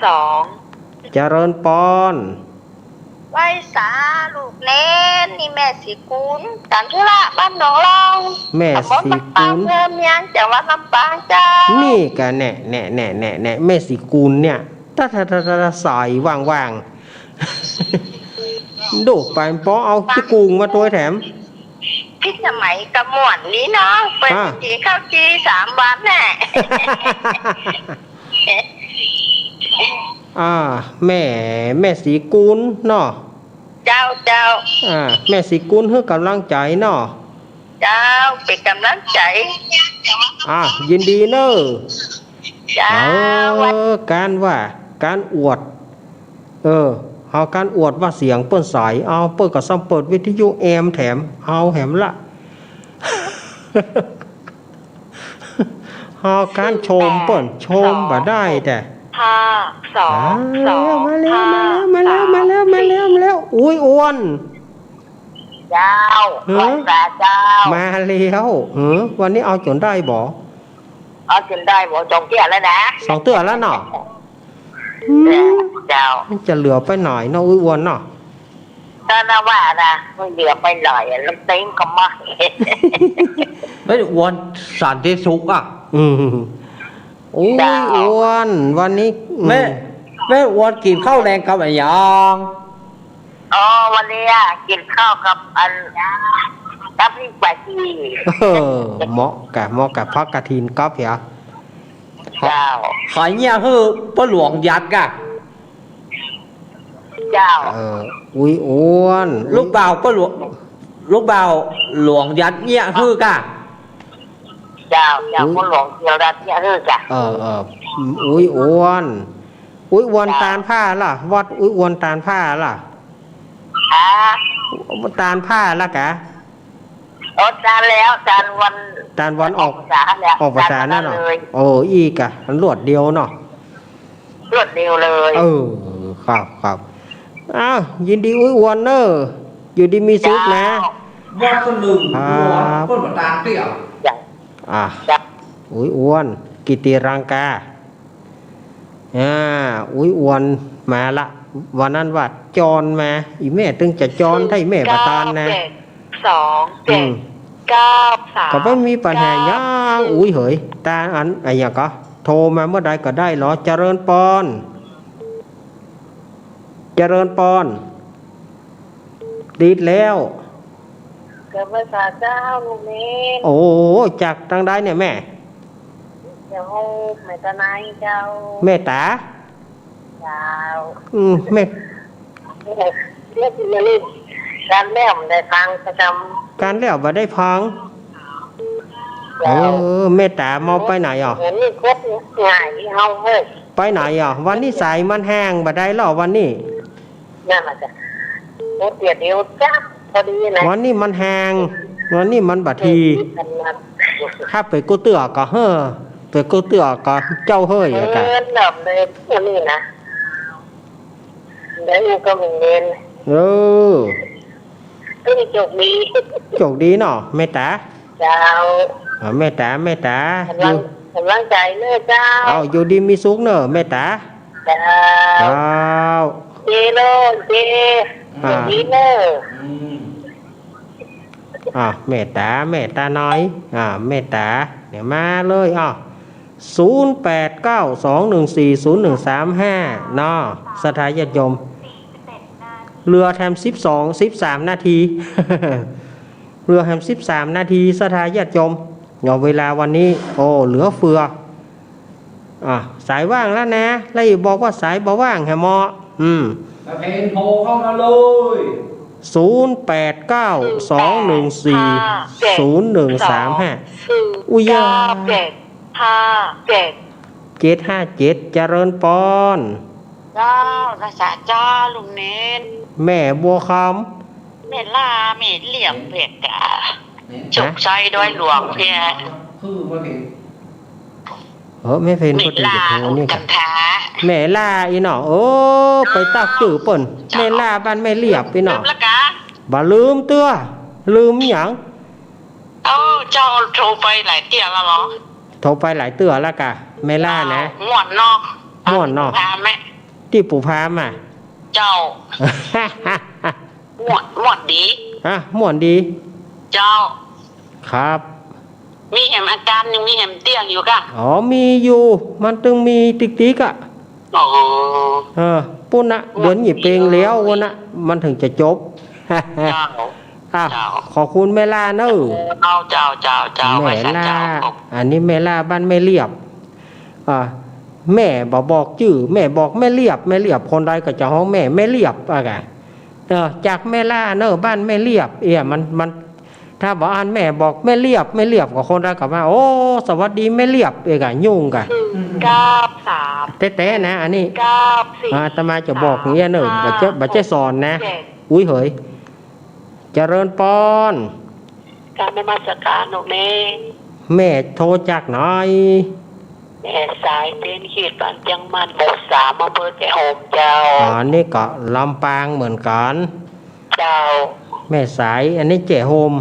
สอง เจริญปอน ไหว้สาลูกเณร นี่แม่ศรีกุล ต๋านธุระบ้านหนองลอง แม่ศรีกุล ตำบลบ้านปาง อำเภอเมือง จังหวัดลำปางเจ้า นี่กะแน่ แน่ แม่ศรีกุลเนี่ย ตะ ตะ ตะ ตะ สายว่างๆ ดูไปปอเอาขี้กุงมาตวยแถม พิสมัยกะม่วนดีเนาะ เปิ้น อ่า กิ๋นข้าวจี่สามวันแน่ อ่า แม่ แม่ศรีกุลเนาะ เจ้า เจ้า อ่า แม่ศรีกุลหื้อกำลังใจ๋เนาะ เจ้า เป๋นกำลังใจ๋ อ่า ยินดีเน่อ เจ้า เออ ก๋านว่า ก๋านอวด เออ เฮาก๋านอวดว่าเสียงเปิ้นใส เอา เปิ้นก็ซ้ำเปิดวิทยุแอมแถม เอาแหมละ เฮาก๋านชมเปิ้น ชมบ่ได้แต่ ห้า สอง อ่า สอง มาแล้ว ห้า มาแล้ว มาแล้ว มาแล้ว มาแล้ว สาม มาแล้ว สี่ มาแล้ว อุ๊ย อ้วน เจ้า หือ ไหว้สาเจ้า มาแล้ว หือ วันนี้เอาจ๋นได้บ่ เอาจ๋นได้บ่ สองเตื้อแล้วนะ สองเตื้อแล้วเนาะ อืม เจ้า มันจะเหลือไปไหนเนาะ อุ๊ย อ้วนเนาะ ก็น่าว่านะ มันเหลือไปไหนอะ แล้วเต็งก็มา เฮ้ย อ้วนสันติสุขอะ อืม อุ๊ย เจ้า อ้วน วันนี้ อืม แม่ แม่อ้วนกิ๋นข้าวแลงกับอะหยัง อ๋อ วันนี้อะ กิ๋นข้าวกับอัน น้ำพริกปลาจีน เออ เหมาะกะ เหมาะกะ ผักกะถินก๊อบเหีย เจ้า ใผเยียะหื้อป้อหลวงยัดกะ เจ้า เออ อุ๊ย อ้วน ลูกบ่าวป้อหลวง ลูกบ่าวหลวงยัดเยียะหื้อกะ เจ้า เจ้า อุ๊ย ป้อหลวงยัดเยียะหื้อกะ เออ เออ อุ๊ย อ้วน อุ๊ย อ้วน เจ้า ตานผ้าล่ะ วัดอุ๊ย อ้วน ตานผ้าล่ะ ฮะ ตานผ้าล่ะกะ โอ้ ตานแล้ว ตานวัน ตานวันออก ออกพรรษาแล้ว ออกพรรษานั่นเนาะ ตานวันเลย โอ้ อี้กะ อันรวดเดียวเนาะ รวดเดียวเลย เออ ครับ ครับ อ้าว ยินดีอุ๊ยอ้วนเน่อ อยู่ดีมีสุขนะ เจ้า วัดสลึง ครับ อ้วน เปิ้นบ่ตางเตี้ย จ้ะ อ่ะ จ้ะ อุ๊ยอ้วน กิติรังกา อ่า อุ๊ยอ้วนมาละ วันนั้นว่าจอนมา อี่แม่ตึงจะจอน ถ้าอี่แม่บ่ตานนะ เก้าเจ็ด สองเจ็ด อืม เก้าสาม ก็บ่มีปัญหาหยัง เก้าสี่ อุ๊ยเหย ตาอัน อะหยังก็ โทรมาเมื่อใดก็ได้เหรอ เจริญปอน เจริญปอน ติดแล้ว กราบไหว้สาเจ้าลูกเณร โอ้ จากตางใดเนี่ยแม่ เจ้า แม่ตาในเจ้า แม่ตา เจ้า อืม แม่ เรียกมานี่ ก๋านแล้วบ่ได้ฟังประจำ ก๋านแล้วบ่ได้ฟัง เจ้า เออ แม่ตาเมาไปไหนอ่ะ เหมือนนี่ครบง่ายที่เฮาเฮ้ย ไปไหนอ่ะ วันนี้สายมันแห้งบ่ได้เหรอวันนี้ นั่นน่ะจ้ะ โอ้ เดี๋ยว เดี๋ยวจ้ะ พอดีนะ วันนี้มันแห้ง วันนี้มันบ่ดี เออ ถ้าไปกู้เตื้อก็เฮ้อ เปื้อกู้เตื้อก่อเจ้าเฮ้ยอะกะ เออ หนำเลย อันนี้นะ ได้อู้ก็เหมือนเดิม เออ ก็มีโจคดี โจคดีเนาะ แม่ต๋า เจ้า เออ แม่ต๋า แม่ต๋า ก๋ำลัง อยู่ ก๋ำลังใจ๋เน่อเจ้า เอา อยู่ดีมีสุขเน่อ แม่ต๋า เจ้า เจ้า เจโล เจ อ่า โจคดีเน่อ อืม อ่ะ แม่ต๋า แม่ต๋าน้อย อ่ะ แม่ต๋า เดี๋ยวมาเลย อ่ะ ศูนย์แปดเก้าสองหนึ่งสี่ศูนย์หนึ่งสามห้า เนาะ ศรัทธาญาติโยม เหลือแถมสิบสอง สิบสามนาที เหลือแถมสิบสามนาที ศรัทธาญาติโยม เนาะ เวลาวันนี้ โอ้ เหลือเฟือ อ่ะ สายว่างแล้วนะ แล้วอย่าบอกว่าสายบ่ว่างแหมเนาะ อืม ตะเพนโทรเข้ามาเลย ศูนย์แปดเก้าสองหนึ่งสี่ศูนย์หนึ่งสามห้า อุยยา เก้าเจ็ดห้าเจ็ด เจ็ดห้าเจ็ด เจริญปอน เจ้า รักษาเจ้า ลุงเน้น แม่บัวคำ แม่ล่า แม่เหลียบเพชรกะ โชคชัยดอยหลวงเพีย เออ แม่เพน แม่ล่า ก็ดี โอ้ นี่ อุตตันทา แม่ล่าอี้เนาะ โอ้ ไปตักจื้อเปิ้น เจ้า แม่ล่าบ้านแม่เหลียบอี้เนาะ ลืมละกะ บ่ลืมเตื้อ ลืมหยัง เอ้า เจ้าโทรไปหลายเตื้อแล้วเหรอ โทรไปหลายเตื้อแล้วกะ แม่ล่านะ ม่วนเนาะ ม่วนเนาะ ตี้ปู่พามไหม ตี้ปู่พามอ่ะ เจ้า ม่วน ม่วนดี อ่ะ ม่วนดี เจ้า ครับ มีแหมอาการยังมีแหมเตี้ยงอยู่กะ อ๋อ มีอยู่ มันตึงมีติ๊กๆ อ่ะ อ๋อ เออ ปุ้นนะ เดือนยี่เป็งแล้ววันนะ มันถึงจะจบ เจ้า อ่ะ เจ้า ขอบคุณแม่ล่าเนอะ เออ เอา เจ้า เจ้า เจ้า แม่ล่า ไหว้สาเจ้า อันนี้แม่ล่าบ้านแม่เหลียบ อ่า แม่บ่บอกจื้อ แม่บอกแม่เหลียบ แม่เหลียบ คนใดก็จะฮ้องแม่ แม่เหลียบ อ่ะกะ เออ จากแม่ล่าเนอะ บ้านแม่เหลียบ เอี้ย มัน มัน ถ้าบ่อั้นแม่บอกแม่เหลียบ แม่เหลียบ ก็คนใดก็ว่า โอ้ สวัสดีแม่เหลียบ เอี้ยกะ ยุ่งกะ หนึ่งเก้าสาม แต๊ๆ นะ อันนี้ เก้าสี่ อ่า อาตมาจะบอกอย่างเอี้ยเนอะ บ่ใจ้ บ่ใจ้สอนนะ เจ็ด อุ๊ย เหย เจริญปอน กราบนมัสการหลวงแม่ แม่โทรจากไหน แม่สาย เจนขีด บ้านเจียงมัน หมู่สาม อำเภอแจ้ห่มเจ้า อ๋อ นี่ก็ลำปางเหมือนกัน เจ้า แม่สาย อันนี้แจ้ห่ม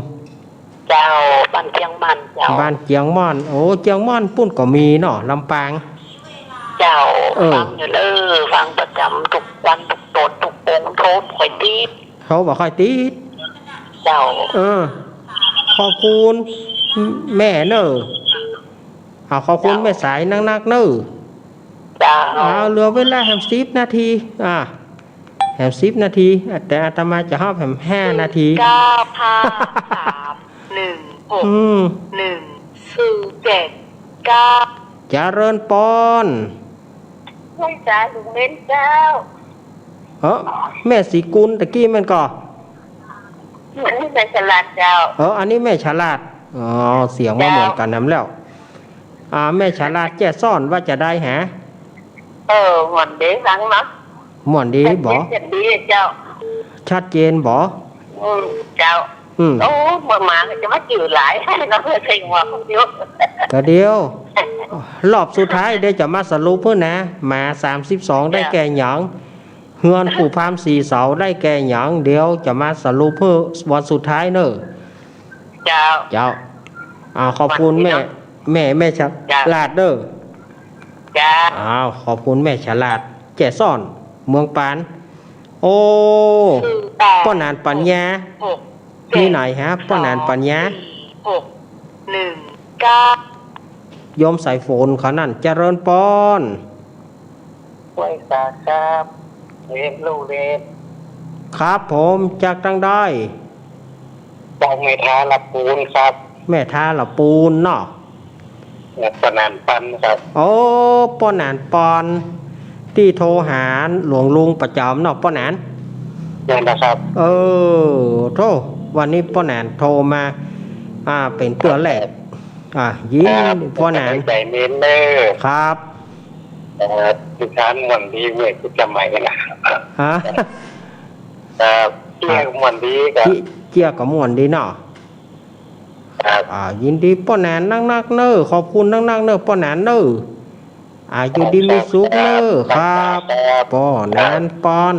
เจ้า บ้านเจียงมันเจ้า บ้านเจียงมัน โอ้ เจียงมันปุ้นก็มีเนาะ ลำปาง เจ้า เออ ฟังอยู่เด้อ ฟังประจ๋ำทุกวัน ทุกต๋น ทุกโมง โทรบ่ค่อยติด โทรบ่ค่อยติด เจ้า เออ ขอบคุณแม่เนอะ เอา ขอบคุณ เจ้า แม่สายนักๆ เนอะ เจ้า เอา เหลือเวลาแหมสิบนาที อ่ะ แหมสิบนาที แต่อาตมาจะฮอบแหมห้านาที เก้าห้าสามหนึ่งหก อืม หนึ่งสี่เจ็ดเก้า เจริญปอน ไหว้สาหลวงเน้นเจ้า เออ แม่ศรีกุลตะกี้แม่นก่อ อันนี้แม่ฉลาดเจ้า เออ อันนี้แม่ฉลาด อ๋อ เสียงบ่เหมือนกั๋นนำแล้ว เจ้า อ่า แม่ฉลาดแจ้ซ้อนว่าจะใดฮะ เออ ม่วนดีฟังเนาะ ม่วนดีบ่ ชัดเจน ชัดเจนบ่ อืม เจ้า อืม โอ้ เมื่อมาก็จะมาจื้อหลาย ก็เพื่อเซ็งว่าคนเดียว ก็เดี๋ยว รอบสุดท้ายเดี๋ยวจะมาสรุปหื้อนะ หมาสามสิบสองได้แก่หยัง เฮือนปู่พราหมณ์สี่เสาได้แก่หยัง เดี๋ยวจะมาสรุปหื้อวันสุดท้ายเน่อ เจ้า เจ้า อ่า ขอบคุณแม่ เจ้า แม่ แม่ฉลาดเน่อ เจ้า อ้าว ขอบคุณแม่ฉลาด แจ้ซ้อน เมืองปาน โอ้ ศูนย์แปด ป้อหนานปัญญา หก มีไหนฮะ ป้อหนานปัญญา หก หนึ่ง เก้า โยมสายฝนเขานั่น เจริญปอน ไหว้สาครับ เรียนลูกเรียน ครับผม จากตางใด จากแม่ทาละปูนครับ แม่ทาละปูนเนาะ ป้อหนานปันครับ โอ้ ป้อหนานปอน ตี้โทรหาหลวงลุงประจ๋ำเนาะ ป้อหนาน นั่นนะครับ เออ โธ่ วันนี้ป้อหนานโทรมา อ่า เป๋นเตื้อแรก อ่า ยินดี ครับ ป้อหนาน ใจ๋เน้นเน่อ ครับ เอ่อ ดิฉันม่วนดีเมื่อกี้สมัยนะ ฮะ เอ่อ เจื้อม่วนดีครับ เจื้อ เจื้อก็ม่วนดีเนาะ ครับ อ่า ยินดีป้อหนานนักๆ เน่อ ขอบคุณนักๆ เน่อ ป้อหนานเน่อ อ่า อยู่ดีมีสุขเน่อ ครับ ป้อหนานปอน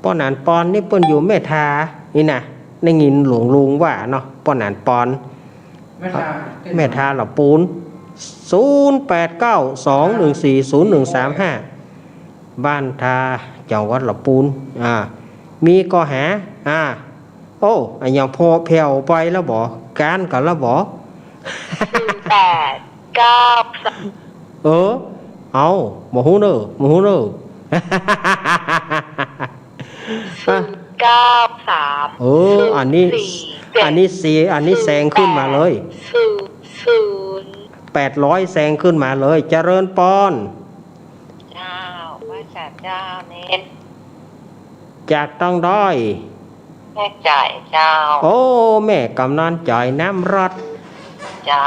ป้อหนานปอนนี่เปิ้นอยู่แม่ทา นี่นะ ได้ยินหลวงลุงว่าเนาะ ป้อหนานปอน แม่ทา แม่ทาเหล่าปูน ศูนย์แปดเก้า สองหนึ่งสี่ ศูนย์หนึ่งสามห้า บ้านทา จังหวัดเหล่าปูน อ่า มีก่อหา อ่า โอ้ อะหยังผ่อแผ่วไปแล้วบ่ ก๊านกั๋นแล้วบ่ ศูนย์แปดเก้า เออ เอ้า บ่ฮู้เน่อ บ่ฮู้เน่อ ศูนย์เก้าสาม เออ อันนี้ ศูนย์สี่เจ็ด อันนี้สี่ อันนี้แซงขึ้นมาเลย ศูนย์ศูนย์ แปดร้อย แซงขึ้นมาเลย เจริญปอน เจ้า ไหว้สาเจ้า เน้น จากตางใด แม่จ๋อยเจ้า โอ้ แม่กำนันจ๋อยน้ำรอด เจ้า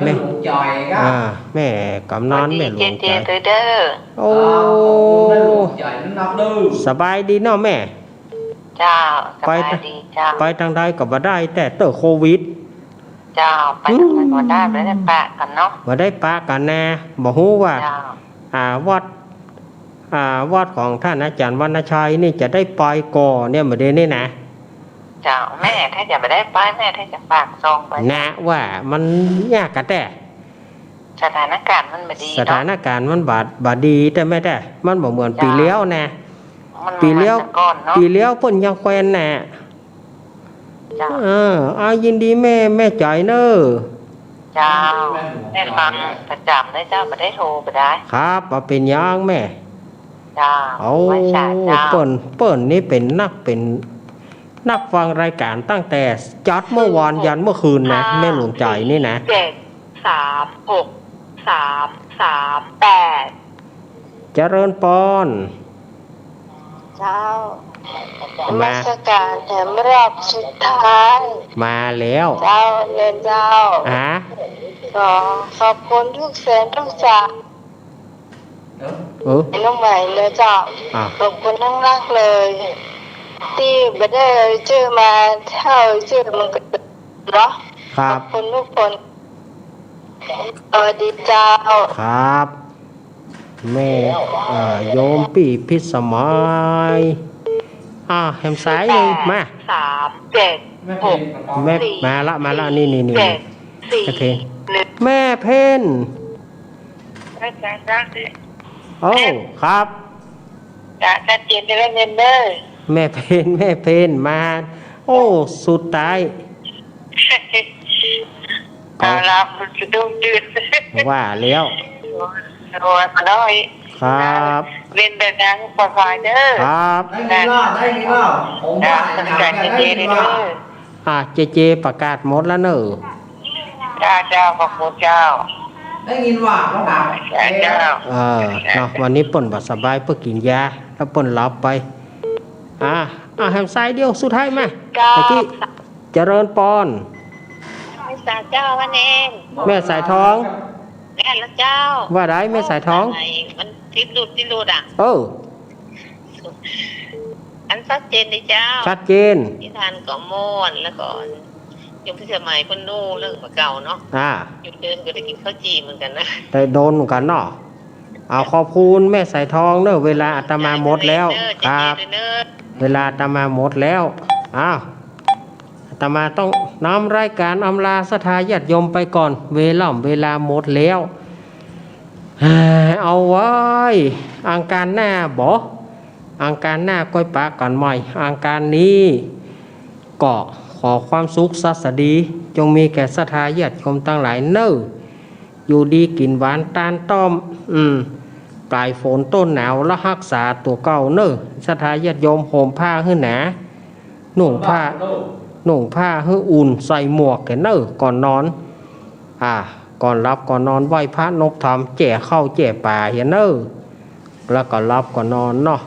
แม่ แม่หลวงจ๋อยครับ อ่า แม่กำนัน สวัสดี แม่หลวงจ๋อย เจเจ ตวยเด้อ โอ้ อ่า ขอบคุณแม่หลวงจ๋อยนักเด้อ สบายดีเนาะแม่ เจ้า สบายดีเจ้า ไป ไปตางใดก็บ่ได้ แต่เตื้อโควิด เจ้า ไปตางใดก็บ่ได้ อืม บ่ได้ปะกั๋นเนาะ บ่ได้ปะกั๋นนะ บ่ฮู้ว่า เจ้า อ่า วัด อ่า วัดของต้านอาจ๋ารย์วรรณชัยนี่จะได้ไปก่อเนี่ย บ่าเดี่ยวนี้นะ เจ้า แม่ถ้าจะบ่ได้ไป แม่ถ้าจะฝากซองไป นะ ว่ามันยากกะแต๊ สถานก๋ารณ์มันบ่ดีเนาะ สถานก๋ารณ์มันบ่ บ่ดีแต๊แม่แต๊ มันบ่เหมือนปี๋แล้วนะ เจ้า มันบ่เหมือน ปี๋แล้ว แต่ก่อนเนาะ ปี๋แล้วเปิ้นยังแควนน่ะ เจ้า เออ เอา ยินดีแม่ แม่จ๋อยเน่อ เจ้า แม่ฟังประจ๋ำเลยเจ้า บ่ได้โทรบ่ได้ ครับ บ่เป๋นหยังแม่ เจ้า เอา ไหว้สาเจ้า เปิ้น เปิ้นนี่เป๋นนัก เป๋นนักฟังรายก๋านตั้งแต่จัดเมื่อวานยันเมื่อคืนนะ แม่หลวงจ๋อยนี่นะ เจ็ดสามหกสามสามแปด เจริญปอน เจ้า มานมัสก๋ารแถมรอบสุดท้าย มาแล้ว เจ้า เรียนเจ้า ฮะ ขอขอบคุณทุกเสียงทุกสาย เออ เออ น้องใหม่เนอะเจ้า อ่ะ ขอบคุณนักๆ เลย ตี้บ่ได้จื้อมาเท่าจื้อมันก็เนาะ ครับ ขอบคุณทุกคน สวัสดีเจ้า ครับ แม่ เอ่อ โยมปี้พิสมัย อ่ะ แหมสายหนึ่ง มา สามเจ็ดหก แม่ มาละ มาละ นี่ นี่ นี่ เจ็ดสี่ โอเค หนึ่ง แม่เพ็ญ อาจ๋ารย์ครับ โอ้ ครับ จะชัดเจนได้แล้วเน้นเด้อ แม่เพ็ญ แม่เพ็ญ มา โอ้ สุดท้าย เอาละ สะดุ้งตื่น ว่าแล้ว โอ้ย ขอน้อย ครับ เล่นเดินทางปลอดภัยเด้อ ครับ ได้ยินว่า ได้ยินว่า ผมว่า จ้า อยากจะได้ยินว่า เจเจเด้อ อ่ะ เจเจประกาศหมดแล้วเน่อ จ้า เจ้า ขอบคุณเจ้า ได้ยินว่าเขาถาม จ้า เจ้า เออ เนาะ วันนี้เปิ้นบ่สบาย เปิ้นกิ๋นยา แล้วเปิ้นหลับไป อ่ะ อ่ะ แหมสายเดียวสุดท้ายมา เจ้า ตะกี้ เจริญปอน ไหว้สาเจ้า ว่าเน้น แม่สายทอง แม่นแล้วเจ้า ว่าใดแม่สายทอง มันติดหลุด ติดหลุดอ่ะ เออ อันชัดเจนเลยเจ้า ชัดเจน นิทานก็ม่วน แล้วก็โยมพิสมัยเปิ้นฮู้เรื่องบ่าเก่าเนาะ อ่า โยมเดินก็ได้กิ๋นข้าวจี่เหมือนกั๋นนะ ได้โดนเหมือนกั๋นเนาะ เอา ขอบคุณแม่สายทองเน่อ เวลาอาตมาหมดแล้ว เจ้า ครับ เจ้า เวลาอาตมาหมดแล้ว อ้าว อาตมาต้องนำรายก๋านอำลาศรัทธาญาติโยมไปก่อน เวล่ำเวลาหมดแล้ว เอาไว้อังคารหน้าบ่ อังคารหน้าก้อยปะกั๋นใหม่ อังคารนี้ก็ขอความสุขสวัสดี จงมีแก่ศรัทธาญาติโยมตังหลายเน่อ อยู่ดีกิ๋นหวานตานต้อม อืม ปลายฝนต้นหนาวละฮักษาตั๋วเก่าเน่อ ศรัทธาญาติโยมห่มผ้าหื้อหนา นุ่งผ้า นุ่งผ้าหื้ออุ่น ใส่หมวกแก่เน่อ ก่อนนอน อ่า ก่อนหลับก่อนนอนไหว้พระนบธรรม แจ้ข้าวแจ้ป๋าเหียเน่อ แล้วก็หลับก็นอนเนาะ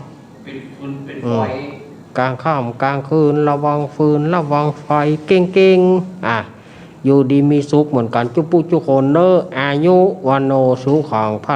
ปิดฟืนปิดไฟ อืม กลางค่ำกลางคืนระวังฟืนระวังไฟเก่งๆ อ่ะ อยู่ดีมีสุขเหมือนกั๋นจุ๊ปุจุ๊คนเน่อ อายุ วัณโณ สุขัง พ